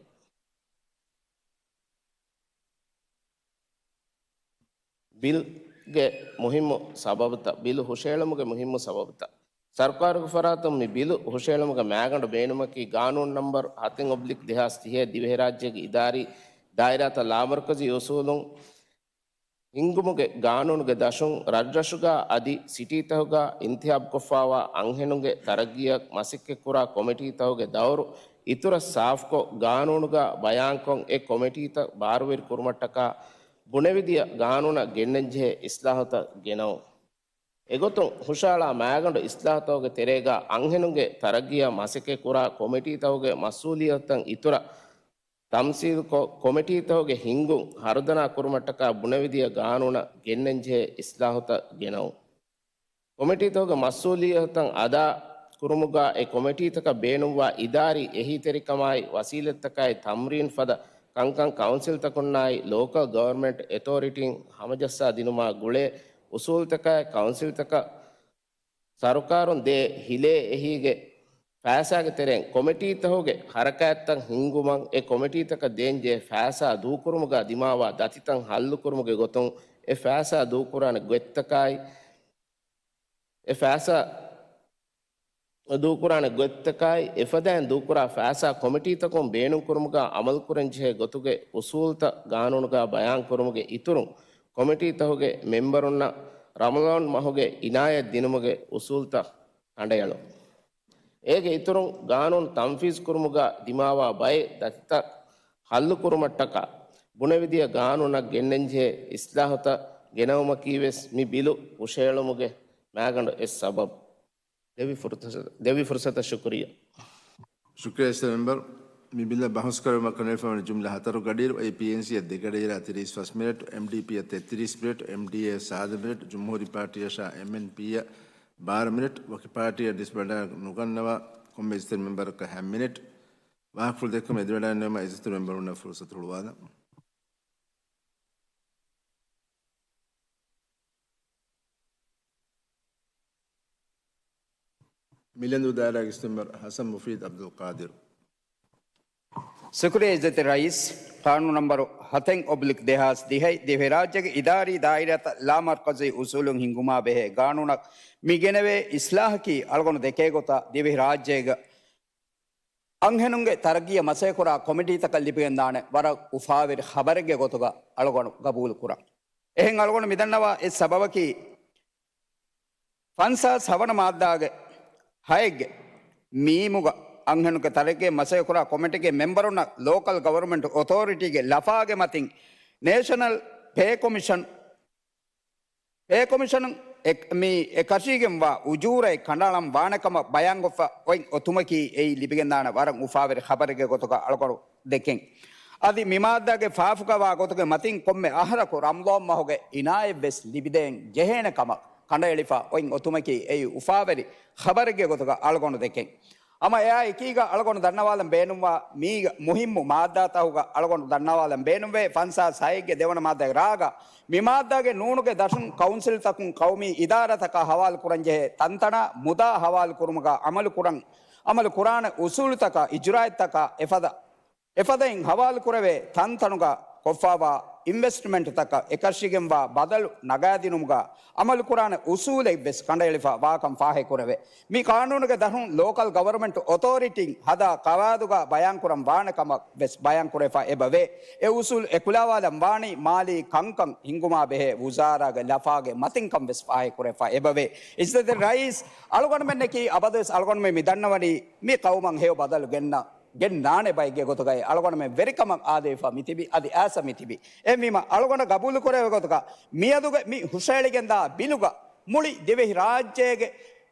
ބިލްގެ މުހިއްމު ސަބަބުތައް. ބިލު ހުށައެޅުމުގެ މުހިއްމު ސަބަބުތައް. ސަރުކާރުގެ ފަރާތުން މި ބިލު ހުށައެޅުމުގެ މައިގަނޑު ބޭނުމަކީ، ގާނޫނު ނަމްބަރު ހަތެއް އޮބްލިކް ދެހާސް ތިހައެއް، ދިވެހިރާއްޖޭގެ އިދާރީ ދާއިރާތައް ލާމަރުކަޒީ އުސޫލުން ހިންގުމުގެ ގާނޫނުގެ ދަށުން، ރަށްރަށުގަ އަދި ސިޓީތަކުގަ އިންތިހާބުކޮށްފާވާ އަންހެނުންގެ ތަރައްގީއަށް މަސައްކަތްކުރާ ކޮމިޓީތަކުގެ ދައުރު އިތުރަށް ސާފުކޮށް، ގާނޫނުގަ ބަޔާންކޮށް، އެ ކޮމިޓީތައް ބާރުވެރި ކުރުމަށްޓަކާ ބުނެވިދިޔަ ގާނޫނަށް ގެންނަންޖެހޭ އިސްލާހުތައް ގެނައުން. އެގޮތުން، ހުށައަޅާ މައިގަނޑު އިސްލާހުތަކުގެ ތެރޭގަ އަންހެނުންގެ ތަރައްގީއަށް މަސައްކަތްކުރާ ކޮމިޓީތަކުގެ މަސްއޫލިއްޔަތުތައް އިތުރަށް ތަމްސީލުކޮށް، ކޮމިޓީތަކުގެ ހިންގުން ހަރުދަނާ ކުރުމަށްޓަކާ ބުނެވިދިޔަ ގާނޫނަށް ގެންނަންޖެހޭ އިސްލާހުތައް ގެނައުން. ކޮމިޓީތަކުގެ މަސްއޫލިއްޔަތުތައް އަދާ ކުރުމުގަ އެ ކޮމިޓީތަކަށް ބޭނުންވާ އިދާރީ އެހީތެރިކަމާއި ވަސީލަތްތަކާއި ތަމްރީން ފަދަ ކަންކަން ކައުންސިލްތަކުންނާއި ލޯކަލް ގަވަރމެންޓް އެތޯރިޓީން ހަމަޖައްސާ ދިނުމާ ގުޅޭ އުސޫލުތަކާއި ކައުންސިލްތަކަށް ސަރުކާރުން ދޭ ހިލޭ އެހީގެ ފައިސާގެ ތެރެއިން ކޮމިޓީތަކުގެ ހަރަކާތްތައް ހިންގުމަށް އެ ކޮމިޓީތަކަށް ދޭންޖެހޭ ފައިސާ ދޫކުރުމުގަ ދިމާވާ ދަތިތައް ހައްލުކުރުމުގެ ގޮތުން އެ ފައިސާ ދޫކުރާނެ ގޮތްތަކާއި، އެ ފައިސާ ދޫކުރާނެ ގޮތްތަކާއި، އެފަދައިން ދޫކުރާ ފައިސާ ކޮމިޓީތަކުން ބޭނުންކުރުމުގަ އަމަލުކުރަންޖެހޭ ގޮތުގެ އުސޫލުތައް ގާނޫނުގަ ބަޔާންކުރުމުގެ އިތުރުން، ކޮމިޓީތަކުގެ މެމްބަރުންނަށް ރަމަޟާން މަހުގެ އިނާޔަތް ދިނުމުގެ އުސޫލުތައް ކަނޑައެޅުން. އޭގެ އިތުރުން، ގާނޫނު ތަންފީޒު ކުރުމުގަ ދިމާވާ ބައެއް ދަތިތައް ހައްލުކުރުމަށްޓަކާ ބުނެވިދިޔަ ގާނޫނަށް ގެންނަންޖެހޭ އިސްލާހުތައް ގެނައުމަކީވެސް މި ބިލު ހުށައެޅުމުގެ މައިގަނޑު އެއް ސަބަބު. ދެއްވި ފުރުސަ-، ދެއްވި ފުރުސަތަށް ޝުކުރިއްޔާ. ޝުކުރިއްޔާ އިސް މެމްބަރު. މި ބިލަށް ބަހުސް ކުރެވުމަށް ކަނޑައެޅިފައިވަނީ ޖުމްލަ ހަތަރު ގަޑިއިރު، އައި ޕީއެންސީއަށް ދެ ގަޑިއިރާ ތިރީސް ފަސް މިނެޓް، އެމްޑީޕީއަށް ތެއްތިރީސް މިނެޓް، އެމްޑީއޭއަށް ސާދަ މިނެޓް، ޖުމްހޫރީ ޕާޓީއަށާ އެމްއެންޕީއަށް ބާރަ މިނެޓް، ވަކި ޕާޓީއަށް ޑިސްބަންޑް ނުގަންނަވާ ކޮންމެ އިއްޒަތްތެރި މެމްބަރަކަށް ހަތް މިނެޓް. ވާހަކަފުޅު ދެއްކުމަށް އެދިވަޑައިގަންނަވަމާ އިއްޒަތްތެރި މެމްބަރުންނަށް ފުރުސަތު ހުޅުވާލަން. މިލެންދޫ ދާއިރާގެ ސްމެމްބަރު ހަސަން މުފީދު އަބްދުލް ޤާދިރު. ޝުކުރިއްޔާ އިއްޒަތްތެރި ރައީސް. ޤާނޫނު ނަންބަރު ހަތެއް އޮބްލިކް ދެހާސް ދިހައި ދިވެހިރާއްޖޭގެ އިދާރީ ދާއިރާތައް ލާމަރްކަޒީ އުސޫލުން ހިންގުމާ ބެހޭ ގާނޫނަށް މި ގެނެވޭ އިސްލާހަކީ އަޅުގަނޑު ދެކޭ ގޮތަށް ދިވެހިރާއްޖޭގަ އަންހެނުންގެ ތަރައްގީއަށް މަސައްކަތްކުރާ ކޮމިޓީތަކަށް ލިބިގެންދާނެ ވަރަށް އުފާވެރި ޚަބަރެއްގެ ގޮތުގަ އަޅުގަނޑު ގަބޫލުކުރަން. އެހެން އަޅުގަނޑު މިދަންނަވާ އެއް ސަބަބަކީ، ފަންސާސް ހަވަނަ މާއްދާގެ ހައެއްގެ މީމުގަ އަންހެނުންގެ ތަރައްގީއަށް މަސައްކަތްކުރާ ކޮމިޓީގެ މެމްބަރުންނަށް ލޯކަލް ގަވަރމަންޓް އޮތޯރިޓީގެ ލަފާގެ މަތިން ނޭޝަނަލް ޕޭ ކޮމިޝަން ޕޭ ކޮމިޝަނުން އެ، މި އެކަށީގެންވާ އުޖޫރައެއް ކަނޑައަޅަން ވާނެ ކަމަށް ބަޔާންކޮށްފަ އޮތް އޮތުމަކީ އެއީ ލިބިގެންދާނެ ވަރަށް އުފާވެރި ޚަބަރެއްގެ ގޮތުގަ އަޅުގަނޑު ދެކެން. އަދި މި މާއްދާގެ ފާފުގަ ވާ ގޮތުގެ މަތިން ކޮންމެ އަހަރަކު ރަމަޟާން މަހުގެ އިނާޔަތްވެސް ލިބިދޭން ޖެހޭނެ ކަމަށް ކަނޑައެޅިފަ އޮތް އޮތުމަކީ އެއީ އުފާވެރި ޚަބަރެއްގެ ގޮތުގަ އަޅުގަނޑު ދެކެން. ހަމަ އެއާ އެކީގަ އަޅުގަނޑު ދަންނަވާލަން ބޭނުންވާ މީގަ މުހިއްމު މާއްދާތަކުގަ އަޅުގަނޑު ދަންނަވާލަން ބޭނުންވޭ، ފަންސާސް ހައެއްގެ ދެވަނަ މާއްދާގެ ރާގަ މި މާއްދާގެ ނޫނުގެ ދަށުން ކައުންސިލްތަކުން ޤައުމީ އިދާރާތަކާ ހަވާލު ކުރަންޖެހޭ ތަންތަނާ މުދާ ހަވާލު ކުރުމުގަ އަމަލު ކުރަން، އަމަލު ކުރާނެ އުސޫލުތަކާ އިޖުރާއަތްތަކާ އެފަދަ، އެފަދައިން ހަވާލު ކުރެވޭ ތަންތަނުގަ ކޮށްފާވާ އިންވެސްޓްމަންޓްތަކަށް އެކަށީގެންވާ ބަދަލު ނަގާދިނުމުގަ އަމަލުކުރާނެ އުސޫލެއްވެސް ކަނޑައެޅިފަ ވާކަން ފާހަގަކުރެވޭ. މި ޤާނޫނުގެ ދަށުން ލޯކަލް ގަވަރމަންޓް އޮތޯރިޓީން ހަދާ ޤަވާއިދުގަ ބަޔާންކުރަން ވާނެ ކަމަށް ވެސް ބަޔާންކުރެފަ އެބަވޭ. އެ އުސޫލު އެކުލަވާލަން ވާނީ މާލީ ކަންކަން ހިންގުމާ ބެހޭ ވުޒާރާގެ ލަފާގެ މަތިންކަން ވެސް ފާހަގަކުރެފަ އެބަވޭ. އިއްޒަތްތެރި ރައީސް، އަޅުގަނޑުމެންނަކީ އަބަދުވެސް އަޅުގަނޑުމެން މި ދަންނަވަނީ މި ޤައުމަށް ހެޔޮ ބަދަލު ގެންނަ ގެންނާނެ ބައެއްގެ ގޮތުގައި އަޅުގަނޑުމެން ވެރިކަމަށް އާދެވިފަ މިތިބި އަދި އާސަ މިތިބި. އެހެންވީމަ އަޅުގަނޑަށް ގަބޫލުކުރެވޭ ގޮތުގަ މިއަދުގެ މި ހުށައެޅިގެންދާ ބިލުގަ މުޅި ދިވެހި ރާއްޖޭގެ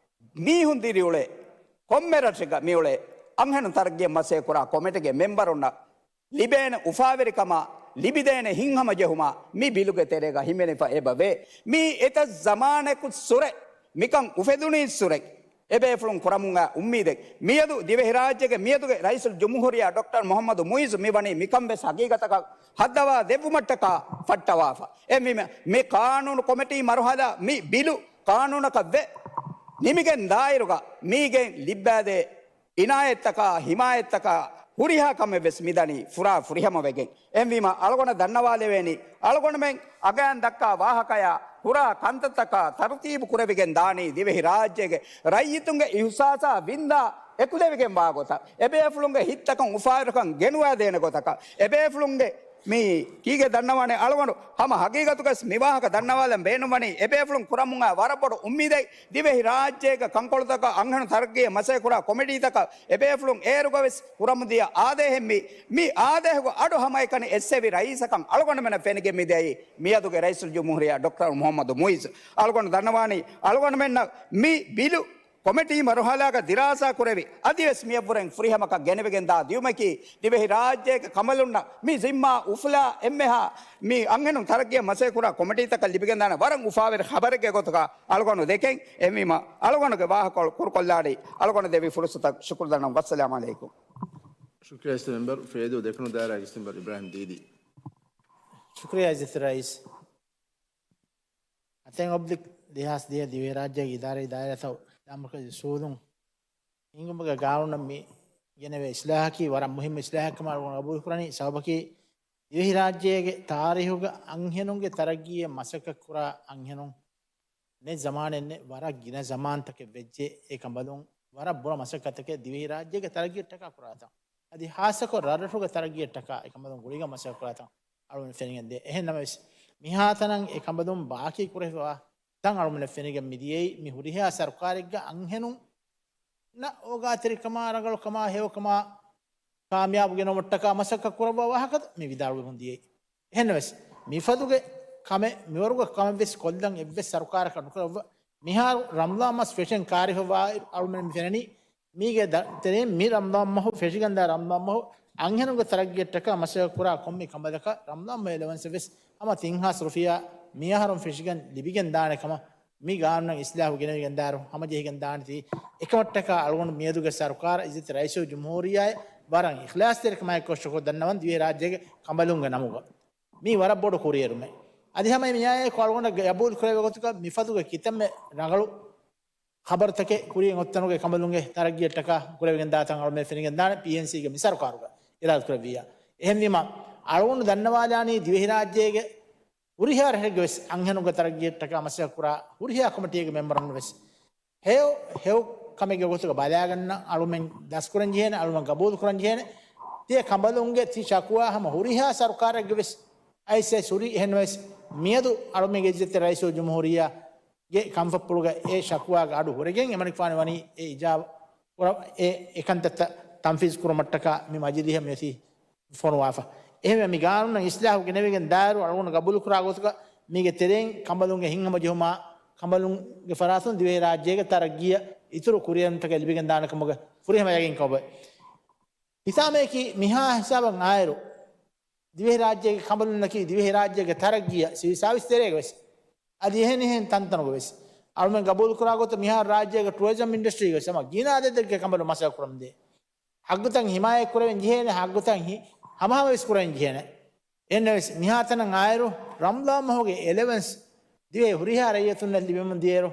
މީހުން ދިރިއުޅޭ ކޮންމެ ރަށެއްގަ މިއުޅޭ އަންހެނުން ތަރައްގީއަށް މަސައްކަތްކުރާ ކޮމިޓީގެ މެމްބަރުންނަށް ލިބޭނެ އުފާވެރިކަމާ ލިބިދޭނެ ހިތްހަމަޖެހުމާ މި ބިލުގެ ތެރޭގަ ހިމެނިފަ އެބަވޭ. މީ އެތައް ޒަމާނަކު ސުރެ މިކަން އުފެދުނީއްސުރެ އެބޭފުޅުން ކުރަމުންއާ އުއްމީދެއް. މިއަދު ދިވެހިރާއްޖޭގެ މިއަދުގެ ރައީސުލްޖުމްހޫރިއްޔާ ޑޮކްޓަރ މުޙައްމަދު މުޢިއްޒު މިވަނީ މިކަން ވެސް ހަގީގަތަކަށް ހައްދަވާ ދެއްވުމަށްޓަކާ ފައްޓަވާފަ. އެހެންވީމަ މި ޤާނޫނު ކޮމިޓީ މަރުހަލާ މި ބިލު ޤާނޫނަކަށް ވެ ނިމިގެން ދާއިރުގަ މީގެން ލިއްބާދޭ އިނާޔަތްތަކާ، ހިމާޔަތްތަކާ ހުރިހާ ކަމެއް ވެސް މިދަނީ ފުރާ ފުރިހަމަވެގެން. އެހެންވީމަ އަޅުގަނޑަށް ދަންނަވާލެވޭނީ، އަޅުގަނޑުމެން އަގާން ދައްކާ ވާހަކަޔާ، ކުރާ ކަންތައްތަކާ ތަރުތީބު ކުރެވިގެން ދާނީ ދިވެހި ރާއްޖޭގެ ރައްޔިތުންގެ އިހުސާސާ ވިންދާ އެކުލެވިގެން ވާ ގޮތަށް، އެބޭފުޅުންގެ ހިތްތަކަށް އުފާވެރިކަން ގެނުވާދޭނެ ގޮތަކަށް، އެބޭފުޅުންގެ މި ކީގެ ދަންނަވާނެ އަޅުގަނޑު ހަމަ ހަގީގަތުގަސް މި ވާހަކަ ދަންނަވާލަން ބޭނުންވަނީ، އެބޭފުޅުން ކުރަމުންއާ ވަރަށް ބޮޑު އުއްމީދެއް ދިވެހި ރާއްޖޭގެ ކަންކޮޅުތަކަށް އަންހެނުން ތަރައްގީއަށް މަސައްކަތްކުރާ ކޮމިޓީތަކަށް އެބޭފުޅުން އޭރުގަވެސް ކުރަމުންދިޔަ އާދޭހެއް މި، މި އާދޭހުގެ އަޑު ހަމައެކަނި އެއްސެވި ރައީސަކަށް އަޅުގަނޑުމެންނަށް ފެނިގެން މިދިޔައީ މިއަދުގެ ރައީސުލްޖުމްހޫރިއްޔާ ޑޮކްޓަރ މުޙައްމަދު މުޢިއްޒު. އަޅުގަނޑު ދަންނަވާނީ އަޅުގަނޑުމެންނަށް މި ބިލު ކޮމިޓީ މަރުހަލާގަ ދިރާސާ ކުރެވި، އަދިވެސް މިއަށްވުރެން ފުރިހަމަކަށް ގެނެވިގެންދާ ދިއުމަކީ، ދިވެހި ރާއްޖޭގެ ކަނބަލުންނަށް މި ޒިންމާ އުފުލާ އެންމެހާ މި އަންހެނުން ތަރައްގީއަށް މަސައްކަތްކުރާ ކޮމިޓީތަކަށް ލިބިގެންދާނެ ވަރަށް އުފާވެރި ޚަބަރެއްގެ ގޮތުގަ އަޅުގަނޑު ދެކެން. އެހެންވީމަ އަޅުގަނޑުގެ ވާހަކަ ކުރުކޮށްލާނީ އަޅުގަނޑު ދެއްވި ފުރުސަތަށް ޝުކުރު ދަންނަވަން. ވައްސަލާމް ޢަލައިކުމް. ޝުކުރިއްޔާ އިސް މެމްބަރު ފޭދޫ ދެކުނު ދާއިރާގެ އިސް މެމްބަރު އިބްރާހިމް ދީދީ. ޝުކުރިއްޔާ އިއްޒަތްތެރި ރައީސް. ހަތެއް އޮބްލިކް ދެހާސް ދިހަ ދިވެހިރާއްޖޭގެ އިދާރީ ދާއިރާތައް ލާމަރުކަޒީ އުސޫލުން ހިންގުމުގެ ގާނޫނަށް މި ގެނެވޭ އިސްލާހަކީ ވަރަށް މުހިއްމު އިސްލާހެއް ކަމަށް އަޅުގަނޑު ގަބޫލުކުރަނީ. ސަބަބަކީ ދިވެހިރާއްޖޭގެ ތާރީހުގަ އަންހެނުންގެ ތަރައްގީއަށް މަސައްކަތްކުރާ އަންހެނުން ނެތް ޒަމާނެއް ނެތް، ވަރަށް ގިނަ ޒަމާންތަކެއް ވެއްޖެ އެ ކަނބަލުން ވަރަށް ބުރަ މަސައްކަތަކެއް ދިވެހިރާއްޖޭގެ ތަރައްގީއަށްޓަކާ ކުރާތަން. އަދި ހާއްސަކޮށް ރަށްރަށުގެ ތަރައްގީއަށްޓަކާ އެ ކަނބަލުން ގުޅިގެން މަސައްކަތް ކުރާތަން އަޅުގަނޑު ފެނިގެންދޭ. އެހެން ނަމަވެސް، މިހާތަނަށް އެ ކަނބަލުން ބާކީ ކުރެވިފަވާ ތަން އަޅުގަނޑަށް ފެނިގެން މިދިޔައީ، މި ހުރިހާ ސަރުކާރެއްގަ އަންހެނުންނަށް އޯގާތެރިކަމާ، ރަނގަޅުކަމާ، ހެޔޮކަމާ، ކާމިޔާބު ގެނައުމަށްޓަކާ މަސައްކަތް ކުރައްވާ ވާހަކަ މި ވިދާޅުވެމުން ދިޔައީ. އެހެންނަމަވެސް، މިފަދުގެ ކަމެއް މިވަރުގެ ކަމެއްވެސް ކޮށްލަން އެއްވެސް ސަރުކާރަކަށް ނުކުރައްވާ. މިހާރު ރަމްޟާން މަސް ފެށެން ކާރިފަވާއިރު އަޅުމެން މި ފެންނަނީ، މީގެ ދަ-، ތެރެއިން މި ރަމްޟާން މަހު ފެށިގެންދާ ރަމްޟާން މަހު އަންހެނުންގެ ތަރައްގީއަށްޓަކާ މަސައްކަތް ކުރާ ކޮންމެ ކަނބަލަކަށް ރަމްޟާން މަހު އެލަވެންސެއް ވެސް ހަމަ ތިން ހާސް ރުފިޔާ މިއަހަރުން ފެށިގެން ލިބިގެން ދާނެ ކަމަށް މި ގާނޫނަށް އިސްލާހު ގެނެވިގެންދާއިރު ހަމަޖެހިގެން ދާނެތީ. އެކަމަށްޓަކާ އަޅުގަނޑު މިއަދުގެ ސަރުކާރަށް އިއްޒަތްތެރި ރައީސުލްޖުމްހޫރިއްޔާއަށް ވަރަށް އިޚްލާޞްތެރިކަމާއެކު ޝުކުރު ދަންނަވަން ދިވެހިރާއްޖޭގެ ކަނބަލުންގެ ނަމުގަ. މީ ވަރަށް ބޮޑު ކުރިއެރުމެއް. އަދި ހަމަ މިއާއެކު އަޅުގަނޑަށް ގަބޫލު ކުރެވޭ ގޮތަކަށް މިފަދުގެ ކިތަންމެ ރަނގަޅު ޚަބަރުތަކެއް ކުރިއަށް އޮތްތަނުގެ ކަނބަލުންގެ ތަރައްގީއަށްޓަކާ ކުރެވިގެން ދާތަން އަޅުމެން ފެނިގެން ދާނެ ޕީއެންސީގެ މި ސަރުކާރުގަ އިރާދަކުރެއްވިއްޔާ. އެހެންވީމަ، އަޅުގަނޑު ދަންނަވާލާނީ ދިވެހިރާއްޖޭގެ ހުރިހާ ރަށެއްގެ ވެސް އަންހެނުންގެ ތަރައްގީއަށްޓަކާ މަސައްކަތް ކުރާ ހުރިހާ ކޮމިޓީގެ މެމްބަރުން ވެސް ހެޔޮ، ހެޔޮ ކަމެއްގެ ގޮތުގަ ބަލާގަންނަ އަޅުމެން ދަސްކުރަން ޖެހޭނެ، އަޅުމެން ގަބޫލު ކުރަން ޖެހޭނެ. ތިޔަ ކަނބަލުންގެ ތި ޝަކުވާ ހަމަ ހުރިހާ ސަރުކާރެއްގެ ވެސް އައިސް އައިސް ހުރި. އެހެންވެސް މިއަދު އަޅުމެންގެ އިއްޒަތްތެރި ރައީސުލްޖުމްހޫރިއްޔާގެ ކަންފަތްޕުޅުގަ އެ ޝަކުވާގެ އަޑު ހުރެގެން އެމަނިކުފާނު ވަނީ އެ އިޖާބަ ކުރަ-، އެ، އެ ކަންތައްތައް ތަންފީޒު ކުރުމަށްޓަކާ މި މަޖިލީހަށް މިއޮތީ ފޮނުވާފަ. އެހެންވެ، މި ގާނޫނަށް އިސްލާހު ގެނެވިގެން ދާއިރު އަޅުގަނޑު ގަބޫލުކުރާ ގޮތުގަ މީގެ ތެރެއިން ކަނބަލުންގެ ހިތްހަމަޖެހުމާ ކަނބަލުންގެ ފަރާތުން ދިވެހިރާއްޖޭގެ ތަރައްގީއަށް އިތުރު ކުރިއެރުންތަކެއް ލިބިގެން ދާނެ ކަމުގެ ފުރިހަމަ ޔަގީންކަމުގައި. ހިތާމަޔަކީ މިހާ ހިސާބަށް އާއިރު، ދިވެހިރާއްޖޭގެ ކަނބަލުންނަކީ ދިވެހިރާއްޖޭގެ ތަރައްގީއަށް ސިވިލް ސާވިސް ތެރޭގަ ވެސް އަދި އެހެނިހެން ތަންތަނުގަ ވެސް އަޅުމެން ގަބޫލުކުރާ ގޮތަށް މިހާރު ރާއްޖޭގެ ޓުއަރިޒަމް އިންޑަސްޓްރީގަ ވެސް ހަމަ ގިނަ އަދަދެއްގެ ކަނބަލުން މަސައްކަތް ކުރަމުންދޭ. ހައްގުތައް ހިމާޔަތް ކުރެވެން ޖެހޭނެ، ހައްގުތައް ހި-، ހަމަހަމަވެސް ކުރެވެން ޖެހޭނެ. އެހެންނަމަވެސް މިހާތަނަށް އާއިރު ރަމްޟާން މަހުގެ އެލަވެންސް ދިވެހި ހުރިހާ ރައްޔިތުންނަށް ލިބެމުން ދިޔައިރު،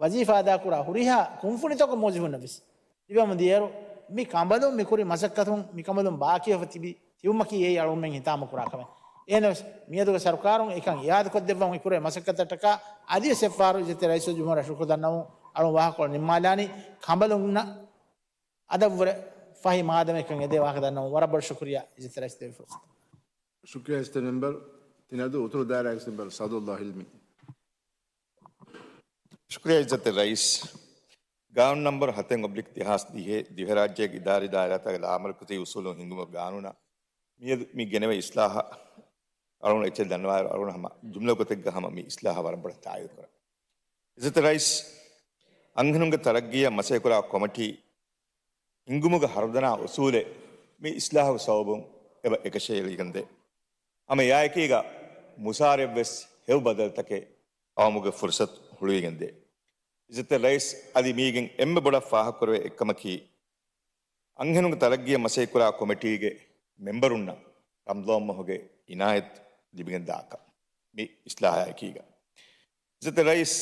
ވަޒީފާ އަދާކުރާ ހުރިހާ ކުންފުނިތަކުން މުވައްޒަފުންނަށް ވެސް ލިބެމުން ދިޔައިރު، މި ކަނބަލުން މި ކުރި މަސައްކަތުން މި ކަނބަލުން ބާކީވެފަ ތިބި، ތިބުމަކީ އެއީ އަޅުގަނޑުމެން ހިތާމަ ކުރާ ކަމެއް. އެހެނަސް މިއަދުގެ ސަރުކާރުން އެކަން އިއާދަކޮށްދެއްވަމުން މި ކުރެވޭ މަސައްކަތަށްޓަކާ އަދިވެސް އެއްފަހަރު އިއްޒަތްތެރި ރައީސުލްޖުމްހޫރިއްޔާ ޝުކުރު ދަންނަވަމުން އަޅުގަނޑު ވާހަކަކޮޅު ނިންމާލާނީ. ކަނބަލުންނަށް އަދަށްވުރެ ފަހި މާދަމެއްކަން އެދޭ ވާހަކަ ދަންނަވަމުން ވަރަށް ބޮޑަށް ޝުކުރިއްޔާ އިއްޒަތްތެރި ރައީސް ދެއްވި ފުރުސަތަށް. ޝުކުރިއްޔާ އިއްޒަތްތެރި މެމްބަރު. ތިނަދޫ އުތުރު ދާއިރާގެ މެމްބަރު ސައުދުﷲ ހިލްމީ. ޝުކުރިއްޔާ އިއްޒަތްތެރި ރައީސް. ގާނޫނު ނަންބަރު ހަތެއް އޮބްލިކް ދެހާސް ދިހަ ދިވެހިރާއްޖޭގެ އިދާރީ ދާއިރާތަކުގެ ލާމަރުކަޒީ އުސޫލު ހިންގުމުގެ ގާނޫނަށް މިއަދު މި ގެނެވޭ އިސްލާހަށް އަޅުގަނޑު އެއްޗެއް ދަންނަވާއިރު އަޅުގަނޑު ހަމަ ޖުމްލަ ގޮތެއްގަ ހަމަ މި އިސްލާހަށް ވަރަށް ބޮޑަށް ތާއީދު ކުރަން. އިއްޒަތްތެރި ރައީސް، އަންހެނުންގެ ތަރައްގީއަށް މަސައްކަތްކުރާ ކޮމިޓީ ހިންގުމުގެ ހަރުދަނާ އުސޫލެއް މި އިސްލާހުގެ ސަބަބުން އެބަ އެކަށީގެންދޭ. ހަމަ އެއާއެކީގަ މުސާރައެއްވެސް ހެޔޮ ބަދަލުތަކެއް އައުމުގެ ފުރުސަތު ހުޅުވިގެންދޭ. އިއްޒަތްތެރި ރައީސް، އަދި މީގެން އެންމެ ބޮޑަށް ފާހަގަކުރެވޭ އެއްކަމަކީ، އަންހެނުންގެ ތަރައްގީއަށް މަސައްކަތްކުރާ ކޮމިޓީގެ މެމްބަރުންނަށް ރަމްޟާން މަހުގެ އިނާޔަތް ލިބިގެންދާކަށް މި އިސްލާހާއެކީގަ. އިއްޒަތްތެރި ރައީސް،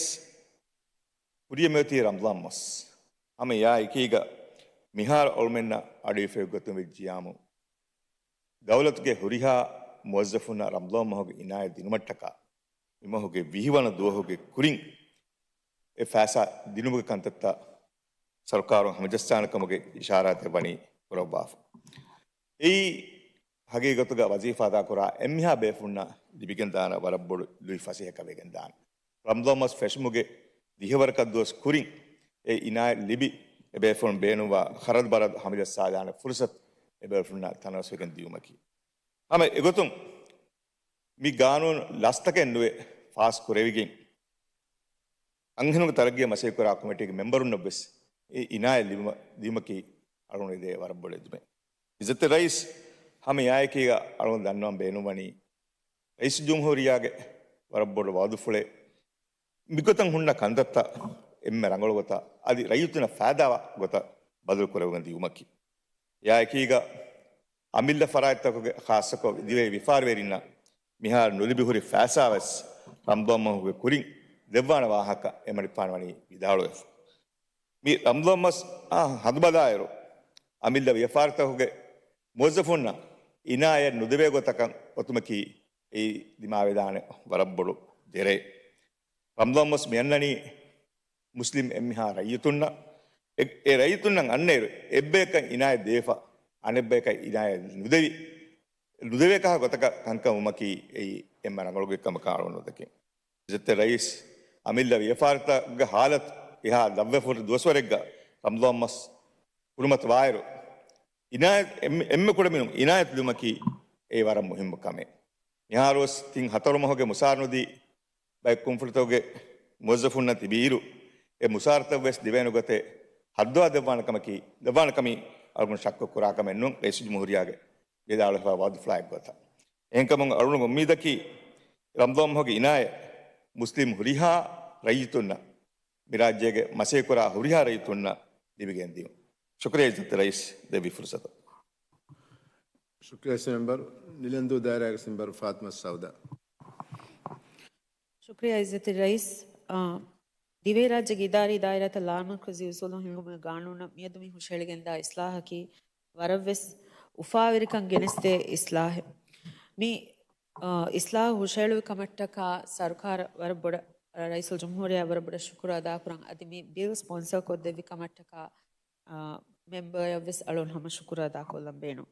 ކުރިއަށް މިއޮތީ ރަމްޟާން މަސް. ހަމަ އެއާއެކީގަ މިހާރު އަޅުމެންނަށް އަޑުއިވިފައި ގޮތުން ވެއްޖިޔާމު، ދައުލަތުގެ ހުރިހާ މުވައްޒަފުންނަށް ރަމްޟާން މަހުގެ އިނާޔަތް ދިނުމަށްޓަކާ މި މަހުގެ ވިހި ވަނަ ދުވަހުގެ ކުރިން އެ ފައިސާ ދިނުމުގެ ކަންތައްތައް ސަރުކާރުން ހަމަޖައްސާނެ ކަމުގެ އިޝާރާތެއް ވަނީ ކުރައްވާފަ. އެއީ ހަގީގަތުގަ ވަޒީފާ އަދާކުރާ އެންމެހާ ބޭފުޅުންނަށް ލިބިގެންދާނެ ވަރަށް ބޮޑު ލުއިފަސޭހަކަށް ވެގެންދާނެ. ރަމްޟާން މަސް ފެށުމުގެ ދިހަވަރަކަށް ދުވަސް ކުރިން އެ އިނާޔަތް ލިބި، އެބޭފުޅުން ބޭނުންވާ ޚަރަދު ބަރަދު ހަމަޖައްސާލާނެ ފުރުސަތު އެބޭފުޅުންނަށް ތަނަވަސްވެގެން ދިޔުމަކީ. ހަމަ އެގޮތުން މި ގާނޫނު ލަސްތަކެއް ނުވެ ފާސް ކުރެވިގެން، އަންހެނުންގެ ތަރައްގީއަށް މަސައްކަތްކުރާ ކޮމިޓީގެ މެމްބަރުންނަށްވެސް އެ އިނާޔަތް ލިބުމަ-، ލިބުމަކީ އަޅުގަނޑު އެދޭ ވަރަށް ބޮޑު އެދުމެއް. އިއްޒަތްތެރި ރައީސް، ހަމަ އެއާއެކީގަ އަޅުގަނޑު ދަންނަވަން ބޭނުންވަނީ، ރައީސުލްޖުމްހޫރިއްޔާގެ ވަރަށް ބޮޑު ވައުދުފުޅެއް މިގޮތަށް ހުންނަ ކަންތައްތައް އެންމެ ރަނގަޅު ގޮތަށް އަދި ރައްޔިތުންނަށް ފައިދާވާ ގޮތަށް ބަދަލު ކުރެވިގެން ދިޔުމަކީ. އެއާއެކީގަ އަމިއްލަ ފަރާތްތަކުގެ ޚާއްޞަކޮށް ދިވެހި ވިޔަފާރިވެރިންނަށް މިހާރު ނުލިބި ހުރި ފައިސާވެސް ރަމްޟާން މަހުގެ ކުރިން ދެއްވާނެ ވާހަކަ އެމަނިކުފާނު ވަނީ ވިދާޅުވެފަ. މި ރަމްޟާން މަސް އާ ހަނދުބަލާއިރު، އަމިއްލަ ވިޔަފާރިތަކުގެ މުވައްޒަފުންނަށް އިނާޔަތް ނުދެވޭ ގޮތަކަށް އޮތުމަކީ އެއީ ދިމާވެދާނެ ވަރަށް ބޮޑު ދެރައެއް. ރަމްޟާން މަސް މިއަންނަނީ މުސްލިމް އެންމެހާ ރައްޔިތުންނަށް، އެ، އެ ރައްޔިތުންނަށް އަންނައިރު އެއްބަޔަކަށް އިނާޔަތް ދެވިފަ، އަނެއްބަޔަކަށް އިނާޔަތް ނުދެވި، ނުދެވޭކަހަލަ ގޮތަކަށް ކަންކަން ވުމަކީ އެއީ އެންމެ ރަނގަޅު ގޮތްކަމަކަށް އަޅުގަނޑު ދެކެން. އިއްޒަތްތެރި ރައީސް، އަމިއްލަ ވިޔަފާރިތަކުގެ ހާލަތު އެހާ ލައްވަފަ ހުރި ދުވަސްވަރެއްގަ ރަމްޟާން މަސް ކުރިމަތިވާއިރު، އިނާޔަތް އެންމެ، އެންމެ ކުޑަމިނުން އިނާޔަތް ލިބުމަކީ އެއީ ވަރަށް މުހިއްމު ކަމެއް. މިހާރުވެސް ތިން ހަތަރު މަހުގެ މުސާރަ ނުދީ ބައެއް ކުންފުނިތަކުގެ މުވައްޒަފުންނަށް ތިބިއިރު، އެ މުސާރަތައް ވެސް ދެވޭނެ ގޮތެއް ހައްދަވާ ދެއްވާނެ ކަމަކީ، ދެއްވާނެ ކަމީ އަޅުގަނޑު ޝައްކު ކުރާ ކަމެއް ނޫން، ރައީސުލްޖުމްހޫރިއްޔާގެ ވިދާޅުވެފައި ވައުދުފުޅާއެއް ގޮތަށް. އެހެންކަމުން އަޅުގަނޑު އުއްމީދަކީ، ރަމްޟާން މަހުގެ އިނާޔަތް މުސްލިމް ހުރިހާ ރައްޔިތުންނަށް، މި ރާއްޖޭގެ މަސައްކަތްކުރާ ހުރިހާ ރައްޔިތުންނަށް ލިބިގެން ދިޔުން. ޝުކުރިއްޔާ އިއްޒަތްތެރި ރައީސް ދެއްވި ފުރުސަތަށް. ޝުކުރިއްޔާ މެމްބަރު. ނިލަންދޫ ދާއިރާގެ މެމްބަރު ފާތިމަތު ސައުދާ. ޝުކުރިއްޔާ އިއްޒަތްތެރި ރައީސް. އާ، ދިވެހިރާއްޖޭގެ އިދާރީ ދާއިރާތައް ލާމަރުކަޒީ އުސޫލުން ހިންގުމުގެ ގާނޫނަށް މިއަދު މި ހުށަހެޅިގެންދާ އިސްލާހަކީ ވަރަށްވެސް އުފާވެރިކަން ގެނެސްދޭ އިސްލާހެއް. މި، އާ، އިސްލާހު ހުށަހެޅުވި ކަމަށްޓަކާ ސަރުކާރަށް ވަރަށް ބޮޑަށް، ރައީސުލްޖުމްހޫރިއްޔާ ވަރަށް ބޮޑަށް ޝުކުރު އަދާކުރަން. އަދި މި ބިލް ސްޕޮންސަރ ކޮށްދެއްވި ކަމަށްޓަކާ، އާ، މެމްބަރަށްވެސް އަޅުން ހަމަ ޝުކުރު އަދާކޮށްލަން ބޭނުން.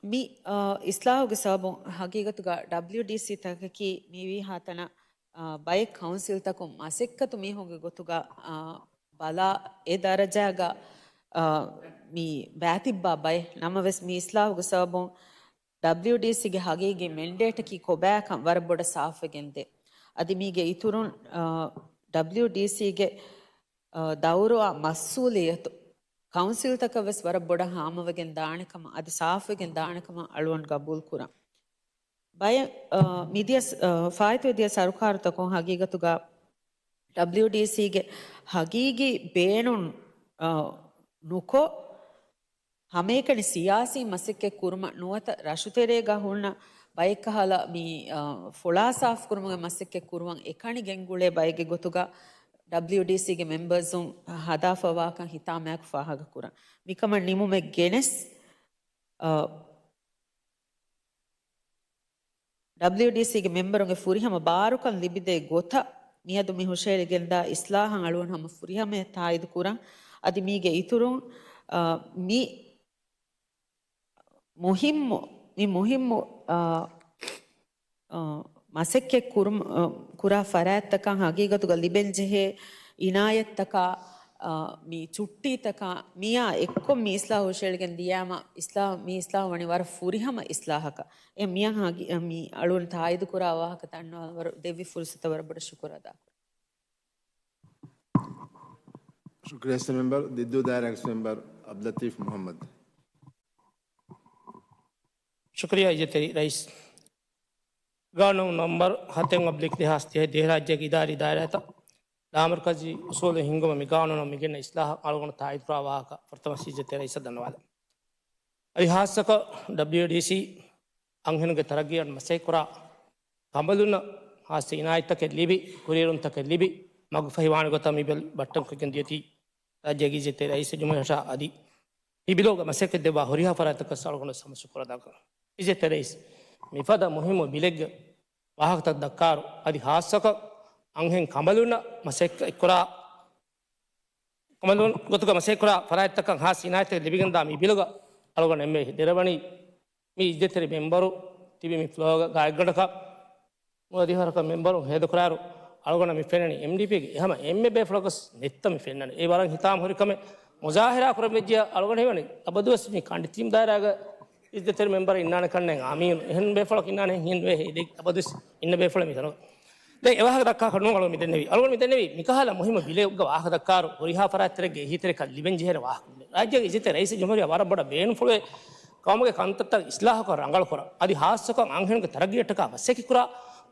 މި، އާ، އިސްލާހުގެ ސަބަބުން ހަގީގަތުގަ ޑަބްލިއުޑީސީ ތަކަކީ މިވީހާ ތަނަށް، އާ، ބައެއް ކައުންސިލްތަކުން މަސައްކަތު މީހުންގެ ގޮތުގަ، އާ، ބަލާ އެ ދަރަޖާގަ، އާ، މި ބައިތިއްބާ ބައެއް. ނަމަވެސް މި އިސްލާހުގެ ސަބަބުން ޑަބްލިއުޑީސީގެ ހަގީގީ މެންޑޭޓަކީ ކޮބާކަން ވަރަށް ބޮޑަށް ސާފުވެގެންދޭ. އަދި މީގެ އިތުރުން، އާ، ޑަބްލިއުޑީސީގެ، އާ، ދައުރުއާ މަސްއޫލިއްޔަތު ކައުންސިލްތަކަށް ވެސް ވަރަށް ބޮޑަށް ހާމަވެގެން ދާނެ ކަމަށް، އަދި ސާފުވެގެން ދާނެ ކަމަށް އަޅުގަނޑު ގަބޫލު ކުރަން. ބައެއް، އާ، މިދިޔަ، އާ، ފާއިތުވެދިޔަ ސަރުކާރުތަކުން ހަގީގަތުގަ ޑަބްލިއުޑީސީގެ ހަގީގީ ބޭނުން، އާ، ނުކޮށް، ހަމައެކަނި ސިޔާސީ މަސައްކަތް ކުރުމަށް ނުވަތަ ރަށުތެރޭގަ ހުންނަ ބައެއްކަހަލަ މި، އާ، ފުޅާ ސާފުކުރުމުގެ މަސައްކަތް ކުރުވަން އެކަނި ގެންގުޅޭ ބައެއްގެ ގޮތުގަ ޑަބްލިއުޑީސީގެ މެމްބަރުން ހަދާފަވާކަން ހިތާމައާއެކު ފާހަގަކުރަން. މިކަމަށް ނިމުމެއް ގެނެސް، އާ، ޑަބްލިއުޑީސީގެ މެމްބަރުންގެ ފުރިހަމަ ބާރުކަން ލިބިދޭ ގޮތަށް މިއަދު މި ހުށައެޅިގެންދާ އިސްލާހަށް އަޅުގަނޑު ހަމަ ފުރިހަމަޔަށް ތާއީދު ކުރަން. އަދި މީގެ އިތުރުން، އާ، މި މުހިއްމު، މި މުހިއްމު، އާ، އާ، މަސައްކަތް ކުރުމ-، އާ، ކުރާ ފަރާތްތަކަށް ހަގީގަތުގަ ލިބެންޖެހޭ އިނާޔަތްތަކާ، އާ، މި ޗުއްޓީތަކާ މިއާ އެއްކޮށް މި އިސްލާހު ހުށައެޅިގެން ދިޔާމަ، އިސްލާހު، މި އިސްލާހު ވަނީ ވަރަށް ފުރިހަމަ އިސްލާހަކަށް. އެ މިއަށް ހަގީ-، މި އަޅުން ތާއީދު ކުރާ ވާހަކަ ދަންނަވާލަން ވަރަށް ދެއްވި ފުރުސަތަށް ވަރަށް ބޮޑަށް ޝުކުރު އަދާކުރަން. ޝުކުރިއްޔާ އިސް މެމްބަރު. ދިއްދޫ ދާއިރާގެ މެމްބަރު އަބްދުލަތީފް މުހައްމަދު. ޝުކުރިއްޔާ އިއްޒަތްތެރި ރައީސް. ގާނޫނު ނަމްބަރު ހަތެއް އޮބްލިކް ދެހާސް ތިހަ ދިވެހިރާއްޖޭގެ އިދާރީ ދާއިރާތައް ލާމަރުކަޒީ އުސޫލު ހިންގުމަށް މި ގާނޫނަށް މިގެންނަ އިސްލާހަށް އަޅުގަނޑު ތާއީދުކުރާ ވާހަކަ ފުރަތަމަ އިއްޒަތްތެރި ރައީސަށް ދަންނަވާލަން. އަދި ހާއްސަކޮށް ޑަބްލިއުޑީސީ އަންހެނުންގެ ތަރައްގީއަށް މަސައްކަތްކުރާ ކަނބަލުންނަށް ހާއްސަ އިނާޔަތްތަކެއް ލިބި، ކުރިއެރުންތަކެއް ލިބި، މަގުފަހިވާނެ ގޮތަށް މި ބިލް ބައްޓަންކޮށްގެން ދިޔަތީ ރާއްޖޭގެ އިއްޒަތްތެރި ރައީސުލްޖުމްހޫރިއްޔާ އަދި މި ބިލުގަ މަސައްކަތް ދެއްވާ ހުރިހާ ފަރާތްތަކަށް އަޅުގަނޑު ހަމަ ޝުކުރު އަދާކުރަން. އިއްޒަތްތެރި ރައީސް، މިފަދަ މުހިއްމު ބިލެއްގެ ވާހަކަތައް ދައްކާއިރު، އަދި ހާއްސަކޮށް އަންހެން ކަނބަލުންނަށް މަސައްކަތްކުރާ، ކަނބަލުން ގޮތުގަ މަސައްކަތްކުރާ ފަރާތްތަކަށް ހާއްސަ އިނާޔަތެއް ލިބިގެންދާ މި ބިލުގަ އަޅުގަނޑު އެންމެ ދެރަވަނީ މި އިއްޒަތްތެރި މެމްބަރު ތިބި މި ފްލޯގަ ގާތްގަނޑަކަށް ނުވަދިހަ ވަރަކަށް މެމްބަރު ހޭދަކުރާއިރު، އަޅުގަނޑަށް މި ފެންނަނީ އެމްޑީޕީގެ އެހަމަ އެންމެ ބޭފުޅަކަސް ނެތްތަ މި ފެންނަނީ. އެ ވަރަށް ހިތާމަ ހުރި ކަމެއް. މުޒާހިރާ ކުރަން ވެއްޖިޔާ އަޅުގަނޑު ހީވަނީ އަބަދުވެސް މި ކަނޑިތީމް ދާއިރާގަ އިއްޒަތްތެރި މެމްބަރު އިންނާނެ ކަންނޭނގެ އާމީނު. އެހެން ބޭފުޅަކު އިންނާނެ ހިން ވޭ އެދެ އަބަދުވެސް އިންނަ ބޭފުޅެއް މިތަނުގަ. ދެން އެ ވާހަކަ ދައްކާކަށް ނޫން އަޅުގަނޑު މި ދެންނެވީ. އަޅުގަނޑު މި ދެންނެވީ މިކަހަލަ މުހިއްމު ބިލެއްގަ ވާހަކަ ދައްކާއިރު ހުރިހާ ފަރާތްތެރެއްގެ އެހީތެރިކަން ލިބެން ޖެހޭނެ ވާހަކަ. ރާއްޖޭގެ އިއްޒަތްތެރި ރައީސުލްޖުމްހޫރިއްޔާ ވަރަށް ބޮޑަށް ބޭނުންފުޅުވޭ ޤައުމުގެ ކަންތައްތައް އިސްލާހުކޮށް ރަނގަޅުކުރަން. އަދި ހާއްސަކޮށް އަންހެނުންގެ ތަރައްގީއަށްޓަކާ މަސައްކަތްކުރާ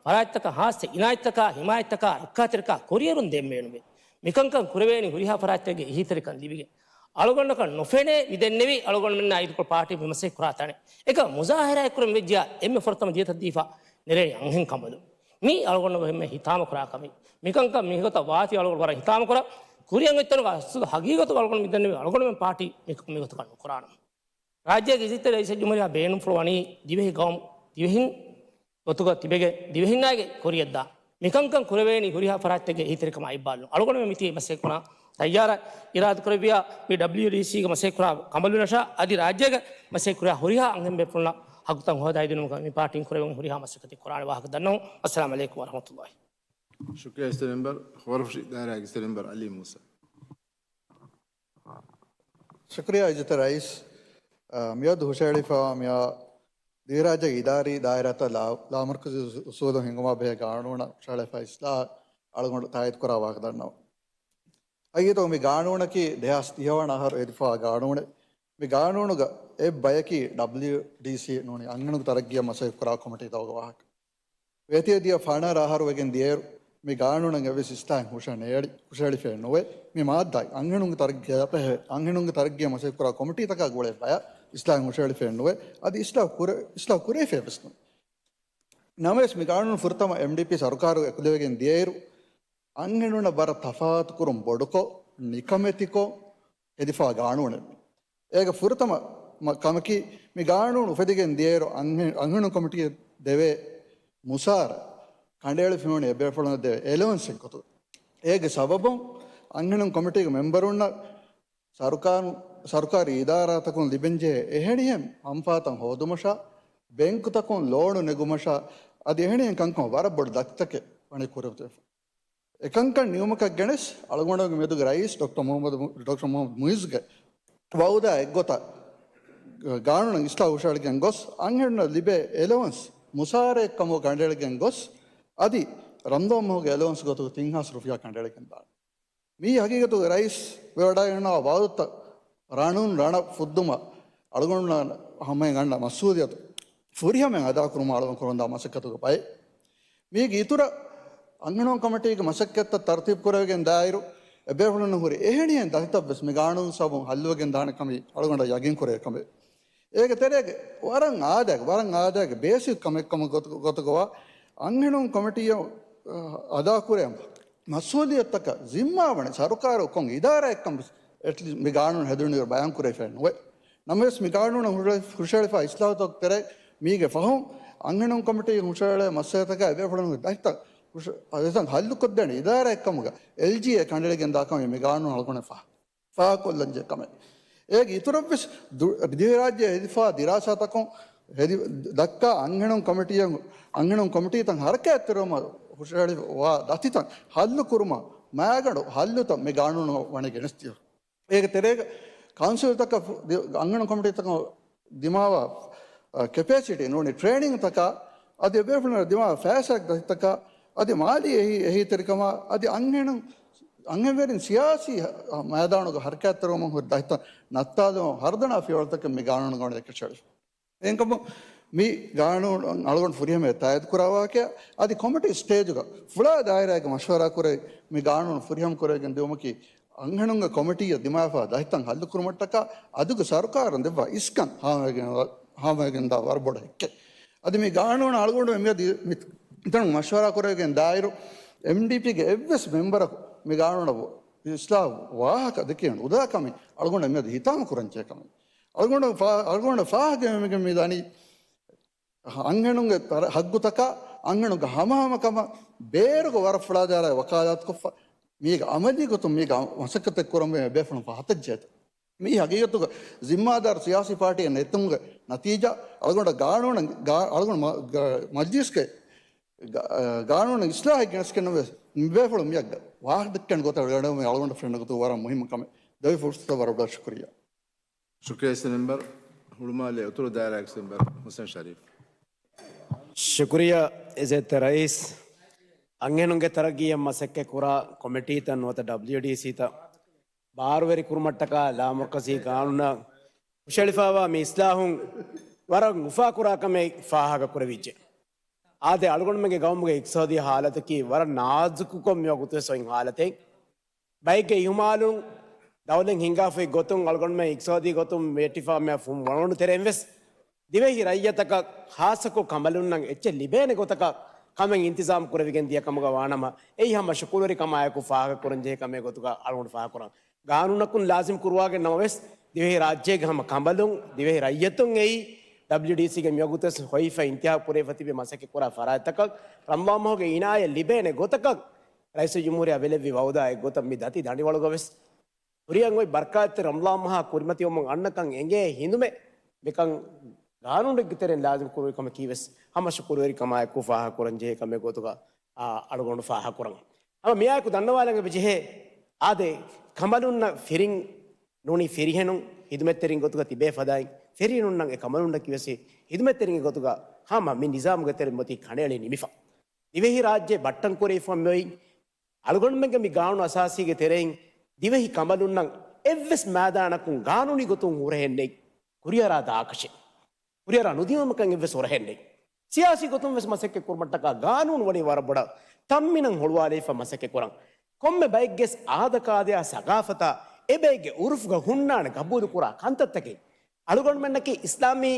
ފަރާތްތަކަށް ހާއްސަ އިނާޔަތްތަކާ، ހިމާޔަތްތަކާ، ރައްކާތެރިކާ، ކުރިއެރުން ދޭން ބޭނުންވޭ. މިކަންކަން ކުރެވޭނީ ހުރިހާ ފަރާތްތަކެއްގެ އެހީތެރިކަން ލިބިގެން. އަޅުގަނޑަކަށް ނުފެނޭ މި ދެންނެވީ އަޅުގަނޑުމެންނާ އިދިކޮޅު ޕާޓީ މި މަސައްކަތް ކުރާ ތަނެއް. އެކަމަ މުޒާހިރާއެއް ކުރަން ވެއްޖިޔާ އެންމެ ފުރަތަމަ ދިޔަތައް ދީފަ ނެރޭނީ އަންހެން ކަނބަލުން. މީ އަޅުގަނޑު އެންމެ ހިތާމަ ކުރާ ކަމެއް. މިކަންކަން މިގޮތަށް ވާތީ އަޅުގަނޑު ވަރަށް ހިތާމަ ކުރަން. ކުރިއަށް އޮތްތަނުގަ އަސްލު ހަގީގަތުގަ އަޅުގަނޑު މި ދެންނެވީ އަޅުގަނޑުމެން ޕާޓީ މިކަން މިގޮތަކަށް ނުކުރާނަން. ރާއްޖޭގެ އިއްޒަތްތެރި ރައީސުލްޖުމްހޫރިއްޔާ ބޭނުންފުޅު ވަނީ ދިވެހި ގައުމު، ދިވެހިން ގޮތުގަ ތިބެގެން ދިވެހިންނާގެ ކުރިއަށްދާ މިކަންކަން ކުރެވޭނީ ހުރިހާ ފަރާތްތެއްގެ އެހީތެރިކަމާ އެއްބާރުލުން. އަޅުގަނޑުމެން މިތީ މަސައްކަތް ކުރާ ތައްޔާރަށް އިރާދަކުރެއްވިޔާ މި ޑަބްލިއުޑީސީގެ މަސައްކަތް ކުރާ ކަނބަލުންނަށާ އަދި ރާއްޖޭގެ މަސައްކަތް ކުރާ ހުރިހާ އަންހެން ބޭފުޅުންނަށް ހައްގުތައް ހޯދައިދިނުމަށް މި ޕާޓީން ކުރެވެން ހުރިހާ މަސައްކަތެއް ކުރާނެ ވާހަކަ ދަންނަވަން. އައްސަލާމު ޢަލައިކުމް ވަރަޙްމަތުﷲ. ޝުކުރިއްޔާ އިސްތެރި މެމްބަރު. ހޯރަފުށި ދާއިރާގެ އިސްތެރި މެމްބަރު ޢަލީ މޫސާ. ޝުކުރިއްޔާ އިއްޒަތްތެރި ރައީސް. އަ، މިއަދު ހުށަހެޅިފައިވާ މިއާ ދިވެހިރާއްޖޭގެ އިދާރީ ދާއިރާތައް ލާ-، ލާމަރުކަޒީ އުސޫލު ހިންގުމާ ބެހޭ ގާނޫނަށް ހުށަހެޅިފައި އިސްލާހަށް އަޅުގަނޑު ތާއީދުކުރާ ވާހަކަ ދަންނަވަން. ހަގީގަތުގަ މި ގާނޫނަކީ ދެހާސް ތިހަވަނަ އަހަރު އެދިފައިވާ ގާނޫނެއް. މި ގާނޫނުގަ އެއް ބަޔަކީ ޑަބްލިއުޑީސީ ނޫނީ އަންހެނުންގެ ތަރައްގީއަށް މަސައްކަތް ކުރާ ކޮމިޓީތަކުގެ ވާހަކަ. ވޭތިވެދިޔަ ފަނަރަ އަހަރު ވެގެން ދިޔައިރު، މި ގާނޫނަށް އެއްވެސް އިސްލާހެއް ހުށަނޭޅި-، ހުށަހެޅިފައެއް ނުވޭ. މި މާއްދާއިން އަންހެނުންގެ ތަރައްގީއަށް ބެހޭ، އަންހެނުންގެ ތަރައްގީއަށް މަސައްކަތް ކުރާ ކޮމިޓީތަކާ ގުޅޭ ބަޔަށް އިސްލާހެއް ހުށަހެޅިފައެއް ނުވޭ. އަދި އިސްލާހު ކުރެ-، އިސްލާހު ކުރެވިފައެއް ވެސް ނުވޭ. ނަމަވެސް މި ގާނޫނު ފުރަތަމަ އެމްޑީޕީ ސަރުކާރު އެކުލެވިގެން ދިޔައިރު، އަންހެނުންނަށް ވަރަށް ތަފާތުކުރުން ބޮޑުކޮށް، ނިކަމެތިކޮށް ހެދިފާ ގާނޫނެއް. އޭގެ ފުރަތަމަ މަ-، ކަމަކީ، މި ގާނޫނު އުފެދިގެން ދިޔައިރު އަންހެ-، އަންހެނުން ކޮމިޓީއަށް ދެވޭ މުސާރަ، ކަނޑައެޅިފަ މިވަނީ އެބޭފުޅުންނަށް ދެވޭ އެލަވަންސެއް ގޮތުގަ. އޭގެ ސަބަބުން އަންހެނުން ކޮމިޓީގެ މެމްބަރުންނަށް ސަރުކާރު-، ސަރުކާރީ އިދާރާތަކުން ލިބެންޖެހޭ އެހެނިހެން މަންފާތައް ހޯދުމަށާ، ބޭންކުތަކުން ލޯނު ނެގުމަށާ، އަދި އެހެނިހެން ކަންކަމަށް ވަރަށް ބޮޑު ދަތިތަކެއް ވަނީ ކުރިމަތިވެފަ. އެކަންކަން ނިމުމަކަށް ގެނެސް، އަޅުގަނޑުގެ މެދުގެ ރައީސް ޑޮކްޓަރ މުހައްމަދު މު-، ޑޮކްޓަރ މުހައްމަދު މުއިއްޒުގެ ވައުދާ އެއްގޮތަށް ގާނޫނަށް އިސްލާހު ހުށައެޅިގެން ގޮސް، އަންހެނުންނަށް ލިބޭ އެލަވަންސް މުސާރައެއް ކަމުގަ ކަނޑައެޅިގެން ގޮސް، އަދި ރަމަޟާން މަހުގެ އެލަވަންސް ގޮތުގަ ތިން ހާސް ރުފިޔާ ކަނޑައެޅިގެން ދާނެ. މިއީ ހަގީގަތުގަ ރައީސް ވެވަޑައިގަންނަވާ ވައުދުތައް ރަނުން ރަނަށް ފުއްދުމަށް އަޅުގަނޑު ހަމައިން އަންނަ މަސްއޫލިއްޔަތު ފުރިހަމައިން އަދާކުރުމަށް އަޅުގަނޑު ކުރަމުންދާ މަސައްކަތުގެ ބައެއް. މީގެ އިތުރަށް އަންހެނުން ކޮމިޓީގެ މަސައްކަތްތައް ތަރުތީބު ކުރެވިގެން ދާއިރު، އެބޭފުޅުންނަށް ހުރި އެހެނިހެން ދަތިތައް ވެސް މި ގާނޫނު ސަބަބުން ހައްލުވެގެން ދާނެ ކަމީ އަޅުގަނޑަށް ޔަގީން ކުރެވޭ ކަމެއް. އޭގެ ތެރޭގަ ވަރަށް އާދައިގެ، ވަރަށް އާދައިގެ ބޭސިކް ކަމެއް ކަމަށް ގޮތު-، ގޮތުގަވާ އަންހެނުން ކޮމިޓީއަށް، އަ، އަދާކުރޭ ޒިންމާވަނީ ސަރުކާރު ކޮން އިދާރާއެއްކަން ވެސް އެޓްލީސްޓް މި ގާނޫނު ހެދުނުއިރު ބަޔާން ކުރެވިފައެއް ނުވޭ. ނަމަވެސް މި ގާނޫނަށް ހުށަ-، ހުށައެޅިފާ އިސްލާހުތަކުގެ ތެރޭ މީގެ ފަހުން އަންހެނުން ކޮމިޓީ ހުށައެޅޭ މައްސަލަތަކާ އެބޭފުޅުންގެ ދަތިތައް ހުށަ-، ދަތިތައް ހައްލުކޮށްދޭނެ އިދާރާއެއްކަމުގަ އެލްޖީއޭ ކަނޑައެޅިގެން ދާ ކަމެއް މި ގާނޫނު އަޅުގަނޑަށް ފަހަ. ފާހަގަކޮށްލަންޖެހޭ ކަމެއް. އޭގެ އިތުރަށްވެސް ދު-، ދިވެހިރާއްޖެ ހެދިފާ ދިރާސާތަކުން ހެދި-، ދައްކާ އަންހެނުން ކޮމިޓީއަށް، އަންހެނުން ކޮމިޓީތައް ހަރަކާތްތެރިވުމަށް ހުށަހެޅި ވާ ދަތިތައް ހައްލުކުރުމަށް މައިގަނޑު ހައްލުތައް މި ގާނޫނު ވަނީ ގެނެސްދިޔަ. އޭގެ ތެރޭގަ ކައުންސިލްތަކަށް ދި-، އަންހެނުން ކޮމިޓީތަކަށް ދިމާވާ، އަ، ކެޕޭސިޓީ ނޫނީ ޓްރޭނިންތަކާ އަދި އެބޭފުޅުންނަށް ދިމާވާ ފައިސާގެ ދަތިތަކާ އަދި މާލީ އެހީ، އެހީތެރިކަމާ އަދި އަންހެނުން އަންހެންވެރިން ސިޔާސީ މައިދާނުގަ ހަރަކާތްތެރިވުމަށް ހުރި ދަތިތައް ނައްތާލުމަށް ހަރުދަނާ ފިޔަވަޅުތަކެއް މި ގާނޫނުގަ ވަނީ ދެކެވިފަ. އެހެންކަމުން މި ގާނޫނު އަޅުގަނޑު ފުރިހަމަޔަށް ތާއީދު ކުރާ ވާހަކަ އަދި ކޮމިޓީ ސްޓޭޖުގަ ފުޅާ ދާއިރާއެއްގެ މަޝްވަރާ ކުރެވި މި ގާނޫނު ފުރިހަމަ ކުރެވިގެން ދިއުމަކީ އަންހެނުންގެ ކޮމިޓީއަށް ދިމާވެފާ ދަތިތައް ހައްލުކުރުމަށްޓަކާ އަދުގެ ސަރުކާރުން ދެއްވާ އިސްކަން ހާމަވެގެން، ހާމަވެގެންދާ ވަރަށް ބޮޑު ހެއްކެއް. އަދި މި ގާނޫނު އަޅުގަނޑު މިއަދު މި ތަނު މަޝްވަރާ ކުރެވިގެން ދާއިރު، އެމްޑީޕީގެ އެއްވެސް މެމްބަރަކު މި ގާނޫނަށް އިސްލާހު ވާހަކަ ދެކެވެން ނުދާ ކަމެއް އަޅުގަނޑަށް މިއަދު ހިތާމަ ކުރަންޖެހޭ ކަމެއް. އަޅުގަނޑު ފާ-، އަޅުގަނޑަށް ފާހަގަވެގެން މި ދަނީ އަންހެނުންގެ ތަރ-، ހައްގުތަކާ އަންހެނުންގެ ހަމަހަމަކަމަށް ބޭރުގެ ވަރަށް ފުޅާދާރާ ވަކާލާތުކޮށްފަ، މީގެ އަމަލީ ގޮތުން މީގަ މަސައްކަތެއް ކުރަންވީ އެބޭފުޅުން ފަހަތަށް ޖެހޭތަ. މީ ހަގީގަތުގަ ޒިންމާދާރު ސިޔާސީ ޕާޓީއެއް ނެތުމުގެ ނަތީޖާ. އަޅުގަނޑަށް ގާނޫނަށް، ގާ-، އަޅުގަނޑު މަ-، ގާ-، މަޖްލީސްގެ ގާ-، ގާނޫނަށް އިސްލާހެއް ގެނެސްގެންނަމަވެސް، މިބޭފުޅުން މިއަށް ވާހަކަ ދެއްކެން ގޮތަށް ވެގަނޑު މި އަޅުގަނޑަށް ފެންނަ ގޮތުގަ ވަރަށް މުހިއްމު ކަމެއް. ދެވި ފުރުސަތަށް ވަރަށް ބޮޑަށް ޝުކުރިއްޔާ. ޝުކުރިއްޔާ ސެ މެމްބަރު. ހުޅުމާލެ އުތުރު ދާއިރާގެ ސެ މެމްބަރު ހުސެން ޝަރީފް. ޝުކުރިއްޔާ އިއްޒަތްތެރި ރައީސް. އަންހެނުންގެ ތަރައްގީއަށް މަސައްކަތް ކުރާ ކޮމިޓީތައް ނުވަތަ ޑަބްލިޔުޑީސީތައް ބާރުވެރި ކުރުމަށްޓަކާ ލާމަރުކަޒީ ގާނޫނަށް ހުށަހެޅިފައިވާ މި އިސްލާހުން ވަރަށް އުފާކުރާ ކަމެއް ފާހަގަކުރެވިއްޖެ. އާދެ، އަޅުގަނޑުމެންގެ ގައުމުގެ އިޤްތިޞާދީ ޙާލަތަކީ ވަރަށް ނާޒުކުކޮށް މިވަގުތުވެސް އޮތް ޙާލަތެއް. ބައެއްގެ އިހުމާލުން ދައުލަތް ހިންގާފައި ގޮތުން އަޅުގަނޑުމެން އިޤްތިޞާދީ ގޮތުން ވެއްޓިފާ މި ފުން ވަޅުގަނޑު ތެރެއިން ވެސް ދިވެހި ރައްޔިތަކަށް ޚާއްޞަކޮށް ކަނބަލުންނަށް އެއްޗެއް ލިބޭނެ ގޮތަކަށް ކަމެއް އިންތިޒާމް ކުރެވިގެން ދިޔަ ކަމުގަ ވާނަމަ، އެއީ ހަމަ ޝުކުރުވެރިކަމާއެކު ފާހަގަކުރަންޖެހޭ ކަމެއް ގޮތުގަ އަޅުގަނޑު ފާހަގަކުރަން. ގާނޫނަކުން ލާޒިމް ކުރުވާގެން ނަމަވެސް، ދިވެހި ރާއްޖޭގެ ހަމަ ކަނބަލުން، ދިވެހި ރައްޔިތުން އެއީ ޑަބްލިޔުޑީސީގެ މިވަގުތުވެސް ހޮވިފަ އިންތިހާބު ކުރެވިފަ ތިބި މަސައްކަތް ކުރާ ފަރާތްތަކަށް ރަމަޟާން މަހުގެ އިނާޔަތް ލިބޭނެ ގޮތަކަށް ރައީސުލްޖުމްހޫރިއްޔާ ވެލެއްވި ވައުދާ އެއްގޮތަށް މި ދަތި ދަނޑިވަޅުގަވެސް ކުރިއަށް އޮތް ބަރަކާތްތެރި ރަމަޟާން މަހާ ކުރިމަތިވުމުން އަންނަކަން އެނގޭ ހިނދުމެއް މިކަން ގާނޫނެއްގެ ތެރެއިން ލާޒިމް ކުރުވި ކަމަކީވެސް ހަމަ ޝުކުރުވެރިކަމާއެކު ފާހަގަކުރަންޖެހޭ ކަމެއް ގޮތުގަ، އާ، އަޅުގަނޑު ފާހަގަކުރަން. ހަމަ މިއާއެކު ދަންނަވާލަން އެބަ ޖެހޭ، އާދެ، ކަނބަލުންނަށް ފިރިން ނޫނީ ފިރިހެނުން ހިދުމަތްތެރިން ގޮތުގަ ތިބޭ ފަދައިން، ފިރިހެނުންނަށް އެ ކަނބަލުންނަކީވެސް ހިދުމަތްތެރިންގެ ގޮތުގަ ހަމަ މި ނިޒާމުގެ ތެރެއިން އޮތީ ކަނޑައެޅި ނިމިފަ. ދިވެހި ރާއްޖެ ބައްޓަން ކުރެވިފަ މިއޮތް އަޅުގަނޑުމެންގެ މި ގާނޫނު އަސާސީގެ ތެރެއިން ދިވެހި ކަނބަލުންނަށް އެއްވެސް މައިދާނަކުން ގާނޫނީ ގޮތުން ހުރަހެއް ނެތް. ކުރިއަރާ ދާކަށެއް. ކުރިއަރާ ނުދިއުމަކަށް އެއްވެސް ހުރަހެއް ނެތް. ސިޔާސީ ގޮތުން ވެސް މަސައްކަތް ކުރުމަށްޓަކާ ގާނޫނު ވަނީ ވަރަށް ބޮޑަށް ތަންމިނަށް ހުޅުވާލައިފަ މަސައްކަތް ކުރަން. ކޮންމެ ބައެއްގެ އާދަކާދަޔާ ސަގާފަތާ އެ ބައެއްގެ އުރުފުގަ ހުންނާނެ ގަބޫލުކުރާ ކަންތައްތަކެއް. އަޅުގަނޑުމެންނަކީ އިސްލާމީ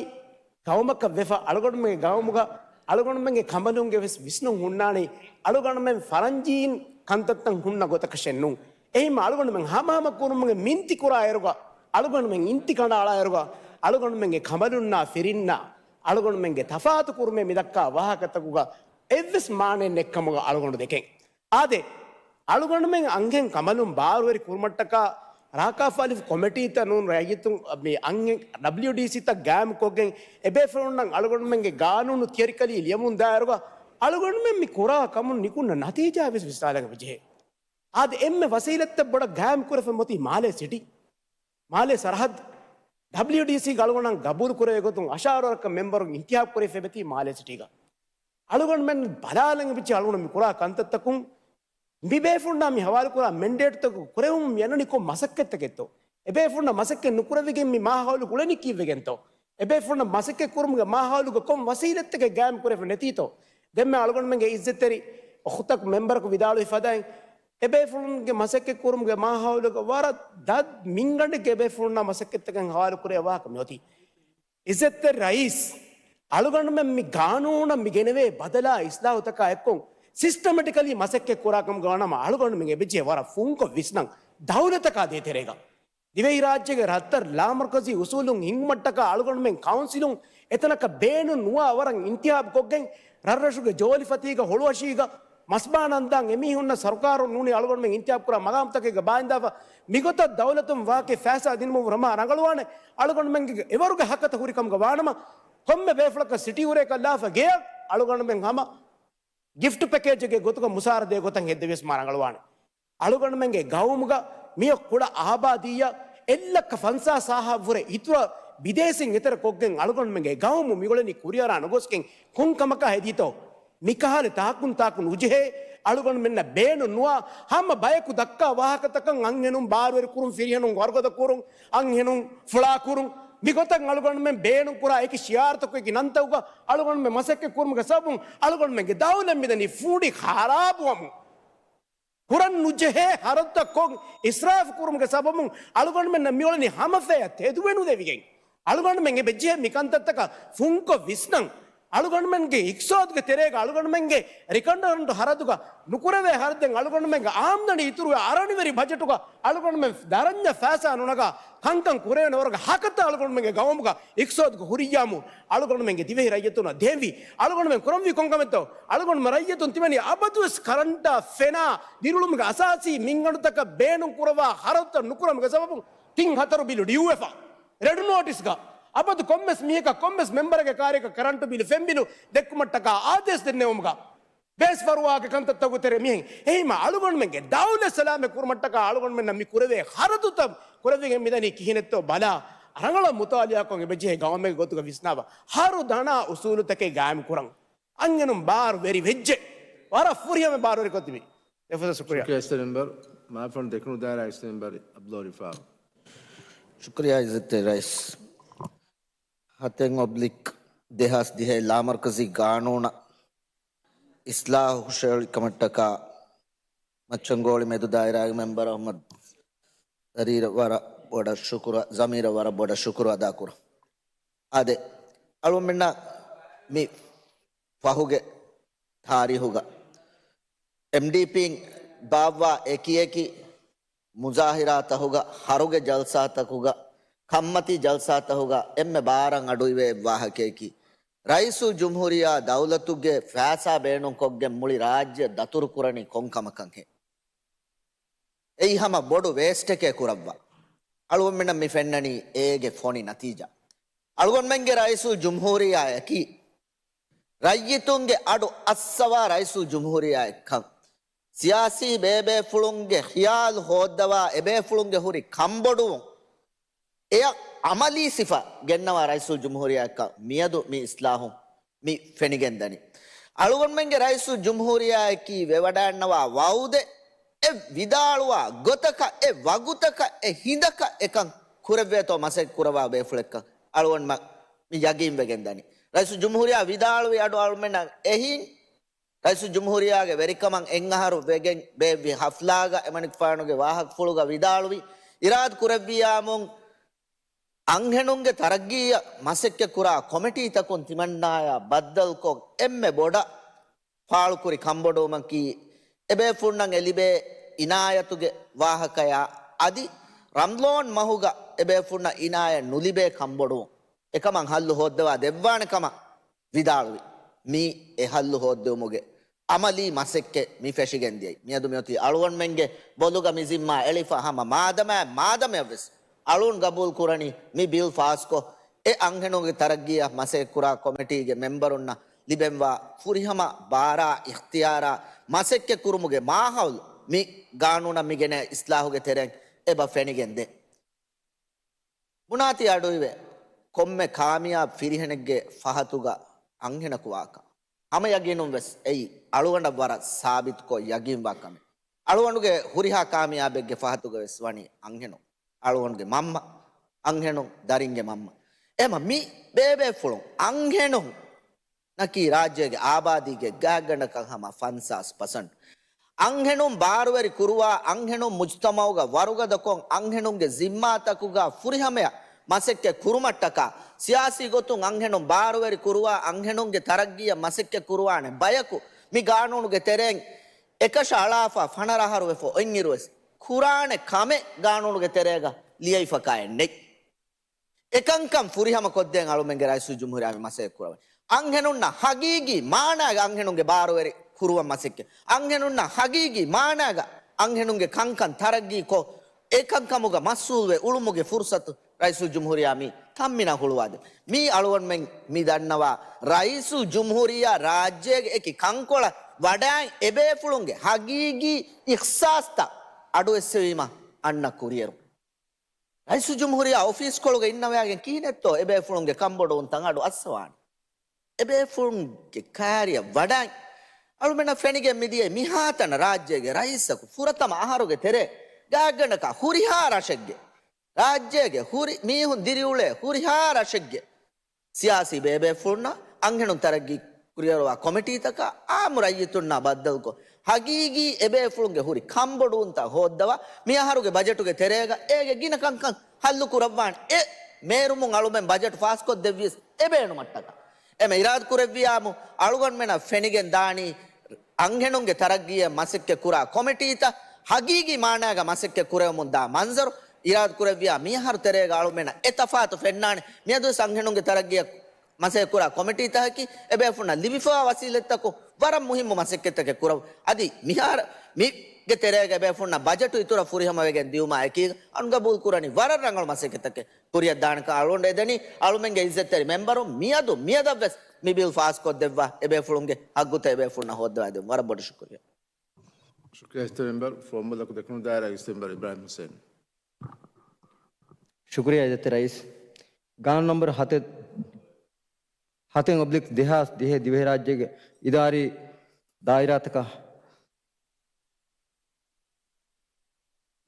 ގައުމަކަށް ވެފަ، އަޅުގަނޑުމެންގެ ގައުމުގަ އަޅުގަނޑުމެންގެ ކަނބަލުންގެ ވެސް ވިސްނުން ހުންނާނީ، އަޅުގަނޑުމެން ފަރަންޖީން ކަންތައްތައް ހުންނަ ގޮތަކަށެއް ނޫން. އެހީމަ އަޅުގަނޑުމެން ހަމަހަމަ ކުރުމުގެ މިންތި ކުރާ އިރުގަ، އަޅުގަނޑުމެން އިންތި ކަނޑައަޅާ އިރުގަ، އަޅުގަނޑުމެންގެ ކަނބަލުންނާ ފިރިންނާ އަޅުގަނޑުމެންގެ ތަފާތު ކުރުމޭ މިދައްކާ ވާހަކަތަކުގަ އެއްވެސް މާނައެއް ނެތްކަމުގަ އަޅުގަނޑު ދެކެން. އާދެ، އަޅުގަނޑުމެން އަންހެން ކަނބަލުން ބާރުވެރި ކުރުމަށްޓަކާ ރާކާފާލިފު ކޮމިޓީތައް ނޫން ރައްޔިތުން މި އަންހެން ޑަބްލިޔުޑީސީތައް ގާއިމުކޮށްގެން އެބޭފުޅުންނަށް އަޅުގަނޑުމެންގެ ގާނޫނު ތިޔަރިކަލީ ލިޔަމުން ދާއިރުގަ އަޅުގަނޑުމެން މި ކުރާ ކަމުން ނިކުންނަ ނަތީޖާ ވެސް ވިސްނާލަން އެބަޖެހޭ. އާދެ، އެންމެ ވަސީލަތްތައް ބޮޑަށް ގާއިމް ކުރެފަ މޮތީ މާލޭ ސިޓީ. މާލޭ ސަރަހައްދު. ޑަބްލިޔުޑީސީގެ އަޅުގަނޑަށް ގަބޫލު ކުރެވޭ ގޮތުން އަށާރަ ވަރަކަށް މެމްބަރުން އިންތިހާބް ކުރެވިފަ އެބަތީ މާލޭ ސިޓީގަ. އަޅުގަނޑުމެން ބަލާލަން އެބަޖެހޭ އަޅުގަނޑު މި ކުރާ ކަންތައްތަކުން މި ބޭފުޅުންނާ މި ހަވާލުކުރާ މެންޑޭޓްތަކު ކުރެވުމުން މި އަންނަނީ ކޮން މަސައްކަތްތަކެއްތޯ؟ އެބޭފުޅުންނަށް މަސައްކަތް ނުކުރެވިގެން މި މާހައުލު އުޅެނީ ކީއްވެގެންތޯ؟ އެބޭފުޅުންނަށް މަސައްކަތް ކުރުމުގެ މާހައުލުގަ ކޮން ވަސީލަތްތަކެއް ގާއިމް ކުރެވިފަ ނެތީތޯ؟ ދެންމެ އަޅުގަނޑުމެންގެ އިއްޒަތްތެރި އުޚުތަކު މެމްބަރަކު ވިދާޅުވި ފަދައިން، އެބޭފުޅުންގެ މަސައްކަތް ކުރުމުގެ މާހައުލުގަ ވަރަށް ދަށް މިންގަނޑެއްގެ އެބޭފުޅުންނާ މަސައްކަތްތަކަށް ހަވާލު ކުރޭ ވާހަކަ މިއޮތީ. އިއްޒަތްތެރި ރައީސް، އަޅުގަނޑުމެން މި ގާނޫނަށް މި ގެނެވޭ ބަދަލާ އިސްލާހުތަކާ އެއްކޮށް ސިސްޓަމެޓިކަލީ މަސައްކަތް ކުރާ ކަމުގަ ވާނަމަ އަޅުގަނޑުމެން އެބަޖެހޭ ވަރަށް ފުންކޮށް ވިސްނަން ދައުލަތަކާ ދޭތެރޭގަ. ދިވެހިރާއްޖޭގެ ރައްތަރު ލާމަރުކަޒީ އުސޫލުން ހިންގުމަށްޓަކާ އަޅުގަނޑުމެން ކައުންސިލުން އެތަނަކަށް ބޭނުން ނުވާ ވަރަށް އިންތިހާބު ކޮށްގެން ރަށްރަށުގެ ޖޯލިފަތީގަ ހޮޅުއަށީގަ މަސްބާނަން ދާން އެމީހުންނަށް ސަރުކާރުން ނޫނީ އަޅުގަނޑުމެން އިންތިހާބު ކުރާ މަގާމްތަކެއްގަ ބާއިންދާފަ މިގޮތަށް ދައުލަތުން ވާހަކަ ފައިސާ ދިނުމަށް ހަމަ ރަނގަޅުވާނެ. އަޅުގަނޑުމެންގެ އެވަރުގެ ހަކަތަ ހުރި ކަމުގަ ވާނަމަ ކޮންމެ ބޭފުޅަކަށް ސިޓީ ހުރޭކަށް ލާފަ ގެޔަށް އަޅުގަނޑުމެން ހަމަ ގިފްޓް ޕެކޭޖެއްގެ ގޮތުގަ މުސާރަ ދޭ ގޮތަށް ހެއްދެވިޔަސް މާ ރަނގަޅުވާނެ. އަޅުގަނޑުމެންގެ ގައުމުގަ މިއޮއް ކުޅަ އާބާދީއަށް އެއްލައްކަ ފަންސާސް ހާހަށްވުރެ އިތުރަށް ބިދޭސީން އެތެރެ ކޮށްގެން އަޅުގަނޑުމެންގެ ގައުމު މިއުޅެނީ ކުރިއަރާ ނުގޮސްގެން ކޮން ކަމަކާ ހެދީތޯ؟ މިކަހަލަ ތާކުން ތާކު ނުޖެހޭ އަޅުގަނޑުމެންނަށް ބޭނުން ނުވާ ހަމަ ބަޔަކު ދައްކާ ވާހަކަތަކަށް އަންހެނުން ބާރުވެރި ކުރުން، ފިރިހެނުން ވަރުގަދަ ކުރުން، އަންހެނުން ފުޅާ ކުރުން، މިގޮތަށް އަޅުގަނޑުމެން ބޭނުން ކުރާ އެކި ޝިއާރުތަކު އެކި ނަންތަކުގަ އަޅުގަނޑުމެން މަސައްކަތް ކުރުމުގެ ސަބަބުން އަޅުގަނޑުމެންގެ ދައުލަތް މިދަނީ ފުނޑި ޚަރާބުވަމުން. ކުރަން ނުޖެހޭ ހަރަދުތައް ކޮށް އިސްރާފު ކުރުމުގެ ސަބަބުން އަޅުގަނޑުމެންނަށް މިއުޅެނީ ހަމަ ފަޔަށް ތެދުވެ ނުދެވިގެން. އަޅުގަނޑުމެން އެބަޖެހޭ މިކަންތައްތަކަށް ފުންކޮށް ވިސްނަން. އަޅުގަނޑުމެންގެ އިޤްތިޞާދުގެ ތެރޭގަ އަޅުގަނޑުމެންގެ ރިކަރަންޓް ހަރަދުގަ ނުކުރެވޭ ހަރަދެއް އަޅުގަނޑުމެންގެ އާމްދަނީ އިތުރުވެ އަރަނިވެރި ބަޖެޓުގަ އަޅުގަނޑުމެން ދަރަންޏަށް ފައިސާ ނުނަގާ ކަންކަން ކުރެވޭނެ ވަރުގެ ހަކަތަ އަޅުގަނޑުމެންގެ ގައުމުގަ އިޤްތިޞާދުގަ ހުރިއްޔާމު އަޅުގަނޑުމެންގެ ދިވެހި ރައްޔިތުންނަށް ދޭންވީ. އަޅުގަނޑުމެން ކުރަންވީ ކޮންކަމެއްތޯ؟ އަޅުގަނޑުމެން ރައްޔިތުން ތިމަނީ އަބަދުވެސް ކަރަންޓާ ފެނާ ދިރިއުޅުމުގެ އަސާސީ މިންގަނޑުތަކަށް ބޭނުން ކުރައްވާ ޚަރަދުތައް ނުކުރުމުގެ ސަބަބުން ތިން ހަތަރު ބިލު ޑިއުއެފަ ރެޑް ނޯޓިސްގަ އަބަދު ކޮންމެސް މީހަކަށް ކޮންމެސް މެމްބަރެއްގެ ކާރިއަކަށް ކަރަންޓު ބިލު ފެން ބިލު ދެއްކުމަށްޓަކާ އާދޭސް ދެންނެވުމުގަ ބޭސްފަރުވާގެ ކަންތައްތަކުގެ ތެރޭ މިހެން. އެހީމަ އަޅުގަނޑުމެންގެ ދައުލަތް ސަލާމަތް ކުރުމަށްޓަކާ އަޅުގަނޑުމެންނަށް މި ކުރެވޭ ޚަރަދުތައް ކުރެވިގެން މިދަނީ ކިހިނެއްތޯ ބަލާ، ރަނގަޅަށް މުޠާލަޢާކޮށް އެބަޖެހޭ ގައުމެއްގެ ގޮތުގަ ވިސްނާބަ. ހަރު ދަނާ އުސޫލުތަކެއް ގާއިމް ކުރަން. އަންހެނުން ބާރު ވެރި ވެއްޖެ. ވަރަށް ފުރިހަމަ ބާރުވެރިކޮށް ތިބި. އެފްއެސް ޝުކުރިޔާ. ޝުކުރިޔާ އިސްތެރި މެމްބަރު. މާފަން ދެކުނު ދާއިރާ އިސްތެރި މެމްބަރު އަބްދުﷲ ރިފާ. ޝުކުރިޔާ އިއްޒަތްތެރި ރައީސް. ހަތެއް އޮބްލިކް ދެހާސް ދިހައި ލާމަރުކަޒީ ގާނޫނަށް އިސްލާހު ހުށައެޅި ކަމަށްޓަކާ މައްޗަންގޯޅި މެދު ދާއިރާގެ މެމްބަރު އަޙްމަދު ޒަރީރަށް ވަރަށް ބޮޑަށް ޝުކުރު، ޒަމީރަށް ވަރަށް ބޮޑަށް ޝުކުރު އަދާކުރަން. އާދެ، އަޅުގަނޑުމެންނަށް މި ފަހުގެ ތާރީހުގަ އެމްޑީޕީން ބާއްވާ އެކިއެކި މުޒާހިރާތަކުގަ، ހަރުގެ ޖަލްސާތަކުގަ، ކަންމަތީ ޖަލްސާތަކުގަ އެންމެ ބާރަށް އަޑުއިވޭ ވާހަކަޔަކީ، ރައީސުލްޖުމްހޫރިއްޔާ ދައުލަތުގެ ފައިސާ ބޭނުންކޮށްގެން މުޅި ރާއްޖެ ދަތުރުކުރަނީ ކޮން ކަމަކަށްހޭ؟ އެއީ ހަމަ ބޮޑު ވޭސްޓެކޭ ކުރައްވާ. އަޅުގަނޑުމެންނަށް މި ފެންނަނީ އޭގެ ފޮނި ނަތީޖާ. އަޅުގަނޑުމެންގެ ރައީސުލްޖުމްހޫރިއްޔާއަކީ ރައްޔިތުންގެ އަޑު އައްސަވާ ރައީސުލްޖުމްހޫރިއްޔާއެއްކަން، ސިޔާސީ ބޭބޭފުޅުންގެ ޚިޔާލު ހޯއްދަވާ އެބޭފުޅުންގެ ހުރި ކަންބޮޑުވުން، އެއަށް ޢަމަލީ ސިފަ ގެންނަވާ ރައީސުލްޖުމްހޫރިއްޔާއެއްކަން މިއަދު މި އިސްލާހުން މި ފެނިގެންދަނީ. އަޅުގަނޑުމެންގެ ރައީސުލްޖުމްހޫރިއްޔާއަކީ ވެވަޑައިގަންނަވާ ވަޢުދެއް، އެ ވިދާޅުވާ ގޮތަކަށް، އެ ވަގުތަކަށް، އެ ހިނދަކަށް އެކަން ކުރެއްވޭތޯ މަސައްކަތް ކުރައްވާ ބޭފުޅެއްކަން އަޅުގަނޑުމެން މި ޔަގީންވެގެންދަނީ. ރައީސުލްޖުމްހޫރިއްޔާ ވިދާޅުވި އަޑު އަޅުމެންނަށް އެހީން، ރައީސުލްޖުމްހޫރިއްޔާގެ ވެރިކަމަށް އެއްއަހަރު ވެގެން ބޭއްވި ޙަފްލާގަ އެމަނިކުފާނުގެ ވާހަކަފުޅުގަ ވިދާޅުވި، އިރާދަ ކުރެއްވިއްޔާމު އަންހެނުންގެ ތަރައްގީއަށް މަސައްކަތްކުރާ ކޮމިޓީތަކުން ތިމަންނާޔާ ބައްދަލުކޮށް އެންމެ ބޮޑަށް ފާޅުކުރި ކަންބޮޑުވުމަކީ، އެބޭފުޅުންނަށް އެ ލިބޭ އިނާޔަތުގެ ވާހަކަޔާ އަދި ރަމްޟާން މަހުގަ އެބޭފުޅުންނަށް އިނާޔަތް ނުލިބޭ ކަންބޮޑުވުން. އެކަމަށް ހައްލު ހޯއްދަވާ ދެއްވާނެ ކަމަށް ވިދާޅުވި. މީ އެ ހައްލު ހޯއްދެވުމުގެ އަމަލީ މަސައްކަތް މި ފެށިގެން ދިޔައީ. މިއަދު މިއޮތީ އަޅުގަނޑުމެންގެ ބޮލުގަ މި ޒިންމާ އެޅިފަ ހަމަ މާދަމާ މާދަމަޔަށްވެސް އަޅުން ގަބޫލު ކުރަނީ މި ބިލް ފާސްކޮށް، އެ އަންހެނުންގެ ތަރައްގީއަށް މަސައްކަތްކުރާ ކޮމިޓީގެ މެމްބަރުންނަށް ލިބެންވާ ފުރިހަމަ ބާރާ އިޚްތިޔާރާ މަސައްކަތްކުރުމުގެ މާހައުލު މި ގާނޫނަށް މިގެނައި އިސްލާހުގެ ތެރެއިން އެބަ ފެނިގެން ދޭ. ބުނާތީ އަޑުއިވޭ، ކޮންމެ ކާމިޔާބު ފިރިހެނެއްގެ ފަހަތުގަ އަންހެނަކު ވާކަން. ހަމަ ޔަގީނުން ވެސް އެއީ އަޅުގަނޑަށް ވަރަށް ސާބިތުކޮށް ޔަގީންވާ ކަމެއް. އަޅުގަނޑުގެ ހުރިހާ ކާމިޔާބެއްގެ ފަހަތުގަ ވެސް ވަނީ އަންހެނުން. އަޅުގަނޑުގެ މަންމަ، އަންހެނުން ދަރިންގެ މަންމަ. އެހެމަ މި ބޭބޭފުޅުން އަންހެނުން ނަކީ ރާއްޖޭގެ އާބާދީގެ ގާތްގަނޑަކަށް ހަމަ ފަންސާސް ޕަސެންޓް. އަންހެނުން ބާރުވެރި ކުރުވާ، އަންހެނުން މުޖްތަމަޢުގަ ވަރުގަދަކޮށް، އަންހެނުންގެ ޒިންމާތަކުގަ ފުރިހަމަޔަށް މަސައްކަތް ކުރުމަށްޓަކާ، ސިޔާސީ ގޮތުން އަންހެނުން ބާރުވެރި ކުރުވާ، އަންހެނުންގެ ތަރައްގީއަށް މަސައްކަތް ކުރުވާނެ ބަޔަކު މި ގާނޫނުގެ ތެރެއިން އެކަށަ އަޅާފަ ފަނަރަ އަހަރު ވެފަ އޮތްއިރުވެސް ކުރާނެ ކަމެއް ގާނޫނުގެ ތެރޭގަ ލިޔެފަކާއެއް ނެތް. އެކަންކަން ފުރިހަމަ ކޮށްދޭން އަޅުމެންގެ ރައީސުލްޖުމްހޫރިއްޔާ މި މަސައްކަތް ކުރަވަނީ. އަންހެނުންނަށް ހަގީގީ މާނާގަ އަންހެނުންގެ ބާރުވެރި ކުރުވަން މަސައްކަތް. އަންހެނުންނަށް ހަގީގީ މާނާގަ އަންހެނުންގެ ކަންކަން ތަރައްގީ ކޮށް، އެކަންކަމުގަ މަސްއޫލުވެ އުޅުމުގެ ފުރުސަތު ރައީސުލްޖުމްހޫރިއްޔާ މި ތަންމިނަށް ހުޅުވާދެ. މީ އަޅުގަނޑުމެން މި ދަންނަވާ ރައީސުލްޖުމްހޫރިއްޔާ ރާއްޖޭގެ އެކި ކަންކޮޅަށް ވަޑައި އެބޭފުޅުންގެ ހަގީގީ އިޚްސާސްތައް އަޑުއެއްސެވީމަ އަންނަ ކުރިއެރު. ރައީސުލްޖުމްހޫރިއްޔާ އޮފީސްކޮޅުގަ އިންނަވައިގެން ކިހިނެއްތޯ އެބޭފުޅުންގެ ކަންބޮޑުވުންތައް އަޑު އައްސަވާނެ؟ އެބޭފުޅުންގެ ކައިރިއަށް ވަޑައި އަޅުމެންނަށް ފެނިގެން މިދިޔައީ މިހާތަނަށް ރާއްޖޭގެ ރައީސަކު ފުރަތަމަ އަހަރުގެ ތެރޭ ގާތްގަނޑަކަށް ހުރިހާ ރަށެއްގެ، ރާއްޖޭގެ ހުރި މީހުން ދިރިއުޅޭ ހުރިހާ ރަށެއްގެ ސިޔާސީ ބޭބޭފުޅުންނަށް އަންހެނުން ތަރައްގީ ކުރިއަރުވާ ކޮމިޓީތަކާ އާއްމު ރައްޔިތުންނާ ބައްދަލުކޮށް، ހަގީގީ އެބޭފުޅުންގެ ހުރި ކަންބޮޑުވުންތައް ހޯއްދަވާ، މިއަހަރުގެ ބަޖެޓުގެ ތެރޭގަ އޭގެ ގިނަ ކަންކަން ހައްލު ކުރައްވާނެ. އެ މޭރުމުން އަޅުމެން ބަޖެޓު ފާސްކޮށްދެއްވިޔަސް އެބޭނުމަށްޓަކާ. އެމެ އިރާދަ ކުރެއްވިޔާމު އަޅުގަނޑުމެނަށް ފެނިގެން ދާނީ، އަންހެނުންގެ ތަރައްގީއަށް މަސައްކަތް ކުރާ ކޮމިޓީތައް ހަގީގީ މާނާގަ މަސައްކަތް ކުރެވެމުން ދާ މަންޒަރު އިރާދަ ކުރެއްވިޔާ މިއަހަރު ތެރޭގަ އަޅުމެނަށް އެ ތަފާތު ފެންނާނެ. މިއަދުވެސް އަންހެނުންގެ ތަރައްގީއަށް މަސައްކަތް ކުރާ ކޮމިޓީތަކަކީ އެބޭފުޅުންނަށް ލިބިފަވާ ވަސީލަތްތަކުން ވަރަށް މުހިއްމު މަސައްކަތްތަކެއް ކުރައްވަ. އަދި މިހާރު މީގެ ތެރޭގަ އެބޭފުޅުންނަށް ބަޖެޓު އިތުރަށް ފުރިހަމަވެގެން ދިއުމާ އެކީގަ އަންގަބޫލު ކުރަނީ ވަރަށް ރަނގަޅު މަސައްކަތްތަކެއް ކުރިއަށް ދާނެކަން އަޅުގަނޑު އެދެނީ. އަޅުމެންގެ އިއްޒަތްތެރި މެމްބަރުން މިއަދު މިއަދަށްވެސް މި ބިލް ފާސްކޮށްދެއްވާ އެބޭފުޅުންގެ ހައްގުތައް އެބޭފުޅުންނަށް ހޯއްދަވާދެން ވަރަށް ބޮޑަށް ޝުކުރިއްޔާ. ޝުކުރިއްޔާ އިއްޒަތްތެރި މެމްބަރު، ފުވައްމުލަކު ދެކުނު ދާއިރާގެ އިއްޒަތްތެރި މެމްބަރު އިބްރާހިމް ހުސެން. ޝުކުރިއްޔާ އިއްޒަތްތެރި ރައީސް. ގާނޫނު ނަންބަރު ހަތެއް، ހަތެއް އޮބްލިކް ދެހާސް ދިހަ ދިވެހިރާއްޖޭގެ އިދާރީ ދާއިރާތަކަށް،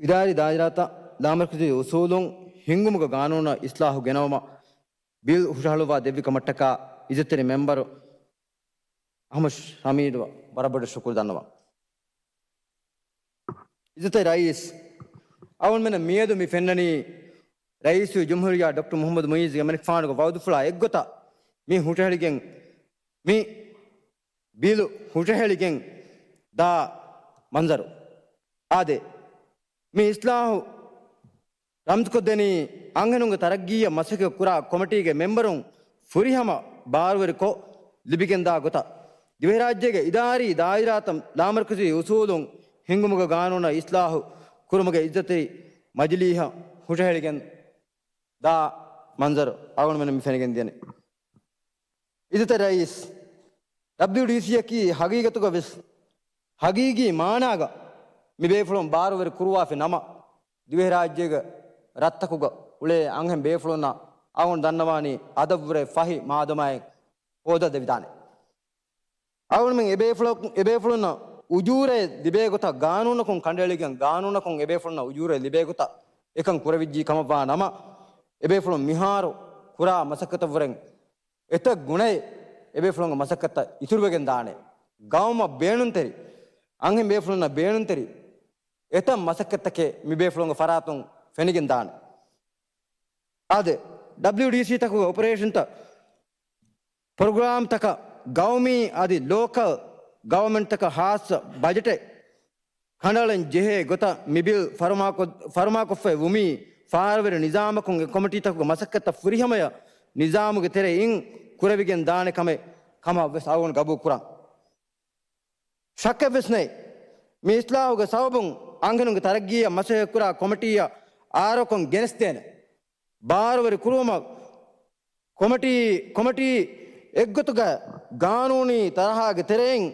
އިދާރީ ދާއިރާތައް ލާމަރުކަޒީ އުސޫލުން ހިންގުމުގެ ގާނޫނަށް އިސްލާހު ގެނައުމަށް ބިލް ހުށަހަޅުއްވާ ދެއްވި ކަމަށްޓަކާ އިއްޒަތްތެރި މެމްބަރު އަހްމަދު ޝަމީމަށް ވަރަށް ބޮޑަށް ޝުކުރު ދަންނަވަން. އިއްޒަތްތެރި ރައީސް، އަޅުގަނޑުމެންނަށް މިއަދު މި ފެންނަނީ ރައީސުލްޖުމްހޫރިއްޔާ ޑޮކްޓަރ މުޙައްމަދު މުޢިއްޒުގެ އެމަނިކުފާނުގެ ވައުދުފުޅާ އެއްގޮތަށް މި ހުށަހެޅިގެން މި ބިލު ހުށަހެޅިގެން ދާ މަންޒަރު. އާދެ، މި އިސްލާހު ރަމްޒުކޮށްދެނީ އަންހެނުންގެ ތަރައްގީއަށް މަސައްކަތް ކުރާ ކޮމިޓީގެ މެމްބަރުން ފުރިހަމަ ބާރުވެރިކޮށް ލިބިގެންދާ ގޮތަށް. ދިވެހިރާއްޖޭގެ އިދާރީ ދާއިރާތައް ލާމަރުކަޒީ އުސޫލުން ހިންގުމުގެ ގާނޫނަށް އިސްލާހު ކުރުމުގެ އިއްޒަތްތެރި މަޖިލީހަށް ހުށަހެޅިގެން ދާ މަންޒަރު އަޅުގަނޑުމެން މި ފެނިގެން ދިޔަނީ. އިއްޒަތްތެރި ރައީސް، ޑަބްލިޔުޑީސީއަކީ ހަގީގަތުގަ ވެސް ހަގީގީ މާނާގަ މި ބޭފުޅުން ބާރުވެރި ކުރުވާފި ނަމަ، ދިވެހިރާއްޖޭގެ ރަށްތަކުގަ އުޅޭ އަންހެން ބޭފުޅުންނަށް އަޅުގަނޑު ދަންނަވާނީ އަދަށްވުރެ ފަހި މާދަމާއެއް ހޯދަދެވިދާނެ. އަޅުގަނޑުމެން އެބޭފުޅަކު-، އެބޭފުޅުންނަށް އުޖޫރައެއް ލިބޭގޮތަށް ގާނޫނަކުން ކަނޑައެޅިގެން، ގާނޫނަކުން އެބޭފުޅުންނަށް އުޖޫރައެއް ލިބޭގޮތަށް އެކަން ކުރެވިއްޖީ ކަމަށްވާ ނަމަ، އެބޭފުޅުން މިހާރު ކުރާ މަސައްކަތަށްވުރެން އެތައް ގުނައެއް އެބޭފުޅުންގެ މަސައްކަތަށް އިތުރުވެގެން ދާނެ. ގައުމަށް ބޭނުންތެރި، އަންހެން ބޭފުޅުންނަށް ބޭނުންތެރި އެތައް މަސައްކަތްތަކެއް މި ބޭފުޅުންގެ ފަރާތުން ފެނިގެން ދާނެ. އާދެ، ޑަބްލިއުޑީސީތަކުގެ އޮޕަރޭޝަންތައް، ޕްރޮގްރާމްތަކަށް ގައުމީ އަދި ލޯކަލް ގަވަރމަންޓްތަކަށް ހާއްސަ ބަޖެޓެއް ކަނޑައަޅަން ޖެހޭ ގޮތަށް މި ބިލް ފަރުމާކޮށް، ފަރުމާކޮށްފައި ވުމީ، ފާރަވެރި ނިޒާމަކުން އެ ކޮމިޓީތަކުގެ މަސައްކަތްތައް ފުރިހަމަޔަށް ނިޒާމުގެ ތެރެއިން ކުރެވިގެން ދާނެ ކަމެއް ކަމަށް ވެސް އަޅުގަނޑު ގަބޫލު ކުރަން. ޝައްކެއް ވެސް ނެތް، މި އިސްލާހުގެ ސަބަބުން އަންހެނުންގެ ތަރައްގީއަށް މަސައްކަތް ކުރާ ކޮމިޓީއަށް އާރޯކޮން ގެނެސްދޭނެ. ބާރުވެރި ކުރުވުމަށް ކޮމިޓީ، ކޮމިޓީ އެއްގޮތުގަ ގާނޫނީ ތަރަހާގެ ތެރެއިން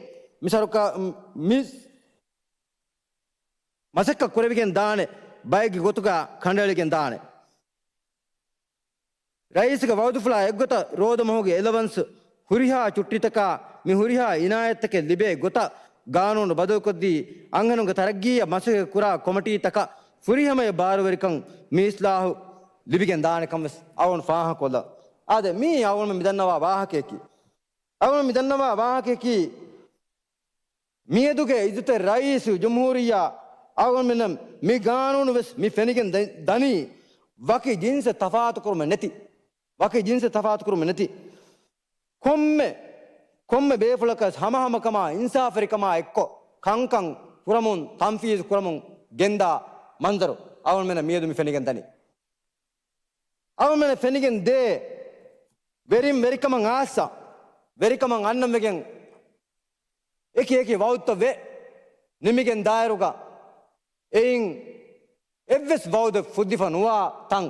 މި ސަރުކާ-، މި މަސައްކަތް ކުރެވިގެން ދާނެ ބައެއްގެ ގޮތުގަ ކަނޑައެޅިގެން ދާނެ. ރައީސްގެ ވައުދުފުޅާ އެއްގޮތަށް ރޯދަމަހުގެ އެލަވަންސް ހުރިހާ ޗުއްޓީތަކާ މި ހުރިހާ އިނާޔަތްތަކެއް ލިބޭ ގޮތަށް ގާނޫނު ބަދަލުކޮށްދީ، އަންހެނުންގެ ތަރައްގީއަށް މަސައްކަތް ކުރާ ކޮމިޓީތަކަށް ފުރިހަމަޔަށް ބާރުވެރިކަން މި އިސްލާހު ލިބިގެން ދާނެ ކަން ވެސް އަޅުގަނޑު ފާހަގަކޮށްލަން. އާދެ، މީ އަޅުގަނޑު މި ދަންނަވާ ވާހަކަޔަކީ. އަޅުގަނޑު މި ދަންނަވާ ވާހަކަޔަކީ، މިއަދުގެ އިއްޒަތްތެރި ރައީސު ޖުމްހޫރިއްޔާ އަޅުގަނޑުމެންނަށް މި ގާނޫނު ވެސް މި ފެނިގެން ދަ-، ދަނީ ވަކި ޖިންސެއް ތަފާތުކުރުމެއް ނެތި. ވަކި ޖިންސެއް ތަފާތުކުރުމެއް ނެތި. ކޮންމެ، ކޮންމެ ބޭފުޅަކަސް ހަމަހަމަކަމާ އިންސާފުވެރިކަމާ އެއްކޮށް ކަންކަން ކުރަމުން ތަންފީޒު ކުރަމުން ގެންދާ މަންޒަރު އަޅުގަނޑުމެންނަށް މިއަދު މި ފެނިގެން ދަނީ. އަޅުގަނޑުމެންނަށް ފެނިގެން ދޭ ވެރިން ވެރިކަމަށް އާއްސަ، ވެރިކަމަށް އަންނަންވެގެން އެކި އެކި ވައުދުތައް ވެ ނިމިގެން ދާއިރުގަ އެއިން އެއްވެސް ވައުދެއް ފުއްދިފަ ނުވާ ތަން.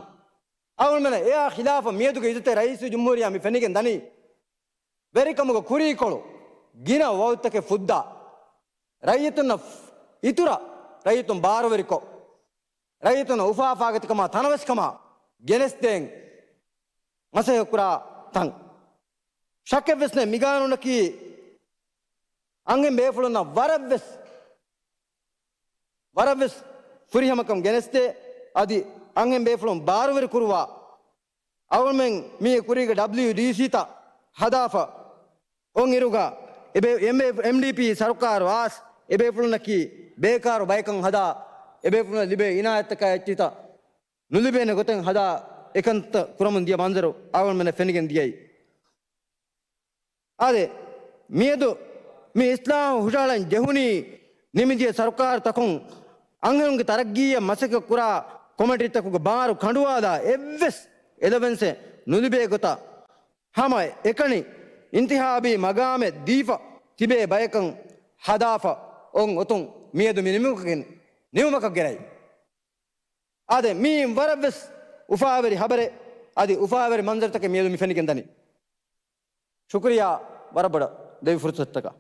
އަޅުގަނޑުމެންނަށް އެއާ ޚިލާފަށް މިއަދުގެ އިއްޒަތްތެރި ރައީސުލްޖުމްހޫރިއްޔާ މި ފެނިގެން ދަނީ ވެރިކަމުގެ ކުރީކޮޅު ގިނަ ވައުދުތަކެއް ފުއްދާ، ރައްޔިތުންނަށް އިތުރަށް ރައްޔިތުން ބާރުވެރިކޮށް، ރައްޔިތުންނަށް އުފާ އުފާގަތިކަމާ ތަނަވަސްކަމާ ގެނެސްދޭން މަސައްކަތްކުރާ ތަން. ޝައްކެއްވެސް ނެތް، މިގާނޫނަކީ އަންހެން ބޭފުޅުންނަށް ވަރަށްވެސް، ވަރަށްވެސް ފުރިހަމަކަން ގެނެސްދޭ. އަދި އަންހެން ބޭފުޅުން ބާރުވެރި ކުރުވާ، އަޅުގަނޑުމެން މި ކުރީގެ ޑަބްލިއުޑީސީތައް ހަދާފަ އޮން އިރުގަ އެބޭ-، އެމް-، އެމްޑީޕީ ސަރުކާރު އާސް އެބޭފުޅުންނަކީ ބޭކާރު ބަޔަކަށް ހަދާ، އެބޭފުޅުންނަށް ލިބޭ އިނާޔަތްތަކާ އެއްޗިތައް ނުލިބޭނެ ގޮތެއް ހަދާ، އެކަންތައް ކުރަމުން ދިޔަ މަންޒަރު އަޅުގަނޑުމެންނަށް ފެނިގެން ދިޔައީ. އާދެ، މިއަދު މި އިސްލާހު ހުށަހަޅަން ޖެހުނީ، ނިމިދިޔަ ސަރުކާރުތަކުން އަންހެނުންގެ ތަރައްގީއަށް މަސައްކަތް ކުރާ ކޮމިޓީތަކުގެ ބާރު ކަނޑުވާލާ އެއްވެސް އެލަވެންސެއް ނުލިބޭ ގޮތަށް، ހަމަ އެކަނި އިންތިހާބީ މަގާމެއް ދީފަ ތިބޭ ބަޔަކަށް ހަދާފަ އޮން އޮތުން މިއަދު މި ނިމުމަކަށް، ނިމުމަކަށް ގެނައީ. އާދެ، މީ ވަރަށްވެސް އުފާވެރި ހަބަރެއް، އަދި އުފާވެރި މަންޒަރުތަކެއް މިއަދު މި ފެނިގެން ދަނީ. ޝުކުރިއްޔާ ވަރަށް ބޮޑަށް ދެއްވި ފުރުސަތުތަކަށް.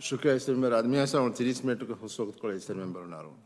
ޝުކުރިއްޔާ އިސްތަށި މެމްބަރ. އަދި މި އަސް ތިރީސް މިނެޓުގެ ހުސް ވަގުތުކޮޅެއް އިސްތަށި މެމްބަރުންނަށް އަރުވަން.